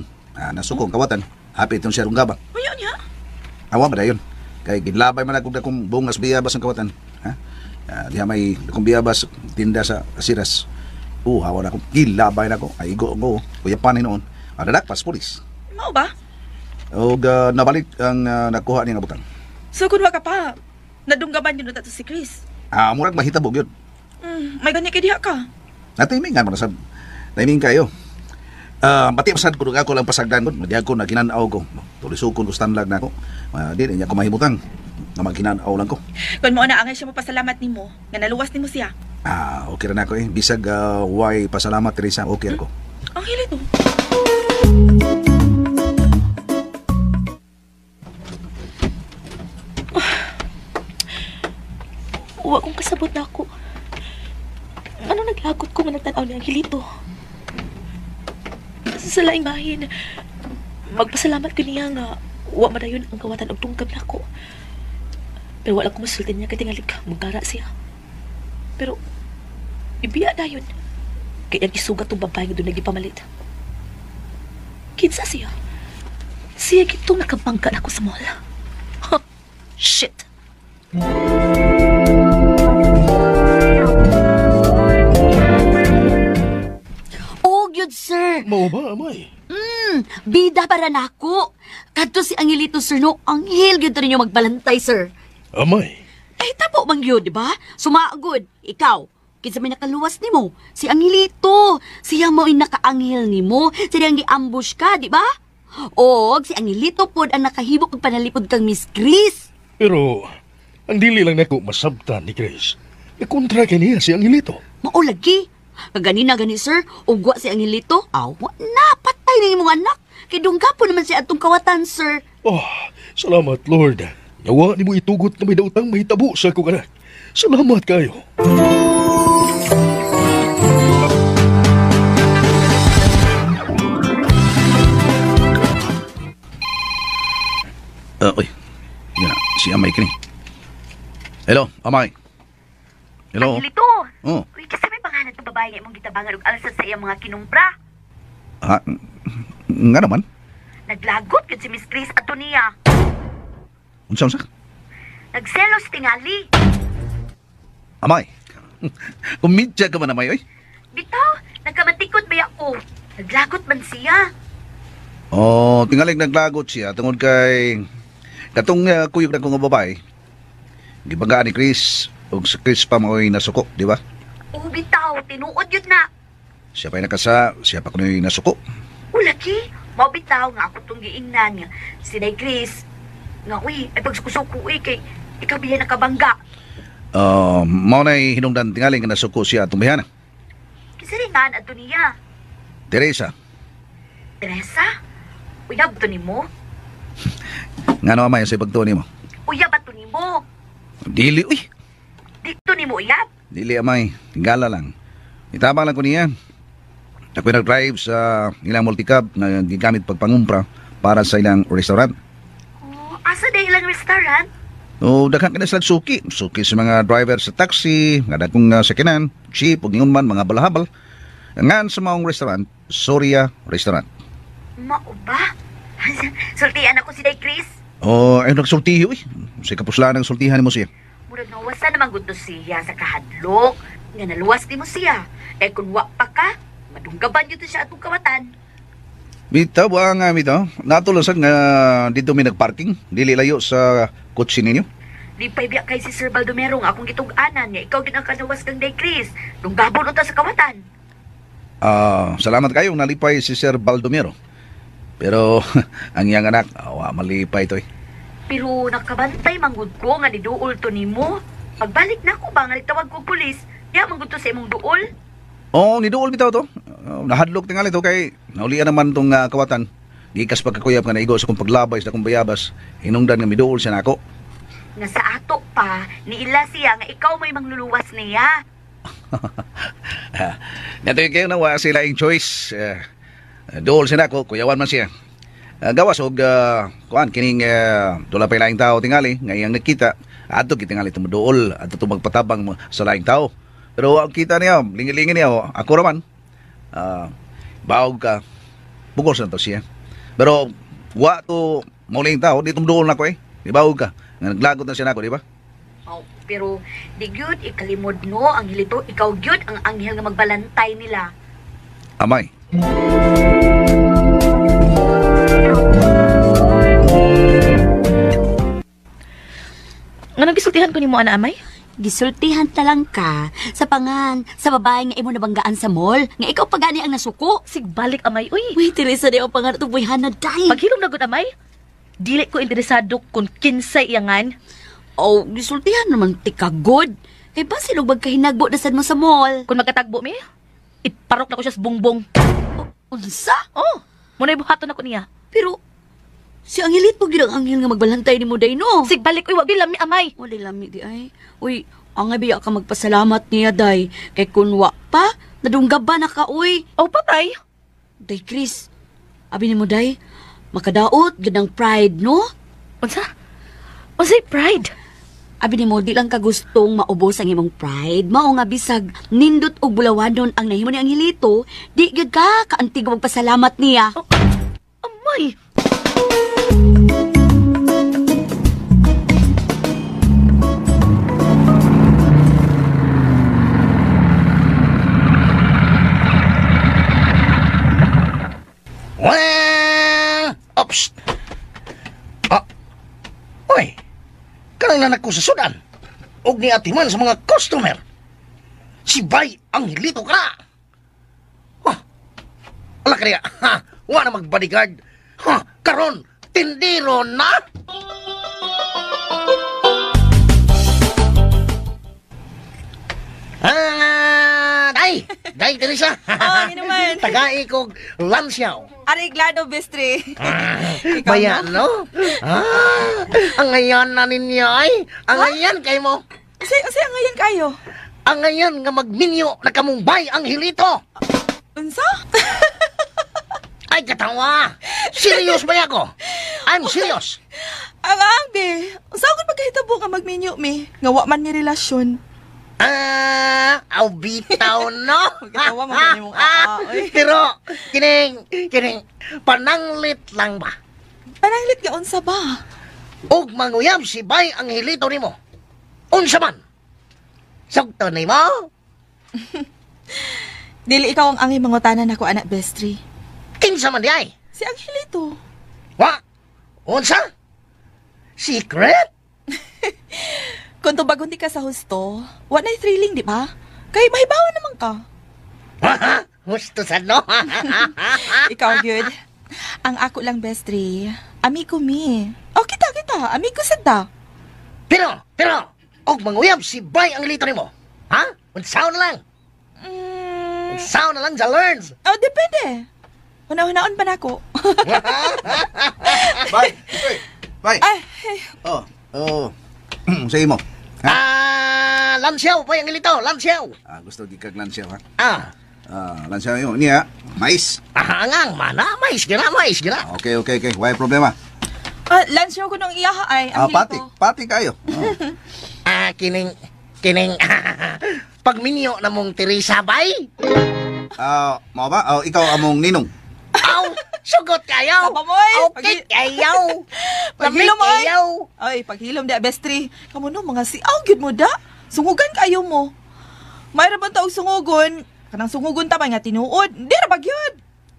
[SPEAKER 7] nasukong kawatan. Happy itong siya runggaba.
[SPEAKER 11] Uy, niya.
[SPEAKER 7] Awa ba dayon? Kay ginlabay man akong dakong bungas biyabas ang kawatan. Ha? Diha may dakong biyabas tinda sa Asiras. Hawa na akong gilabay na ako. Ay igo ko. Kuya panay noon. Dadakpas pulis.
[SPEAKER 11] Mao ba?
[SPEAKER 7] Og nabalik ang nakuha niya nga butang.
[SPEAKER 11] So kun wa ka pa, nadunggaban yun na to si Chris.
[SPEAKER 7] Murag mahitabo gyud.
[SPEAKER 11] May gani kay diha ka.
[SPEAKER 7] Natimingan mo na sab. Naiming kayo. Pati pasad ko ako lang pasagdan ko. Madiag ko na ginanaw ko. Tulisukon ko standlag na ako. Di niya ko mahimutang nga magginanaw lang ko.
[SPEAKER 11] Kun mo na angay siya mapasalamat nimo, nga naluwas nimo siya.
[SPEAKER 7] Ah, okay ra na ako eh. Bisag why pasalamat Teresa, okay ra ko.
[SPEAKER 11] Ang hilit to.
[SPEAKER 12] Wa kong kasabot na ako. Ano naglagot ko nga nagtanaw ni Angelito? Sa laing bahin, magpasalamat ko niya nga wa madayon ang kawatan og tungkab nako. Pero wala ko masulti niya kay tingali ka, magkara siya. Pero ibiya dayon. Kaya ang isugat tong babae nga doon nagipamalit. Kinsa siya? Siya gitong nakabangga nako sa mall. Huh, shit!
[SPEAKER 9] Og yun, sir.
[SPEAKER 5] Mao ba, amay?
[SPEAKER 9] Bida para nako. Kadto si Angelito, sir, no? Anghel gyud ninyo magbalantay, sir.
[SPEAKER 5] Amay.
[SPEAKER 9] Eh, tapo man gyud, di ba? Sumagod. Ikaw, kinsa may nakaluwas nimo? Si Angelito. Siya mo ay nakaanghel nimo. Siya ang gi-ambush ka, di ba? Og si Angelito pod ang nakahibok og panalipod kang Miss Chris.
[SPEAKER 5] Pero, ang dili lang nako masabtan ni Chris. Ikontra kay niya si Angelito.
[SPEAKER 9] Mao lagi. Kaganina gani sir, ugwa si Angelito. Aw, na patay na imong anak. Kay dungga po naman siya atong kawatan, sir.
[SPEAKER 5] Oh, salamat Lord. Nawa nimo itugot na may dautang mahitabo sa akong anak. Salamat kayo.
[SPEAKER 7] Uy. Yan na, si Amay kini. Hello, Amay. Hello.
[SPEAKER 9] Angelito.
[SPEAKER 7] Oh.
[SPEAKER 9] Uy, kasi may pangalan tong babae nga imong gitabangan og alsa sa iyang mga kinumpra.
[SPEAKER 7] Ha? Nga naman?
[SPEAKER 9] Naglagot gyud si Miss Chris ato niya.
[SPEAKER 7] Unsa unsa?
[SPEAKER 9] Nagselos tingali.
[SPEAKER 7] Amay. Kumidya ka man amay oy.
[SPEAKER 9] Bitaw, nagkamatikod ba ako? Naglagot man siya.
[SPEAKER 7] Oh, tingalig naglagot siya tungod kay katong kuyog na kong babae. Gibanggaan ni Chris ug si Chris pa mao'y nasuko, di ba?
[SPEAKER 9] Oo, bitaw, tinuod yun na.
[SPEAKER 7] Siya pa'y nakasa, siya pa kuno'y nasuko.
[SPEAKER 9] Ulaki, mao bitaw nga ako tong giingnan nga. Si Day Chris, nga uy, ay pagsuko-suko uy, kay ikaw biya nakabangga.
[SPEAKER 7] Mao na'y hinungdan tingali nga nasuko siya atong bihana.
[SPEAKER 9] Kisiringan ato niya.
[SPEAKER 7] Teresa,
[SPEAKER 9] Teresa, uyab to nimo?
[SPEAKER 7] ngano amay sa pagtuo nimo?
[SPEAKER 9] Uyab ato nimo?
[SPEAKER 7] Dili uy.
[SPEAKER 9] Dito nimo uyab?
[SPEAKER 7] Dili amay, tingala lang. Itabang lang ko niya. Ako'y nag-drive sa ilang multicab na gigamit pagpangumpra para sa ilang restaurant.
[SPEAKER 9] Oh, asa day ilang restaurant?
[SPEAKER 7] O, daghan ka na silang suki. Suki sa mga driver sa taxi, nga dagkong sakinan, jeep, ug ingon man, mga balahabal. Ngan sa maong restaurant, Soria Restaurant.
[SPEAKER 9] Mao ba? Sultian ako si Day Chris.
[SPEAKER 7] O, ay nagsultihi, uy. Sa kapuslaan ng sultihan mo siya.
[SPEAKER 9] Murag nawasa naman gud to siya sa kahadlok. Nga naluwas nimo siya. Eh kung wa pa ka, madunggaban yun to siya atong kawatan.
[SPEAKER 7] Bitaw, buha nga bitaw. Natulasan nga dito may nagparking. Dili layo sa kotse ninyo.
[SPEAKER 9] Di pa ibiya kay si Sir Baldomero nga akong gitug-anan nga ikaw gid ang kanawas kang Day Chris. Dunggabon unta sa kawatan.
[SPEAKER 7] Salamat kayo nalipay si Sir Baldomero. Pero ang iyang anak, awa malipay to eh.
[SPEAKER 9] Pero nakabantay manggod ko nga niduol to nimo. Pagbalik na ko ba nga nagtawag ko pulis, diha manggod to sa imong duol.
[SPEAKER 7] Oo, niduol bitaw to. Nahadlok tingali to kay naulian naman tong kawatan. Gikas pagkakuyap nga naigo sa kong paglabay sa akong bayabas. Hinungdan nga miduol siya nako.
[SPEAKER 9] Nga sa ato pa, niila siya nga ikaw may mangluluwas niya.
[SPEAKER 7] Natoy kayo na wa sila yung choice. Duol siya nako, kuyawan man siya. Gawas og kuan kining dula pay laing tao tingali nga iyang nakita adto gitingali tumuduol adto to magpatabang sa laing tao. Pero ang kita niya, lingi-lingi niya, ako raman. Baog ka, bugos na to siya. Pero wa to mauling tao, di tumuduol na ko eh. Di baog ka. Nga naglagot na siya nako, di ba?
[SPEAKER 9] Oh, pero di gyud ikalimod no ang hilito, ikaw gyud ang anghel nga magbalantay nila.
[SPEAKER 7] Amay.
[SPEAKER 12] Nga nang gisultihan ko nimo ana amay?
[SPEAKER 13] Gisultihan ta lang ka sa pangan sa babae nga imo nabanggaan sa mall nga ikaw pa gani ang nasuko.
[SPEAKER 12] Sigbalik amay uy.
[SPEAKER 13] Uy, Teresa di ang pangan atong buhana day.
[SPEAKER 12] Paghilom na gud amay. Dili ko interesado kung kinsay iyangan.
[SPEAKER 13] Oh, gisultihan naman tika good. Kay basin og magkahinagbo na sad mo sa mall.
[SPEAKER 12] Kung magkatagbo mi, iparok na ko siya sa bungbong.
[SPEAKER 13] Unsa?
[SPEAKER 12] Oh, muna'y buhaton ako niya.
[SPEAKER 13] Pero si Angelito gyud ang anghel nga magbalantay nimo day no.
[SPEAKER 12] Sigbalik uy, wa lami amay.
[SPEAKER 13] Wala lami di ay. Uy, angay biya ka magpasalamat niya day. Kay kun wa pa, nadunggab ba na ka uy.
[SPEAKER 12] Oh, patay.
[SPEAKER 13] Day Chris, abi nimo day, makadaot gid ang pride no?
[SPEAKER 12] Unsa? Unsay pride?
[SPEAKER 13] Abi nimo di lang ka gustong maubos ang imong pride. Mao nga bisag nindot og bulawanon ang nahimo ni Angelito, di gyud ka kaantig magpasalamat niya.
[SPEAKER 12] Oh, amay.
[SPEAKER 8] Wah! Ops! Ah! Oy! Kanang nanak ko sa sudan. Og ni atiman sa mga customer. Si Bay Angelito ka na! Ha! Ala kaya, ha! Wa na mag-bodyguard. Ha! Karon, tindiro na! Ah, day! Day, Teresa!
[SPEAKER 11] Oh, yun naman.
[SPEAKER 8] Tagai kog lansyaw.
[SPEAKER 11] Areglado, bistri. Ikaw,
[SPEAKER 8] Bayan, no? Ah, ang ngayon na ninyo ay. Ang ngayon kay mo.
[SPEAKER 11] Unsay, unsay ang ngayon kayo?
[SPEAKER 8] Ang ngayon nga magminyo na kamumbay ang hilito.
[SPEAKER 11] Unsa?
[SPEAKER 8] Ay, katawa. Serious ba ako? I'm serious.
[SPEAKER 11] Ang ang, be. Unsa akong pagkahitabo nga magminyo mi? Nga wa man mi relasyon.
[SPEAKER 8] Ah, aw bitaw, no?
[SPEAKER 11] Katawa man gani mong aa, oy.
[SPEAKER 8] Pero, kining, pananglit lang ba?
[SPEAKER 11] Pananglit nga unsa ba?
[SPEAKER 8] Og manguyab si Bay Angelito nimo. Unsa man? Sugto nimo?
[SPEAKER 11] Dili ikaw ang angay mangutanan nako anak bestri.
[SPEAKER 8] Kinsa man di ay?
[SPEAKER 11] Si Angelito.
[SPEAKER 8] Wa? Unsa? Secret?
[SPEAKER 11] Kung tubagon di ka sa husto, wa na'y thrilling, di ba? Kay mahibaw naman ka.
[SPEAKER 8] Husto sa no?
[SPEAKER 11] Ikaw, good. Ang ako lang, bestri, amigo mi. Oh, kita, kita. Amigo sad ta.
[SPEAKER 8] Pero, og manguyab si Bay Angelito nimo. Ha? Unsaon na lang? Unsaon na lang sa learns?
[SPEAKER 11] Oh, depende. Una-unaon pa nako.
[SPEAKER 7] Bye. Bye.
[SPEAKER 11] Ay,
[SPEAKER 7] Oh, oh. Sa imo. Ha?
[SPEAKER 8] Ah, lansyaw, Bay Angelito, lansyaw.
[SPEAKER 7] Ah, gusto gikag lansyaw ha.
[SPEAKER 8] Ah.
[SPEAKER 7] Ah, lansyaw yun. Niya, mais.
[SPEAKER 8] Ah, angang mana, mais gina, mais gina.
[SPEAKER 7] Okay, okay, okay. Why problema?
[SPEAKER 11] Ah, lunch ko nung iyaha ay,
[SPEAKER 7] Ah,
[SPEAKER 11] Angelito.
[SPEAKER 7] pati, pati kayo. Oh.
[SPEAKER 8] Ah, kining, pagminyo na mong Teresa, bay.
[SPEAKER 7] Ah, mao ba? Oh, ikaw among ninong.
[SPEAKER 8] Aw, sugot kayo.
[SPEAKER 11] Sapa mo, oy.
[SPEAKER 8] Okay kayo.
[SPEAKER 11] Paghilom,
[SPEAKER 8] Lamig
[SPEAKER 11] oy.
[SPEAKER 8] kayo.
[SPEAKER 11] Ay, paghilom da, bestri. Kamo no, mga siaw, gyud mo da. Sungugan kayo mo. Mayroon ba taog sungugon? Kanang sungugon ta ba nga tinuod? Di ra ba gyud?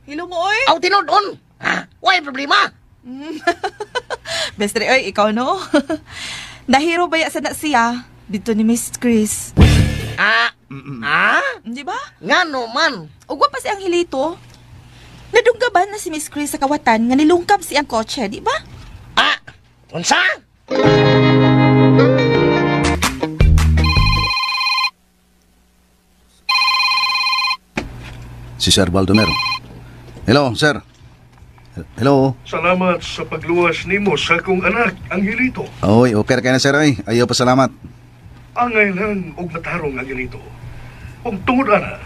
[SPEAKER 11] Hilom mo, oy.
[SPEAKER 8] Aw, tinuod-on. Ha? Why problema?
[SPEAKER 11] Bestri, oy, ikaw no. Nahiro ba ya sa na siya? Dito ni Miss Chris.
[SPEAKER 8] Ah, ah?
[SPEAKER 11] Di ba?
[SPEAKER 8] Ngano man?
[SPEAKER 11] Ugwa pa si Angelito. Nadunggaban na si Miss Chris sa kawatan nga nilungkab si ang kotse, di ba?
[SPEAKER 8] Ah, unsa?
[SPEAKER 7] Si Sir Baldomero. Hello, sir. Hello.
[SPEAKER 5] Salamat sa pagluwas nimo sa akong anak, Angelito.
[SPEAKER 7] Oy, okay ra kayo na sir oy. Ayaw pa salamat.
[SPEAKER 5] Angay lang og natarong Angelito. Og tungod ana,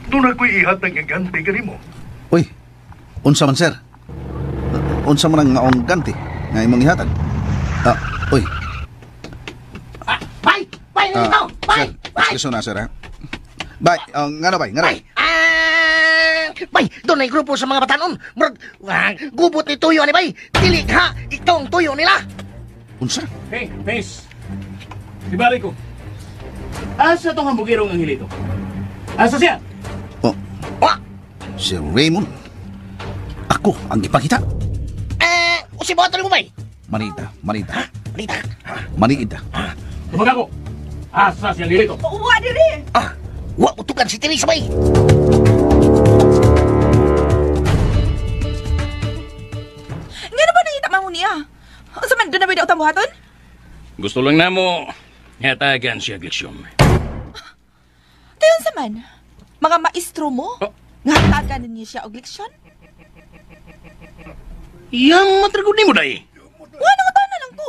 [SPEAKER 5] doon ako'y ihatag nga ganti kanimo.
[SPEAKER 7] Uy, unsa man sir? Unsa man ang ngaong ganti nga imong ihatag? Ah, uy.
[SPEAKER 8] Ah, bay, bay,
[SPEAKER 7] Ah,
[SPEAKER 8] Angelito, bay,
[SPEAKER 7] sir, excuse na sir ha. Bay, ngano bay, ngano?
[SPEAKER 8] Bay, ah, bay, doon ay grupo sa mga batanon. Murag, ah, gubot ni tuyo ni bay. Dili ha, ikaw ang tuyo nila.
[SPEAKER 7] Unsa?
[SPEAKER 2] Hey, miss. Ibalik ko. Asa tong hambugirong Angelito? Asa siya?
[SPEAKER 7] Oh.
[SPEAKER 8] Wa.
[SPEAKER 7] Si Raymond. Ako ang gipakita.
[SPEAKER 8] Eh, usi botol mo bay.
[SPEAKER 7] Manita, manita.
[SPEAKER 8] Manita.
[SPEAKER 7] Maniid.
[SPEAKER 2] Tubag ako. Asa si Angelito?
[SPEAKER 11] Wa diri.
[SPEAKER 8] Ah, wa utukan si Teresa bay.
[SPEAKER 11] Ngano ba nangita man mo niya? Unsa man doon na ba daw buhaton?
[SPEAKER 2] Gusto lang namo hatagan siya leksyon.
[SPEAKER 11] Tayon sa man, mga maestro mo, oh. Nga hatagan ninyo siya og leksyon?
[SPEAKER 2] Yang matragod nimo day.
[SPEAKER 11] Wa nangutana lang ko.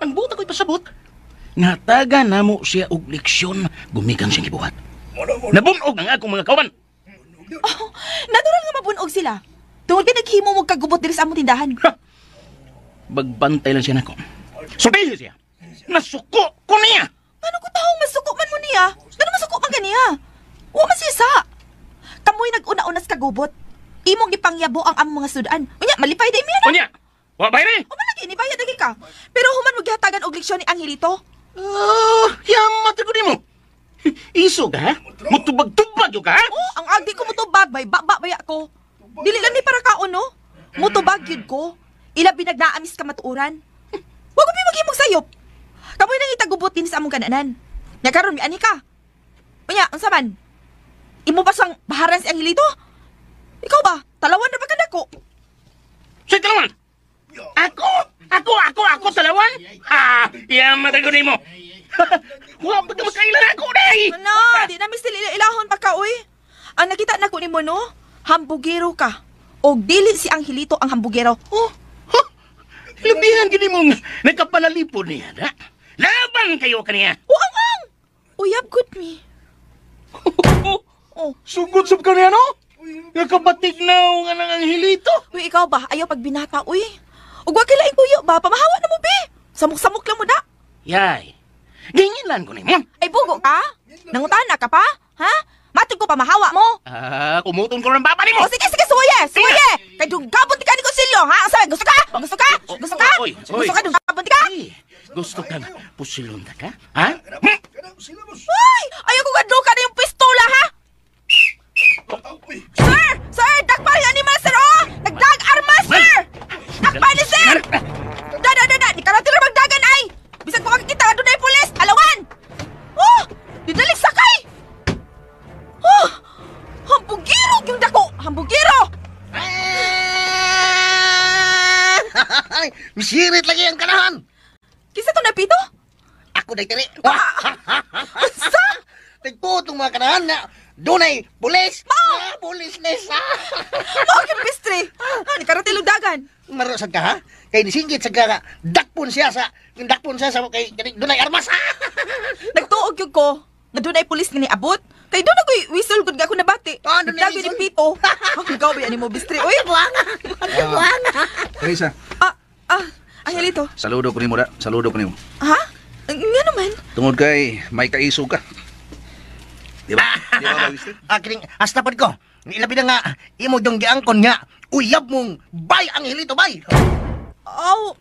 [SPEAKER 2] Ang buta ko'y pasabot. Ngatagan namo siya og leksyon gumikan siyang gibuhat. Nabunog ang akong mga kauban.
[SPEAKER 11] Oh, natural nga mabunog sila. Tungod kay naghimo mo kagubot diri sa among tindahan.
[SPEAKER 2] Ha! Bagbantay lang siya nako. Sultihi siya. Nasuko ko niya.
[SPEAKER 11] Ano ko taong masuko man mo niya? Ano masuko man kaniya? Wa man siya sa. Kamoy nag-una-una sa kagubot. Imong gipangyabo ang among mga sudan. Unya, malipay day miya na.
[SPEAKER 2] Unya, wa bayre.
[SPEAKER 11] O man lagi, nibayad lagi ka. Pero human mo gihatagan og leksyon ni Angelito.
[SPEAKER 2] Oh, yamat ko nimo. Iso ka, ha? Mutubag-tubag yo ka, ha?
[SPEAKER 11] Oh, ang agdi ko mutubag, bay baba baya ko. Dili lang ni para kaon, no? Mutubag yun ko. Ilabi nagnaamis ka matuoran. Wa ko maghimog sayop. Kamoy nang itagubot din sa among kananan. Nya karon mi ani ka. Unya, unsa man? Imo ba sang baharan si Angelito? Ikaw ba? Talawan ra ba kanako?
[SPEAKER 2] Say talawan. Ako? Ako talawan? Ha, yamat ko nimo. Wa pa ka makailan ako day.
[SPEAKER 11] Ano, di na mistil ilahon pa ka oy. Ang nakita nako nimo no, hambugero ka. Og dili si Angelito ang hambugero.
[SPEAKER 2] Oh. Huh? Labihan gini mong nagkapanalipod niya, da? Laban kayo kaniya.
[SPEAKER 11] O ang ang. Uyab good me. Oh.
[SPEAKER 2] Sugod sab kaniya no? Nakabatig na nga nang Angelito.
[SPEAKER 11] Uy, ikaw ba? Ayaw pag binata, uy. Ug wa kilaing tuyo ba? Pamahawa na mo, be. Samok-samok lang mo da.
[SPEAKER 2] Yay. Gingilan ko nimo.
[SPEAKER 11] Ay, bugo ka? Nangutana ka pa? Ha? Matod ko pamahawa mo.
[SPEAKER 2] Ah, kumuton ko ng baba nimo.
[SPEAKER 11] O sige, sige, suye, suye. Kay dugabon ti ka ni Konsilyo, ha? Ang sabi, gusto ka? Gusto ka? Gusto ka? Gusto ka dugabon ti ka?
[SPEAKER 2] Gusto ka pusilon ta ka? Ha?
[SPEAKER 11] Uy, ayaw ko gadlo ka na yung pistola, ha? Sir! Sir! Dakpal nga ni man, sir! Oh! Nagdag armas, sir! Dakpal ni, sir! Da, da, da, da! Di ka na tila magdagan, ay! Bisag ko makikita, doon ay pulis! Alawan! Oh! Didalik sakay! Oh! Hambugiro yung dako! Hambugiro!
[SPEAKER 8] Misirit lagi ang kanahan!
[SPEAKER 11] Kisa to na, Pito?
[SPEAKER 8] Ako na itiri! Sa? Tagpo itong mga kanahan na dunay pulis!
[SPEAKER 11] Mao!
[SPEAKER 8] Pulis nesa!
[SPEAKER 11] Mao yung bistri! Ha, ni karatilog dagan!
[SPEAKER 8] Marosag ka ha? Kay nisinggit sa ka, dakpon siya sa, kay dunay armas ha!
[SPEAKER 11] Nagtuog yun ko, nga dunay pulis nga niabot. Kay doon ako'y whistle gud nga ako nabati.
[SPEAKER 8] Oh, dunay
[SPEAKER 11] whistle ni Pito. Ang ikaw ba yan mo bistri? Uy!
[SPEAKER 8] Buanga! Buanga!
[SPEAKER 7] Teresa.
[SPEAKER 11] Angelito.
[SPEAKER 7] Saludo ko nimo da. Saludo ko nimo.
[SPEAKER 11] Ha? Nga naman?
[SPEAKER 7] Tungod kay may kaisog ka. Di ba? Di ba, Bistri?
[SPEAKER 8] Kining, hasta pod ko. Ilabi na nga, imo dong giangkon nga, uyab mong bay Angelito, bay!
[SPEAKER 11] Aw!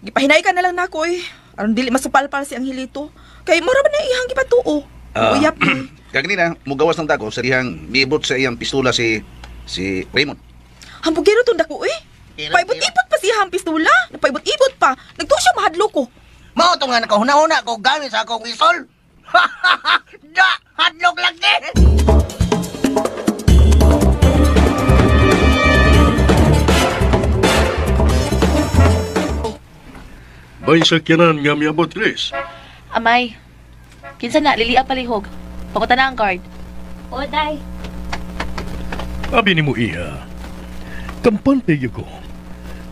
[SPEAKER 11] Gipahinay ka na lang nako eh. Aron dili masupalpal si Angelito. Kay mura ba na iyang gipatuo? Uyab ni.
[SPEAKER 7] Kaganina, mugawas ng dako sa dihang miibot sa iyang pistola si Raymond.
[SPEAKER 11] Hambugero tong dako eh. Paibot-ibot pa siya ang pistola. Napaibot-ibot pa. Nagtuo siya mahadlo ko.
[SPEAKER 8] Mao to nga nakahuna-huna ko gamit sa akong whistle. Da! Hadlok lang din!
[SPEAKER 5] May sakyanan nga miabot, Chris.
[SPEAKER 12] Amay, kinsa na, lilia palihog. Pakuta na ang card.
[SPEAKER 6] O, day.
[SPEAKER 5] Abi ni mo, iha. Kampante yun ko.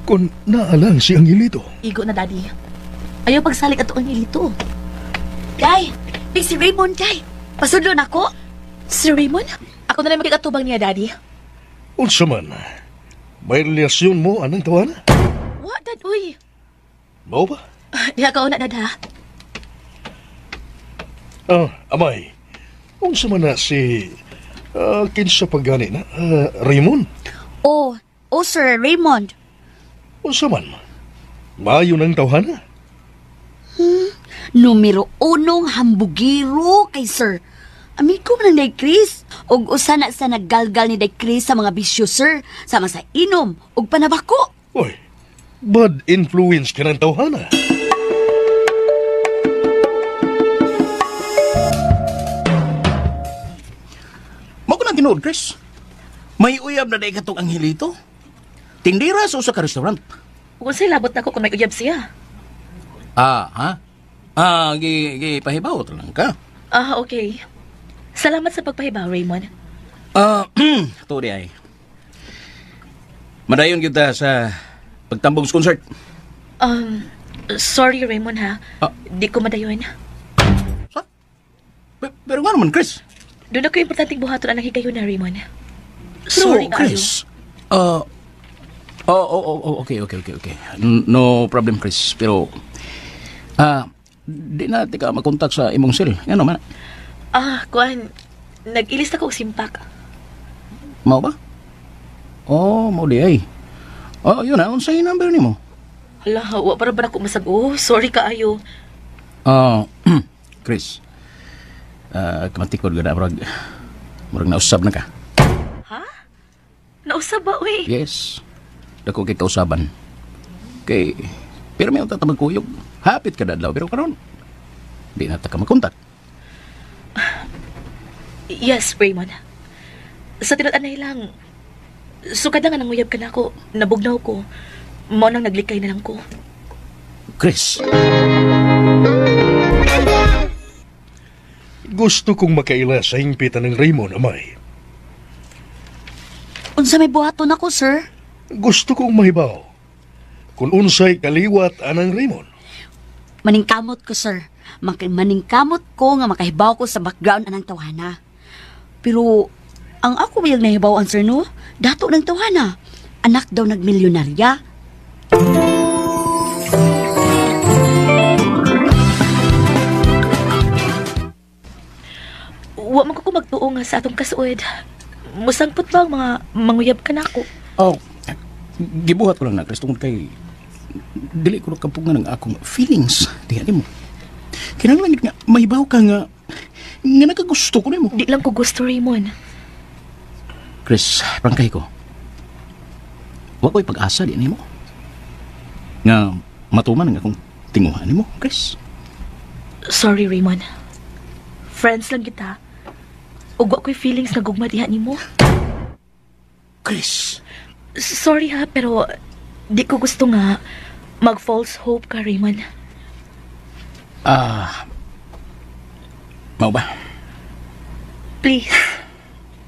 [SPEAKER 5] Kung naalang si Angelito.
[SPEAKER 12] Igo na, daddy. Ayaw pagsalik ato Angelito.
[SPEAKER 13] Day, big si Raymond, day. Pasudlo na ko.
[SPEAKER 12] Si Raymond? Ako na lang magkikatubang niya, daddy.
[SPEAKER 5] Unsa man, may relasyon mo anang tawana?
[SPEAKER 12] Wa, dad, uy.
[SPEAKER 5] Mao ba?
[SPEAKER 12] Diha ka una, dad, ha?
[SPEAKER 5] Ah, amay. Unsa man na si... kinsa paggani na? Raymond?
[SPEAKER 13] Oh, sir, Raymond.
[SPEAKER 5] Unsa man? Maayo ng tawhana?
[SPEAKER 13] Numero unong hambugiro kay sir. Amigo man ang Day Chris. Og usa na sa naggalgal ni Day Chris sa mga bisyo, sir. Sama sa inom og panabako.
[SPEAKER 5] Oy, bad influence ka ng tawhana.
[SPEAKER 2] tinuod, Chris. May uyab na day katong Angelito. Tindira sa usa ka restaurant.
[SPEAKER 12] Unsay labot nako kung may uyab siya?
[SPEAKER 2] Ah, ha? Ah, gi gi pahibaw lang ka.
[SPEAKER 12] Ah, okay. Salamat sa pagpahibaw, Raymond.
[SPEAKER 2] Ah, to di ay. Madayon kita sa pagtambong sa concert.
[SPEAKER 12] Sorry, Raymond, ha?
[SPEAKER 2] Ah.
[SPEAKER 12] Di ko madayon.
[SPEAKER 2] Sa? Pero nga naman, Chris.
[SPEAKER 12] Doon ako importanteng buhaton ang higayon na, Raymond.
[SPEAKER 2] Pero,
[SPEAKER 12] Sorry, kaayo.
[SPEAKER 2] Chris. Oh, okay. No problem, Chris. Pero, di na tika makontak sa imong cell. Ano man?
[SPEAKER 12] Ah, kuan, nag-ilis ako og simpak.
[SPEAKER 2] Mao ba? Oh, mao di ay. Oh, yun na. Unsay number nimo?
[SPEAKER 12] Hala, wa para ba nako masag-o? Sorry kaayo.
[SPEAKER 2] Ah, Chris. Kamatikod ka na, murag nausab na ka.
[SPEAKER 12] Ha? Nausab ba, uy?
[SPEAKER 2] Yes. Dako kay kausaban. Kay, pero may unta magkuyog. Hapit ka dadlaw, pero karon di na ta ka makontak.
[SPEAKER 12] Yes, Raymond. Sa tinud-anay lang, sukad na nga nanguyab ka na ako, nabugnaw ko. Mao nang naglikay na lang ko.
[SPEAKER 2] Chris.
[SPEAKER 5] Gusto kong makaila sa hingpitan ng Raymond, amay.
[SPEAKER 13] Unsa may buhaton ako, sir?
[SPEAKER 5] Gusto kong mahibaw kung unsay kaliwat anang Raymond.
[SPEAKER 13] Maningkamot ko, sir. Maningkamot ko nga makahibaw ko sa background anang tawhana. Pero ang ako bayag nahibaw-an, sir, no? Dato ng tawhana. Anak daw nagmilyonarya.
[SPEAKER 12] Wa man ko magtuo nga sa atong kasuod. Musangpot ba ang mga manguyab ka nako?
[SPEAKER 2] Oh, gibuhat ko lang na, Chris, tungod kay dili ko kapugngan ang akong feelings. Diyan nimo. Kinahanglan nga mahibaw ka nga nga nakagusto ko nimo.
[SPEAKER 12] Di lang ko gusto, Raymond.
[SPEAKER 2] Chris, prangkay ko. Wa ko'y pag-asa di nimo. Nga matuman ang akong tinguha nimo, Chris.
[SPEAKER 12] Sorry, Raymond. Friends lang kita. Ug wa ko'y feelings nga gugma diha nimo.
[SPEAKER 2] Chris.
[SPEAKER 12] Sorry ha, pero di ko gusto nga mag-false hope ka, Raymond.
[SPEAKER 2] Ah. Mao ba?
[SPEAKER 12] Please.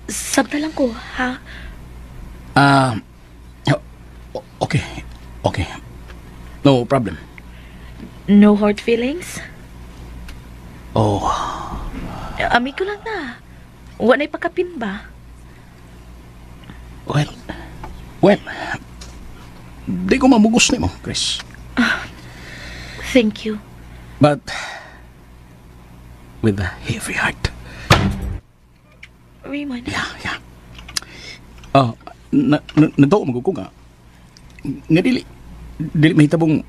[SPEAKER 12] Sabta lang ko, ha?
[SPEAKER 2] Ah. Okay. Okay. No problem.
[SPEAKER 12] No hard feelings?
[SPEAKER 2] Oh,
[SPEAKER 12] Amigo lang na. Wa na'y pakapin ba?
[SPEAKER 2] Well, di ko mamugos nimo, Chris.
[SPEAKER 12] Thank you.
[SPEAKER 2] But with a heavy heart.
[SPEAKER 12] Raymond.
[SPEAKER 2] Yeah. Oh, na, na, nagtuo mo ko nga. Nga dili mahitabong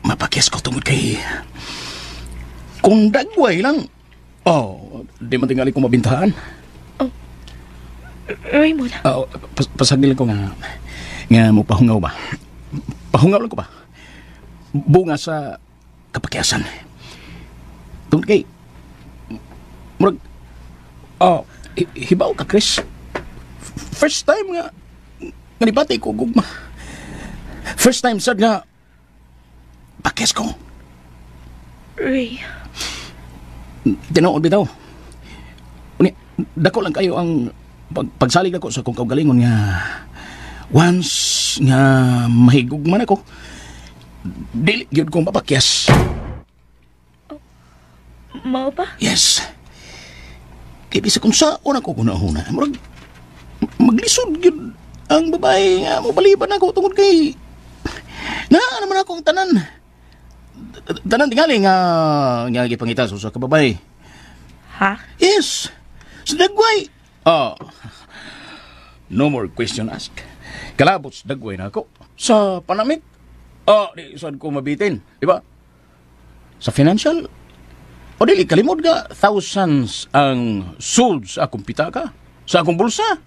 [SPEAKER 2] mapakyas ko tungod kay kung dagway lang. Oh, di man tingali ko mabintahan.
[SPEAKER 12] Raymond.
[SPEAKER 2] Oh, pasagil ko nga nga mo pahungaw ba? Pahungaw lang ko ba? Bunga sa kapakyasan. Tungod kay murag oh, hibaw ka, Chris. First time nga nga nibati ko gugma. First time sad nga pakyas ko.
[SPEAKER 12] Ray.
[SPEAKER 2] Tinuod bitaw. Uni, dako lang kayo ang pagsalig ako sa akong kaugalingon nga once nga mahigugman ako, dili gyud ko mapakyas.
[SPEAKER 12] Mao ba?
[SPEAKER 2] Yes. Kay bisag kung saon ako kunahuna, murag maglisod gyud ang babae nga mobaliban ako tungod kay naa naman ako ang tanan. Tanan tingali nga nga gipangita sa usa ka babae.
[SPEAKER 12] Ha?
[SPEAKER 2] Yes. Sa dagway. Oh. No more question ask. Kalabot sa dagway na ako. Sa panamit. Oh, di sad ko mabitin, di ba? Sa financial, o dili kalimod ga thousands ang sold sa akong pitaka, sa akong bulsa.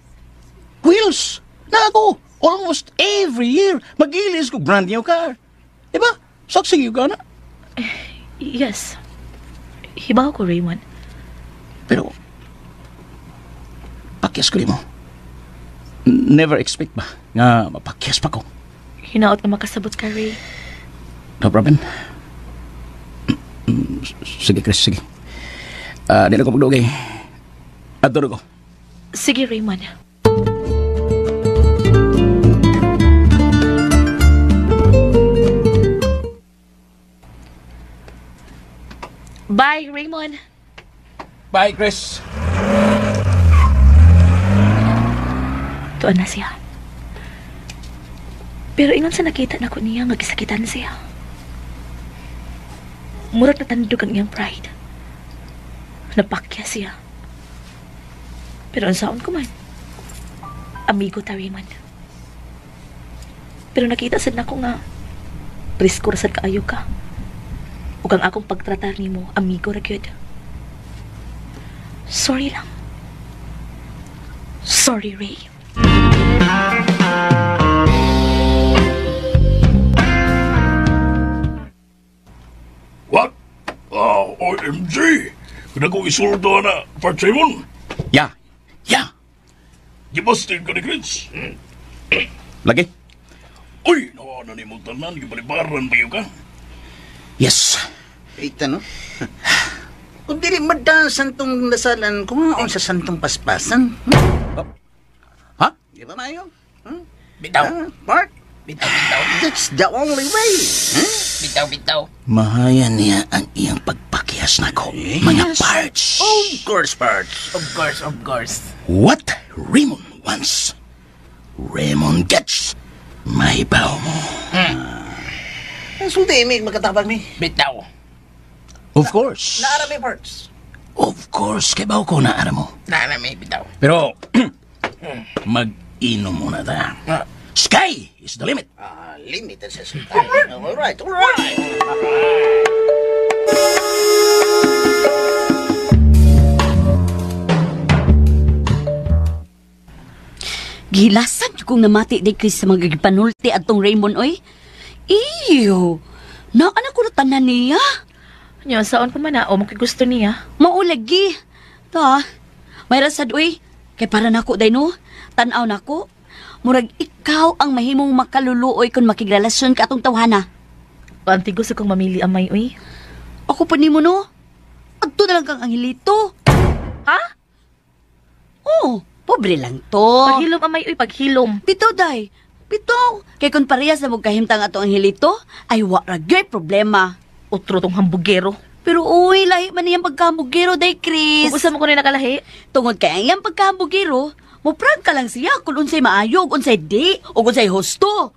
[SPEAKER 2] Wheels na ako almost every year magilis ko brand new car. Di ba? Saksi ka na.
[SPEAKER 12] Yes. Hibaw ko, Raymond.
[SPEAKER 2] Pero Pakyas ko nimo. Never expect ba nga mapakyas pa ko.
[SPEAKER 12] Hinaot nga makasabot ka, Ray.
[SPEAKER 2] No problem. Sige, Chris, sige. Di na ko pagdugay. Adto na ko.
[SPEAKER 12] Sige, Raymond. Bye, Raymond.
[SPEAKER 2] Bye, Chris.
[SPEAKER 12] Tuan na siya. Pero ingon sa nakita na ko niya nga gisakitan siya. Murag natandog ang iyang pride. Napakya siya. Pero ang saon ko man, amigo ta, Raymond. Pero nakita sad nako nga presko ra sad kaayo ka. Ug ang akong pagtratar nimo, amigo ra gyud. Sorry lang. Sorry, Ray.
[SPEAKER 5] What? OMG! Kuna kong isulto na, Part Simon.
[SPEAKER 2] Ya. Ya.
[SPEAKER 5] Gibastin ka ni Chris.
[SPEAKER 2] Lagi?
[SPEAKER 5] Uy, nawa na ni mong tanan, gibalibaran ba yun ka?
[SPEAKER 2] Yes.
[SPEAKER 14] Ita, no? Kung dili madasan tong nasalan, kumaon sa santong paspasan.
[SPEAKER 2] Ha?
[SPEAKER 14] Di ba, Mayo?
[SPEAKER 10] Bitaw.
[SPEAKER 14] Mark?
[SPEAKER 10] Bitaw, bitaw.
[SPEAKER 14] That's the only way. Huh?
[SPEAKER 10] Bitaw, bitaw.
[SPEAKER 2] Mahaya niya ang iyang pagpakyas nako.
[SPEAKER 14] Yes.
[SPEAKER 2] Mga parts.
[SPEAKER 14] Of course, parts.
[SPEAKER 10] Of course, of course.
[SPEAKER 2] What Raymond wants, Raymond gets. Mahibaw mo.
[SPEAKER 8] Sulti, may magkatabang mi.
[SPEAKER 10] Bitaw.
[SPEAKER 2] Of course.
[SPEAKER 8] Naara mi, parts.
[SPEAKER 2] Of course, kay baw ko naara mo.
[SPEAKER 10] Naara mi, bitaw.
[SPEAKER 2] Pero, mag-inom muna ta. Sky is the limit.
[SPEAKER 8] Limited sa sultan. All right, all right.
[SPEAKER 13] Gilasan kong namati di Chris sa mga gipanulti atong Raymond, oy. Iyo! Naanak ko na tanan niya.
[SPEAKER 12] Nya, saon pa man na, o makigusto niya.
[SPEAKER 13] Maulagi. Ta, may rasad, oy. Kay para nako, day no? Tanaw nako. Murag ikaw ang mahimong makaluluoy kung makigrelasyon ka atong tawhana.
[SPEAKER 12] Paanti gusto kong mamili amay, oy.
[SPEAKER 13] Ako pa nimo, no? Adto na lang kang anghilito.
[SPEAKER 12] Ha?
[SPEAKER 13] Oo, pobre lang to.
[SPEAKER 12] Paghilom amay, oy, paghilom.
[SPEAKER 13] Bitaw, day. Bitaw. Kay kung parehas na magkahimtang ato anghilito, ay wa ra gyud problema.
[SPEAKER 12] Utro tong hambugero.
[SPEAKER 13] Pero uy, lahi man niyang pagkahambugero, day, Chris.
[SPEAKER 12] Kung usa mo ko na nakalahi?
[SPEAKER 13] Tungod kay ang iyang pagkahambugero, muprank ka lang siya kung unsay maayo, unsay di, o unsay husto.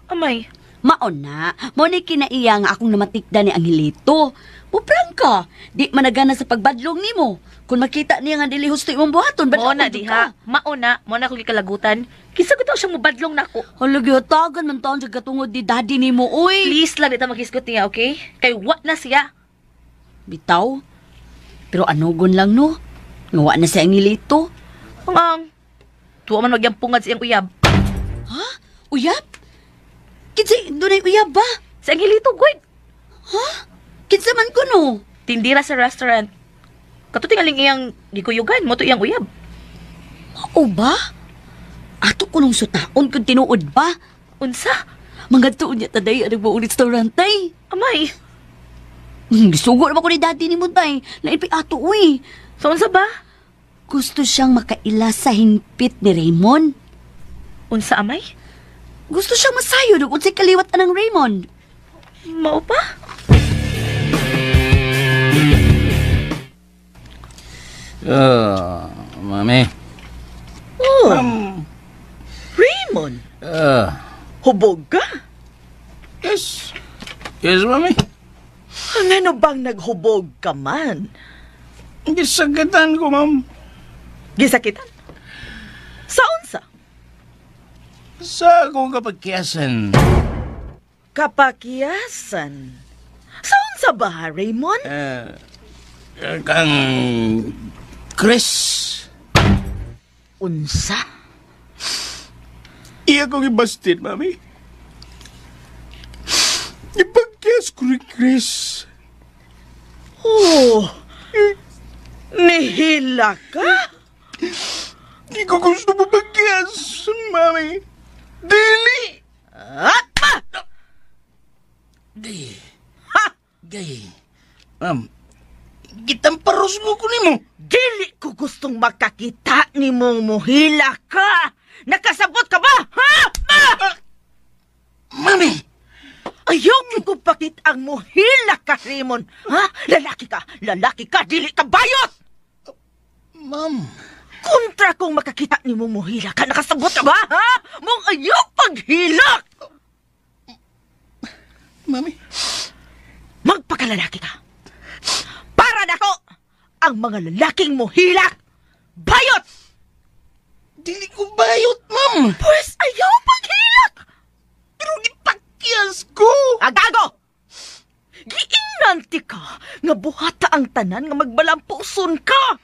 [SPEAKER 12] Amay.
[SPEAKER 13] Maon na, mao ni kinaiya nga akong namatikda ni Angelito. Muprank ka, di managana sa pagbadlong nimo. Kung makita niya nga dili husto imong buhaton,
[SPEAKER 12] Mao
[SPEAKER 13] badlong
[SPEAKER 12] na diha. Mao na, mao na akong gikalagutan. Kinsa gud siyang mubadlong nako.
[SPEAKER 13] Hala, gihatagan man taon sa katungod ni daddy nimo, uy.
[SPEAKER 12] Please lang di ta maghisgot niya, okay? Kay wa na siya.
[SPEAKER 13] Bitaw. Pero anugon lang no. Nga wa na si Angelito.
[SPEAKER 12] Ang tuwa man magyam pungad sa iyang uyab.
[SPEAKER 13] Ha? Uyab? Kinsa dunay uyab ba?
[SPEAKER 12] Si Angelito, good.
[SPEAKER 13] Ha? Kinsa man ko no?
[SPEAKER 12] Tindira sa restaurant. Kato tingaling iyang gikuyugan, mo to iyang uyab.
[SPEAKER 13] Mao ba? Ato ko nung sutaon kung tinuod ba?
[SPEAKER 12] Unsa?
[SPEAKER 13] Mga tuon niya taday ang nagbuong restaurante.
[SPEAKER 12] Amay.
[SPEAKER 13] Gisugo naman ko ni daddy ni mo, tay. Lain pa'y ato, uy.
[SPEAKER 12] So, unsa ba?
[SPEAKER 13] Gusto siyang makaila sa hingpit ni Raymond.
[SPEAKER 12] Unsa, amay?
[SPEAKER 13] Gusto siyang masayod ug unsay kaliwat anang Raymond.
[SPEAKER 12] Mao pa?
[SPEAKER 2] Mami.
[SPEAKER 4] Oh. Raymond, hubog ka?
[SPEAKER 2] Yes. Yes, mami.
[SPEAKER 4] Ang ano bang naghubog ka man?
[SPEAKER 2] Gisakitan ko, ma'am.
[SPEAKER 4] Gisakitan? Sa unsa?
[SPEAKER 2] Sa akong kapagkiyasan.
[SPEAKER 4] Kapakiyasan? Sa unsa ba, Raymond?
[SPEAKER 2] Kang Chris.
[SPEAKER 4] Unsa?
[SPEAKER 2] Iya kong ibastin, mami. Ipagkiyas ko ni Chris.
[SPEAKER 4] Oh, nihila ka?
[SPEAKER 10] Di ko gusto mo bagyas, Mami. Dili!
[SPEAKER 4] Apa!
[SPEAKER 14] Gay. Ha! Gay. Ma'am, gitamparos mo ko nimo.
[SPEAKER 4] Dili ko gustong makakita ni mong muhila ka. Nakasabot ka ba? Ha? Ah!
[SPEAKER 14] Mami!
[SPEAKER 4] Ayaw ko pakit ang muhila ka, Raymond. Ha? Lalaki ka! Lalaki ka! Dili ka bayot!
[SPEAKER 14] Ma'am.
[SPEAKER 4] Kontra kong makakita ni mong muhila ka. Nakasabot ka ba? Ha? Mong ayaw paghilak!
[SPEAKER 14] Mami.
[SPEAKER 4] Magpakalalaki ka. Para nako ang mga lalaking muhilak. Bayot!
[SPEAKER 14] Dili ko bayot, ma'am.
[SPEAKER 4] Pwes ayaw paghilak!
[SPEAKER 14] Pero gipakyas ko!
[SPEAKER 4] Agago! Giinanti ka nga buhata ang tanan nga magbalampuson ka!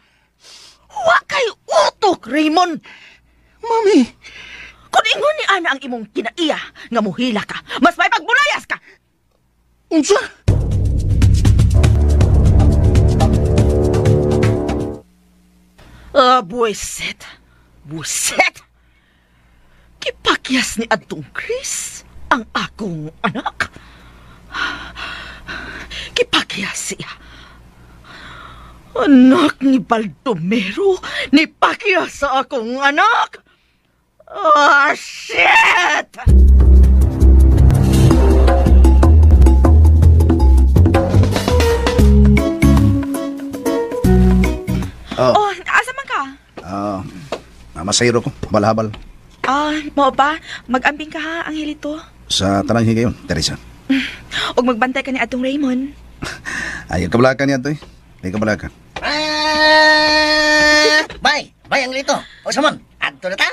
[SPEAKER 4] Wa kay utok, Raymond!
[SPEAKER 14] Mami!
[SPEAKER 4] Kung ingon ni Ana ang imong kinaiya nga muhila ka, mas may pagbulayas ka!
[SPEAKER 14] Unsa?
[SPEAKER 4] Ah, buweset. Buweset! Kipakyas ni Adtong Chris ang akong anak. Kipakyas siya. Anak ni Baldomero, ni pakyas sa akong anak! Ah, shit!
[SPEAKER 7] Oh.
[SPEAKER 11] Oh, asa man ka?
[SPEAKER 7] Masayro ko. Balhabal.
[SPEAKER 11] Ah, mao ba? Mag-amping ka ha, Angelito.
[SPEAKER 7] Sa tanang higayon, Teresa.
[SPEAKER 11] Ug magbantay ka ni atong Raymond.
[SPEAKER 7] Ay, kabalakan niya to eh. Ay, kabalakan.
[SPEAKER 8] Bye! Bye, Angelito. O, Samon, adto na ta?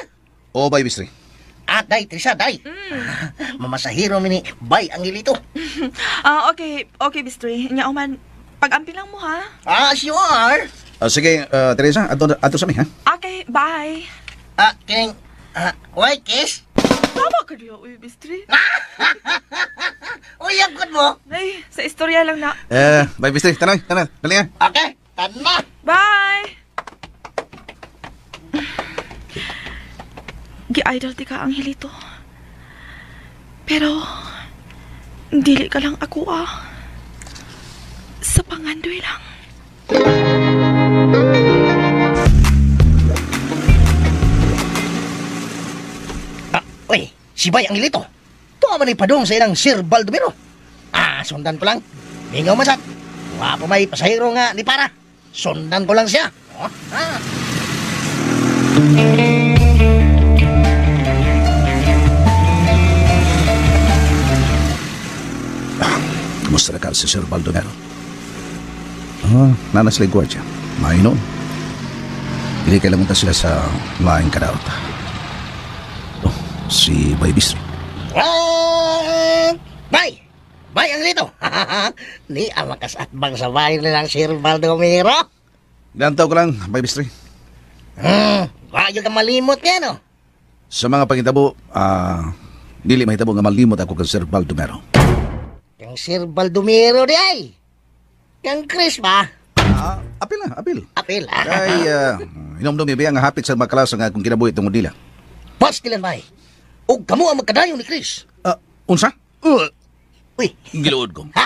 [SPEAKER 7] O, bye, Bistri.
[SPEAKER 8] Ah, day, Teresa, day. Mamasahiro mi ni Bye, Angelito.
[SPEAKER 11] Ah, okay. Okay, Bistri. Nya man, pag-amping lang mo ha.
[SPEAKER 8] Ah, sure.
[SPEAKER 7] Sige, Teresa, adto sa mi, ha?
[SPEAKER 11] Okay, bye.
[SPEAKER 8] Ah, kining, why, kiss?
[SPEAKER 11] Tama ka niya, uy, Bistri.
[SPEAKER 8] Uy, ang good mo.
[SPEAKER 11] Ay, sa istorya lang na.
[SPEAKER 7] Bye, Bistri. Tanay, tanay. Dali nga.
[SPEAKER 8] Okay, tana.
[SPEAKER 11] Bye! Gi-idol ti ka, Angelito. Pero, dili ka lang ako ah. Sa pangandoy lang.
[SPEAKER 8] Ah, uy, si Bay Angelito. Tuwa man ipadong sa ilang Sir Baldomero. Ah, sundan ko lang. Mingaw masat. Wa pa may pasahero nga ni para. Sundan ko lang siya. Oh, ah.
[SPEAKER 7] Kumusta na ka si Sir Baldomero? Ah, nana sila gwardiya. Mahinoon. Hindi kailangan ta sila sa laing kadaot. Oh, si Bay Bistri.
[SPEAKER 8] Ah, bye! Bye, Angelito! Ni ang makasatbang sa bahay nilang Sir Baldomero.
[SPEAKER 7] Lantaw ko lang, Bay Bistri.
[SPEAKER 8] Bayo ka malimot niya, no?
[SPEAKER 7] Sa mga pangitabo, dili mahitabo nga malimot ako kang Sir Baldomero.
[SPEAKER 8] Kang Sir Baldomero di ay. Kang Chris ba?
[SPEAKER 7] Apil na, apil.
[SPEAKER 8] Apil, ah.
[SPEAKER 7] Kay, inomdom iya nga hapit sa makalasa nga akong kinabuhi tungod nila.
[SPEAKER 8] Pastilan, bay. Og kamo ang magkadayon ni Chris.
[SPEAKER 7] Unsa?
[SPEAKER 8] Uy.
[SPEAKER 7] Giluod ko.
[SPEAKER 8] Ha?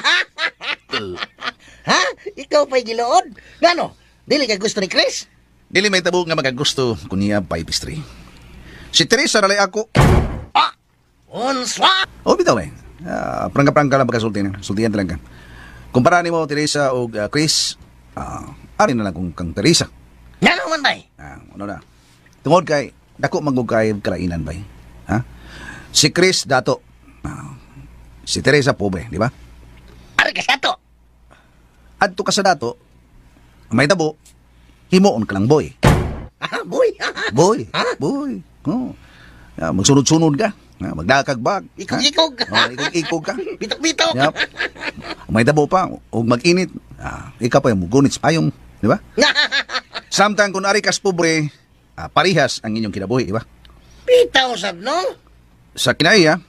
[SPEAKER 8] Ikaw pa'y giluod? Ngano? Dili ka gusto ni Chris?
[SPEAKER 7] Dili may tabo nga magagusto kuniya Bay Bistri. Si Teresa ralay ako.
[SPEAKER 8] Ah! Unsa?
[SPEAKER 7] O bitaw eh. Prangka-prangka lang pagkasulti na. Sultihan talaga. Kumpara nimo Teresa og Chris, ari na lang kung kang Teresa.
[SPEAKER 8] Ngano man bay?
[SPEAKER 7] Ano na? Tungod kay dako mangug kay kalainan bay. Ha? Si Chris dato. Si Teresa pobre, di ba?
[SPEAKER 8] Ari ka sa dato.
[SPEAKER 7] Adto ka sa dato, may tabo, himuon ka lang boy.
[SPEAKER 8] Ah, boy.
[SPEAKER 7] Boy. Boy. Oh. Magsunod-sunod ka. Magdakag bag.
[SPEAKER 8] Ikog-ikog.
[SPEAKER 7] Oh, ikog-ikog ka.
[SPEAKER 8] Bitok-bitok.
[SPEAKER 7] Yep. May tabo pa, og mag-init. Ikaw pa yung mugunit sa payong, di ba? Samtang kung ari kas pobre, parihas ang inyong kinabuhi, di ba?
[SPEAKER 8] Bitaw sad no?
[SPEAKER 7] Sa kinaiya,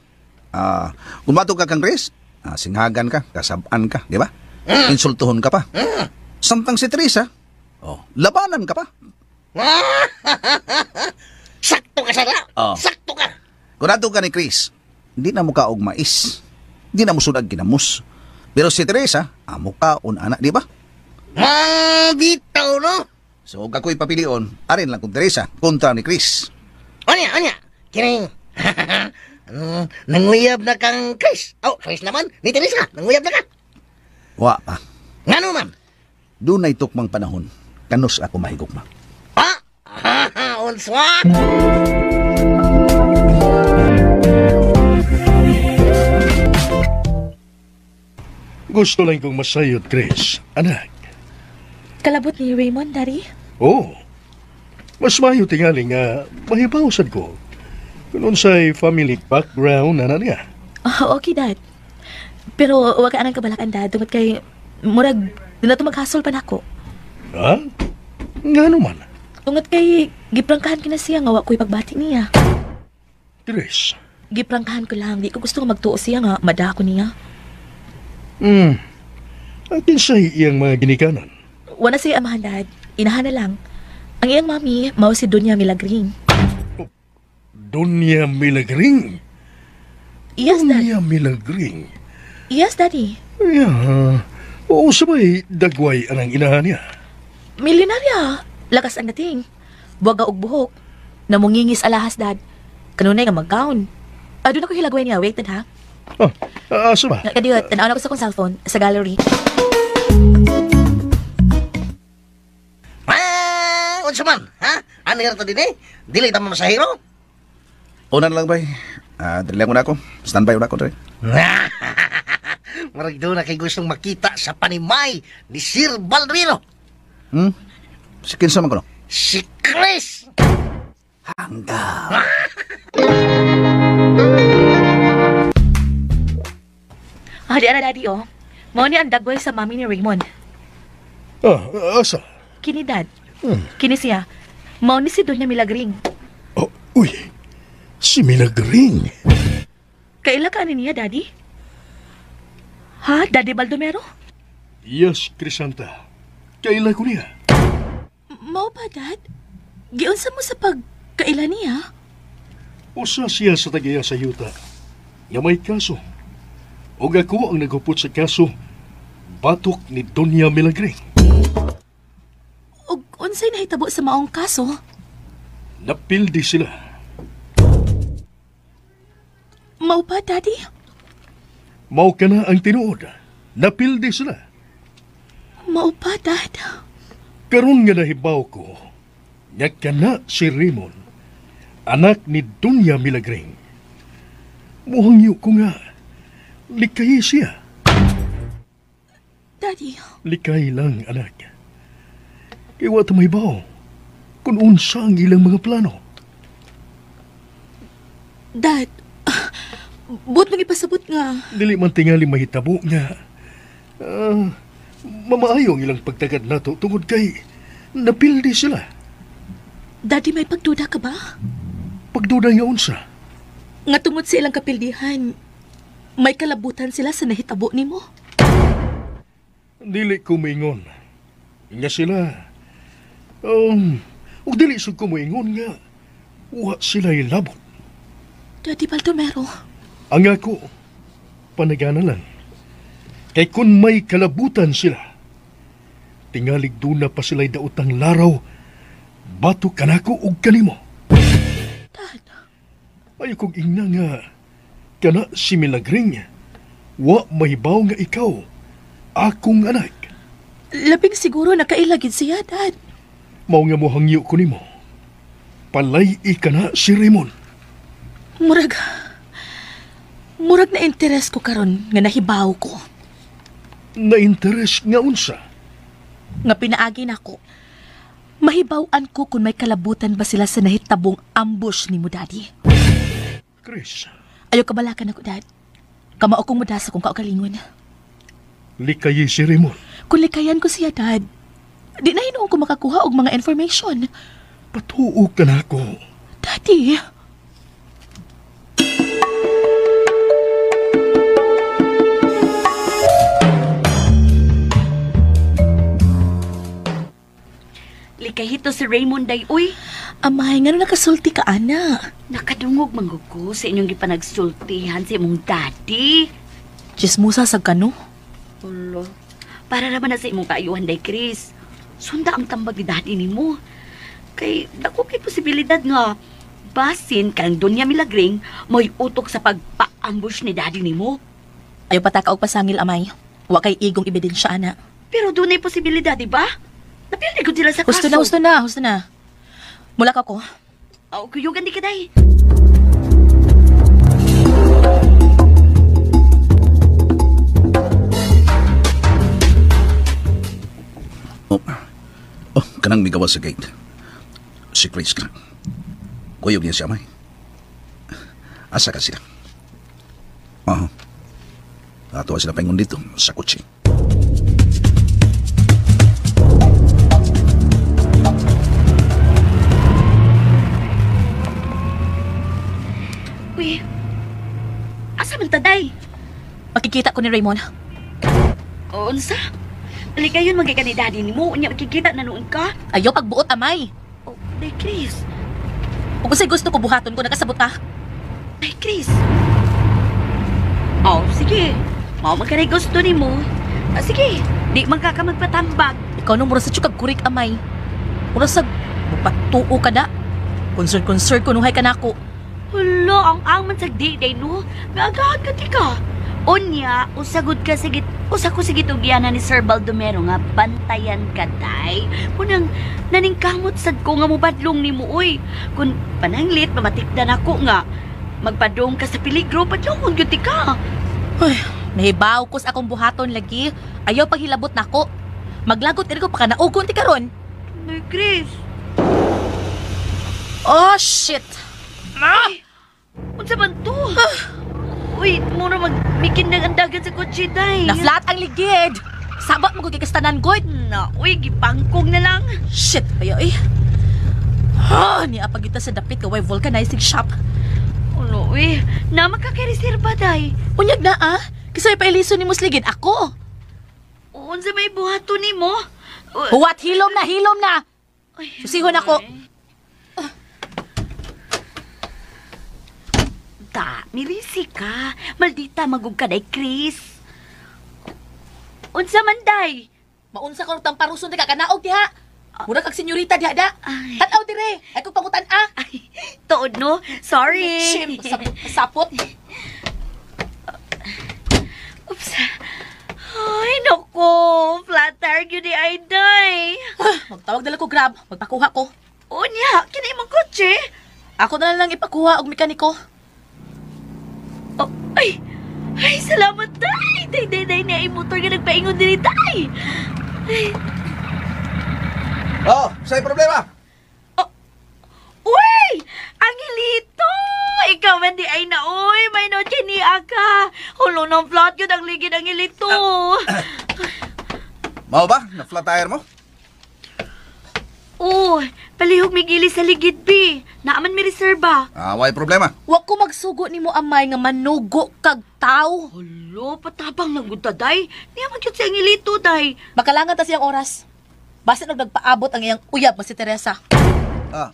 [SPEAKER 7] kung bato ka kang Chris, singhagan ka, kasabaan ka, di ba? Insultuhon ka pa. Samtang si Teresa, oh, labanan ka pa.
[SPEAKER 8] Sakto ka sana.
[SPEAKER 7] Oh.
[SPEAKER 8] Sakto ka.
[SPEAKER 7] Kung ato ka ni Chris, di na mo kaog mais. Di na mo sudag ginamos. Pero si Teresa, amo kaon anak, di ba?
[SPEAKER 8] Mang bitaw, no?
[SPEAKER 7] So, kung ako'y papilion, arin lang kung Teresa kontra ni Chris.
[SPEAKER 8] Anya, anya. Kining. Nanguyab na kang Chris. Oh, Chris naman. Ni Teresa, nanguyab na ka.
[SPEAKER 7] Wa pa.
[SPEAKER 8] Ngano man?
[SPEAKER 7] Doon na'y tukmang panahon. Kanus ako mahigugma.
[SPEAKER 8] Ah, unswa.
[SPEAKER 5] Gusto lang kong masayod, Chris. Anak.
[SPEAKER 12] Kalabot ni Raymond, Daddy?
[SPEAKER 5] Oo. Mas mayo tingali nga mahibaw sad ko. Kung unsay family background na niya.
[SPEAKER 12] Oh, okay, Dad. Pero wag ka anang kabalakan, Dad. Tungod kay murag di na to maghasol pa nako.
[SPEAKER 5] Ha? Nga naman.
[SPEAKER 12] Tungod kay giprangkahan ko na siya nga wa ko'y pagbati niya.
[SPEAKER 5] Chris.
[SPEAKER 12] Giprangkahan ko lang. Di ko gusto nga magtuo siya nga mada ko niya.
[SPEAKER 5] At kinsay iyang mga ginikanan.
[SPEAKER 12] Wala siya amahan, Dad. Inahan na lang. Ang iyang mami, mao si Doña Milagring.
[SPEAKER 5] Doña Milagring.
[SPEAKER 12] Yes, Dad.
[SPEAKER 5] Doña Milagring.
[SPEAKER 12] Yes, Daddy.
[SPEAKER 5] Yeah. Oo, sabay dagway anang inahan niya.
[SPEAKER 12] Milyonarya. Lakas ang dating. Buwaga og buhok. Namungingis alahas, Dad. Kanunay nga mag-gown. Doon ako hilagway niya. Wait, Dad, ha?
[SPEAKER 5] Asa ba?
[SPEAKER 12] Kadiyot, tanaw na ko sa akong cellphone sa gallery.
[SPEAKER 8] Ah, unsa man, ha? Ano yung to din eh? Dili ta masahiro?
[SPEAKER 7] Una na lang, bay. Dali lang muna ako. Standby muna ako, dre.
[SPEAKER 8] Marag doon na kay gustong makita sa panimay ni Sir Balduino.
[SPEAKER 7] Si kinsa man ko, no?
[SPEAKER 8] Si Chris!
[SPEAKER 7] Hangga.
[SPEAKER 12] Ah, di ara, Daddy, oh. Mao ni ang dagway sa mami ni Raymond.
[SPEAKER 5] Asa?
[SPEAKER 12] Kini, Dad. Kini siya. Mao ni si Doña Milagring.
[SPEAKER 5] Oh, uy. Si Milagring.
[SPEAKER 12] Kaila ka ani niya, Daddy? Ha, Daddy Baldomero?
[SPEAKER 5] Yes, Crisanta. Kaila ko niya.
[SPEAKER 12] Mao ba, Dad? Giunsa mo sa pagkaila niya?
[SPEAKER 5] Usa siya sa tagiya sa yuta. Nga may kaso. Og ako ang naghupot sa kaso, batok ni Doña Milagring.
[SPEAKER 12] Og unsay nahitabo sa maong kaso?
[SPEAKER 5] Napildi sila.
[SPEAKER 12] Mao ba, Daddy?
[SPEAKER 5] Mao ka na ang tinuod. Napildi sila.
[SPEAKER 12] Mao ba, Dad?
[SPEAKER 5] Karon nga nahibaw ko, nga kana si Raymond, anak ni Doña Milagring. Muhangyo ko nga, likay siya.
[SPEAKER 12] Daddy,
[SPEAKER 5] Likay lang, anak. Kaya wa ta mahibaw kung unsa ang ilang mga plano.
[SPEAKER 12] Dad, buot mong ipasabot nga.
[SPEAKER 5] Dili man tingali mahitabo nga mamaayo ang ilang pagtagad nato tungod kay napildi sila.
[SPEAKER 12] Daddy, may pagduda ka ba?
[SPEAKER 5] Pagduda nga unsa?
[SPEAKER 12] Nga tungod sa ilang kapildihan, may kalabutan sila sa nahitabo nimo.
[SPEAKER 5] Dili ko moingon nga sila. Ug dili sud ko moingon nga wa sila ilabot.
[SPEAKER 12] Daddy Baldomero,
[SPEAKER 5] Ang ako, panagana lang. Kay kung may kalabutan sila, tingalig duna pa sila'y daotang laraw, bato kanako og kanimo.
[SPEAKER 12] Dad.
[SPEAKER 5] Ay kong ingna nga, kana si Milagring, wa mahibaw nga ikaw, akong anak.
[SPEAKER 12] Labing siguro nakailagid siya, Dad.
[SPEAKER 5] Mao nga mohangyo ko nimo. Palay ka na si Raymond.
[SPEAKER 12] Murag na interes ko karon nga nahibaw ko.
[SPEAKER 5] Na interes nga unsa?
[SPEAKER 12] Nga pinaagi nako. Mahibaw-an ko kung may kalabutan ba sila sa nahitabong ambush nimo, Daddy.
[SPEAKER 5] Chris.
[SPEAKER 12] Ayaw kabalakan ako, Dad. Kamao kong muda sa kong kaugalingon.
[SPEAKER 5] Likayi si Raymond.
[SPEAKER 12] Kung likayan ko siya, Dad, di na hinuon ko makakuha og mga information.
[SPEAKER 5] Patuo ka na ako.
[SPEAKER 12] Daddy.
[SPEAKER 13] Gikahito si Raymond day, uy.
[SPEAKER 12] Amay, ngano nakasulti ka, ana?
[SPEAKER 13] Nakadungog man gud ko sa inyong gipanagsultihan sa imong daddy.
[SPEAKER 12] Chismosa sa kano?
[SPEAKER 13] Ulo. Para naman na sa imong kaayuhan day, Chris. Sunda ang tambag ni daddy nimo. Kay dako kay posibilidad nga basin kang Doña Milagring may utok sa pagpa-ambush ni daddy nimo.
[SPEAKER 12] Ayaw pataka og pasangil, amay. Wa kay igong ebidensya, ana.
[SPEAKER 13] Pero dunay posibilidad, di ba? Napili ko sila sa kaso.
[SPEAKER 12] Husto na, husto na, husto na. Mula ka ko.
[SPEAKER 13] Oh, kuyugan di ka, day.
[SPEAKER 7] Oh, oh kanang migawa sa gate. Si Chris ka. Kuyog niya siya, may. Asa ka sila? Oo. Natuwa sila paingon dito sa kutsi.
[SPEAKER 13] Uy, asa man ta, day?
[SPEAKER 12] Makikita ko ni Raymond.
[SPEAKER 13] O, unsa? Ligayon magay ka ni daddy nimo, unya makikita na noon ka.
[SPEAKER 12] Ayaw pagbuot, amay.
[SPEAKER 13] Oh, day, Chris.
[SPEAKER 12] Kung usay gusto ko buhaton ko, nakasabot ka.
[SPEAKER 13] Day, Chris. Oh, sige. Mao man kanay gusto nimo. Ah, sige, di man ka ka magpatambag.
[SPEAKER 12] Ikaw nung mura sa tiyukag kurik, amay. Mura sa mupatuo ka na. Concern-concern ko nuhay ka nako.
[SPEAKER 13] Hala, ang angman sa di day no. Maagahan ka ti ka. Unya, usagod ka sigit, usa ko sigit og yana ni Sir Baldomero nga bantayan ka day. Kunang naningkamot sad ko nga mobadlong nimo oy. Kun pananglit mamatikdan ako nga magpadong ka sa peligro, padlongon gyud ti ka.
[SPEAKER 12] Ay, nahibaw ko sa akong buhaton lagi. Ayaw paghilabot nako. Maglagot iri ko pakanaugon ti karon.
[SPEAKER 13] Nay, Chris.
[SPEAKER 12] Oh, shit.
[SPEAKER 13] Ay, unsa man to? Uy, mura magmikin ng andagan sa kotse, day.
[SPEAKER 12] Na-flat ang ligid. Sabot mo kay kastanan, god.
[SPEAKER 13] Na, uy, gipangkong na lang.
[SPEAKER 12] Shit, ayo eh. Ah, niya pagita sa dapit kaway vulcanizing shop.
[SPEAKER 13] Ulo, uy, na makakareserba, day.
[SPEAKER 12] Unyag na ah. Kasi may pailiso ni Musligid ako.
[SPEAKER 13] Unsa may buhaton nimo?
[SPEAKER 12] Huwat, hilom na, hilom na. Susihon ako.
[SPEAKER 13] Ta, mirisi ka. Maldita magug ka day, Chris. Unsa man, day?
[SPEAKER 12] Maunsa ka tang paruson di ka kanaog diha. Mura kag senyorita diha da. Tan-aw dire. Ay kog pangutan ah.
[SPEAKER 13] Ay, tuod no. Sorry.
[SPEAKER 12] Shim, sapot.
[SPEAKER 13] Oops. Ay, nako. Flat tire gyud di ay day.
[SPEAKER 12] Magtawag dala ko Grab, magpakuha ko.
[SPEAKER 13] Unya, kini imong kotse.
[SPEAKER 12] Ako na lang ipakuha og mekaniko.
[SPEAKER 13] Oh, ay. Ay, salamat day. Day, day, day ni ay motor nga nagpaingon diri day. Ay.
[SPEAKER 7] Oh, sa'y problema?
[SPEAKER 13] Oh, uy! Angelito! Ikaw man di ay na, uy! May noche ni Aka! Hulo ng flat yun ang ligid, Angelito!
[SPEAKER 7] Mao ba? Na-flat tire mo?
[SPEAKER 13] Oh, palihog may gili sa ligid, bi. Naaman may reserba.
[SPEAKER 7] Ah, way problema.
[SPEAKER 12] Wa ko magsugo nimo amay nga manugo kag taw.
[SPEAKER 13] Hulo, patabang lang gud ta, day. Niya man gyud si Angelito, day.
[SPEAKER 12] Makalangan ta siyang oras. Basta nag nagpaabot ang iyang uyab mo si Teresa.
[SPEAKER 7] Ah.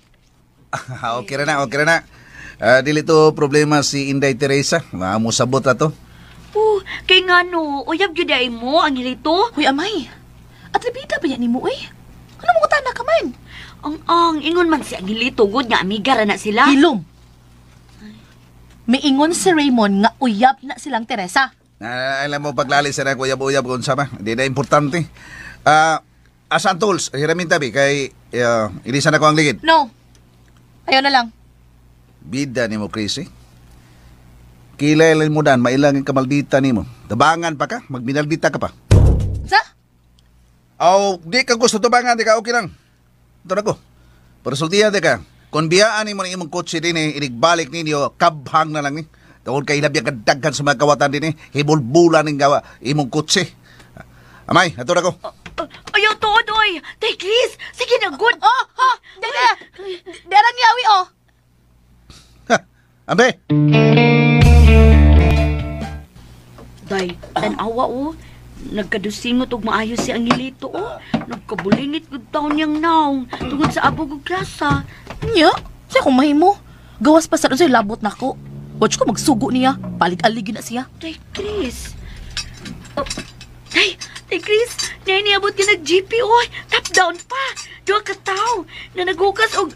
[SPEAKER 7] Okay ra na, okay ra na. Dili to problema si Inday Teresa. Mamusabot na to.
[SPEAKER 13] Oh, kay nga no, uyab gyud ay mo, Angelito.
[SPEAKER 12] Uy, amay. Atribida ba yan nimo, uy? Ano mo na ka man?
[SPEAKER 13] Ang ingon man si Angelito, good nga amiga ra na sila.
[SPEAKER 12] Hilom. Miingon si Raymond nga uyab na silang Teresa.
[SPEAKER 7] Alam mo, paglali sa na uyab-uyab kung sama. Hindi na importante. Asan tools? Hiramin tabi kay ilisan ako ang ligid.
[SPEAKER 12] No. Ayaw na lang.
[SPEAKER 7] Bida ni mo, Chris, eh. Kilay mo dan, mailangin kamaldita ni mo. Tabangan pa ka, magminaldita ka pa.
[SPEAKER 12] Sa?
[SPEAKER 7] Aw, di ka gusto tabangan, di ka okay lang. Ito na ko. Pero sultihan di ka. Kung biyaan ni mo ng imong kotse din eh, inigbalik ninyo, kabhang na lang ni. Tungod kay hilabya kadaghan sa mga kawatan din eh, hibulbulan ng gawa imong kotse. Amay, ato na ko.
[SPEAKER 13] Ayaw, tuod, oy! Tay, Chris! Sige na, good!
[SPEAKER 12] Oh, oh! Dere! Dere ang yawi, oh!
[SPEAKER 7] Ha! Ambe!
[SPEAKER 13] Day, tanawa, oh. Nagkadusingot og maayo si Angelito, oh. Nagkabulingit gud taon niyang naong tungod sa abog og klasa.
[SPEAKER 12] Nya, siya kung mahimo. Gawas pa sa unsay labot nako. Watch ko magsugo niya. Palig-aligin na siya.
[SPEAKER 13] Tay Chris. Oh, tay, Tay Chris, niya niabot ka nag-GP, oy. Top down pa. Duha ka tawo na naghukas og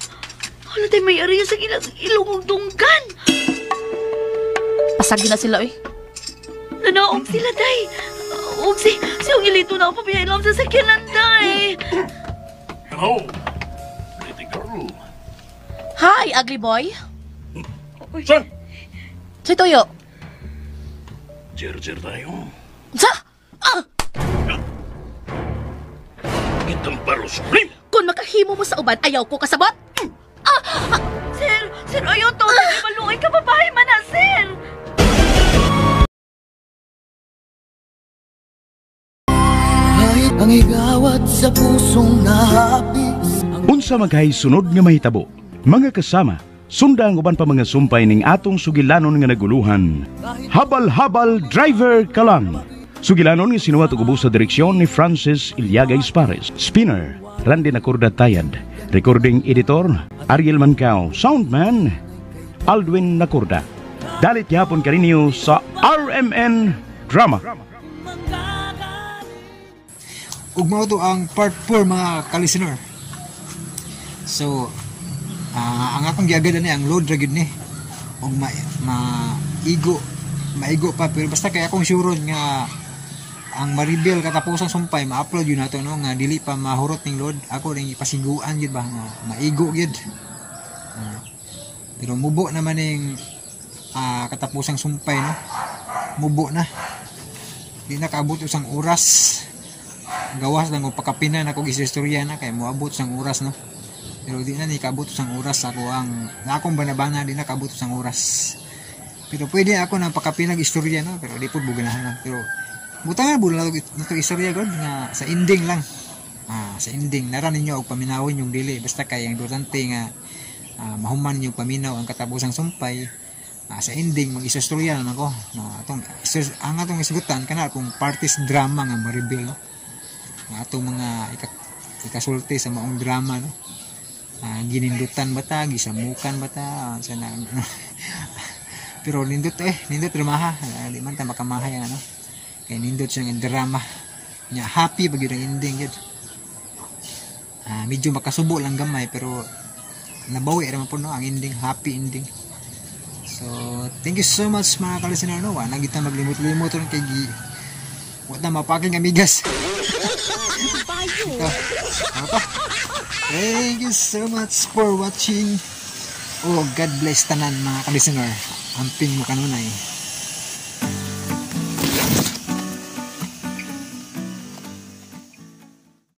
[SPEAKER 13] hala tay may ariyo sa ilang ilong og dunggan.
[SPEAKER 12] Pasagi na sila, oy.
[SPEAKER 13] Nanaog sila, day. Og si Angelito na ako pabiyay lang sa sakyanan, day.
[SPEAKER 5] Hello, pretty girl.
[SPEAKER 12] Hi, ugly boy.
[SPEAKER 5] Sir!
[SPEAKER 12] Say Toyo.
[SPEAKER 5] Jer-jer tayo.
[SPEAKER 12] Sa? Ah!
[SPEAKER 5] Itang paros.
[SPEAKER 12] Kung makahimo mo sa uban, ayaw ko kasabot. Ah! Ah!
[SPEAKER 13] Sir, sir, ayaw to. Ah! Maluoy ka, babae man na, sir.
[SPEAKER 3] Ang higawat sa pusong nahapis.
[SPEAKER 2] Unsa maghay sunod nga mahitabo, mga kasama, sunda ang uban pa mga sumpay ning atong sugilanon nga naguluhan. Habal-habal driver ka lang. Sugilanon nga sinuwat og ubos sa direksyon ni Francis Iliaga Ispares. Spinner, Randy Nacorda Tayad. Recording editor, Ariel Mancao. Soundman, Aldwin Nacorda. Dalit yapon kaninyo sa RMN Drama.
[SPEAKER 1] Ug mao to ang part 4 mga ka-listener. So, ang akong giagad ni ang load ra gyud ni. Ug maigo pa pero basta kay akong suron nga ang ma-reveal katapusang sumpay ma-upload yun nato no nga dili pa mahurot ning load. Ako ning ipasiguan gyud ba nga maigo gyud. Pero mubo naman ning katapusang sumpay no. Mubo na. Di na kaabot usang oras. Gawas lang og pakapinan ako istorya na kay moabot sang oras no. Pero di na ni kaabot sang oras ako ang akong banabana di na kaabot sang oras. Pero pwede ako nang pakapinag istorya no, pero di pud buganahan. Pero butangan bulan nato istorya god nga sa ending lang. Sa ending nara ninyo og paminawon yung dili basta kay ang importante nga mahuman ninyo paminaw ang katapusang sumpay. Sa ending mag-istorya na ako. No, atong ang atong isgutan kana kung parties drama nga ma-reveal no. Atong mga ikasulti sa maong drama no. Ginindutan ba ta, gisamukan ba ta, sana pero nindot nindot dramaha, di man ta makamahay ano. Kay nindot siya nga drama. Nya happy ba gyud ang ending gyud. Medyo makasubo lang gamay pero nabawi ra man po no ang ending, happy ending. So, thank you so much mga ka-listener no. Wa na gyud ta maglimot-limot ron kay wa ta mapaking amigas. Ito. Apa? Thank you so much for watching. Oh, God bless tanan mga ka-listener. Amping mo kanunay.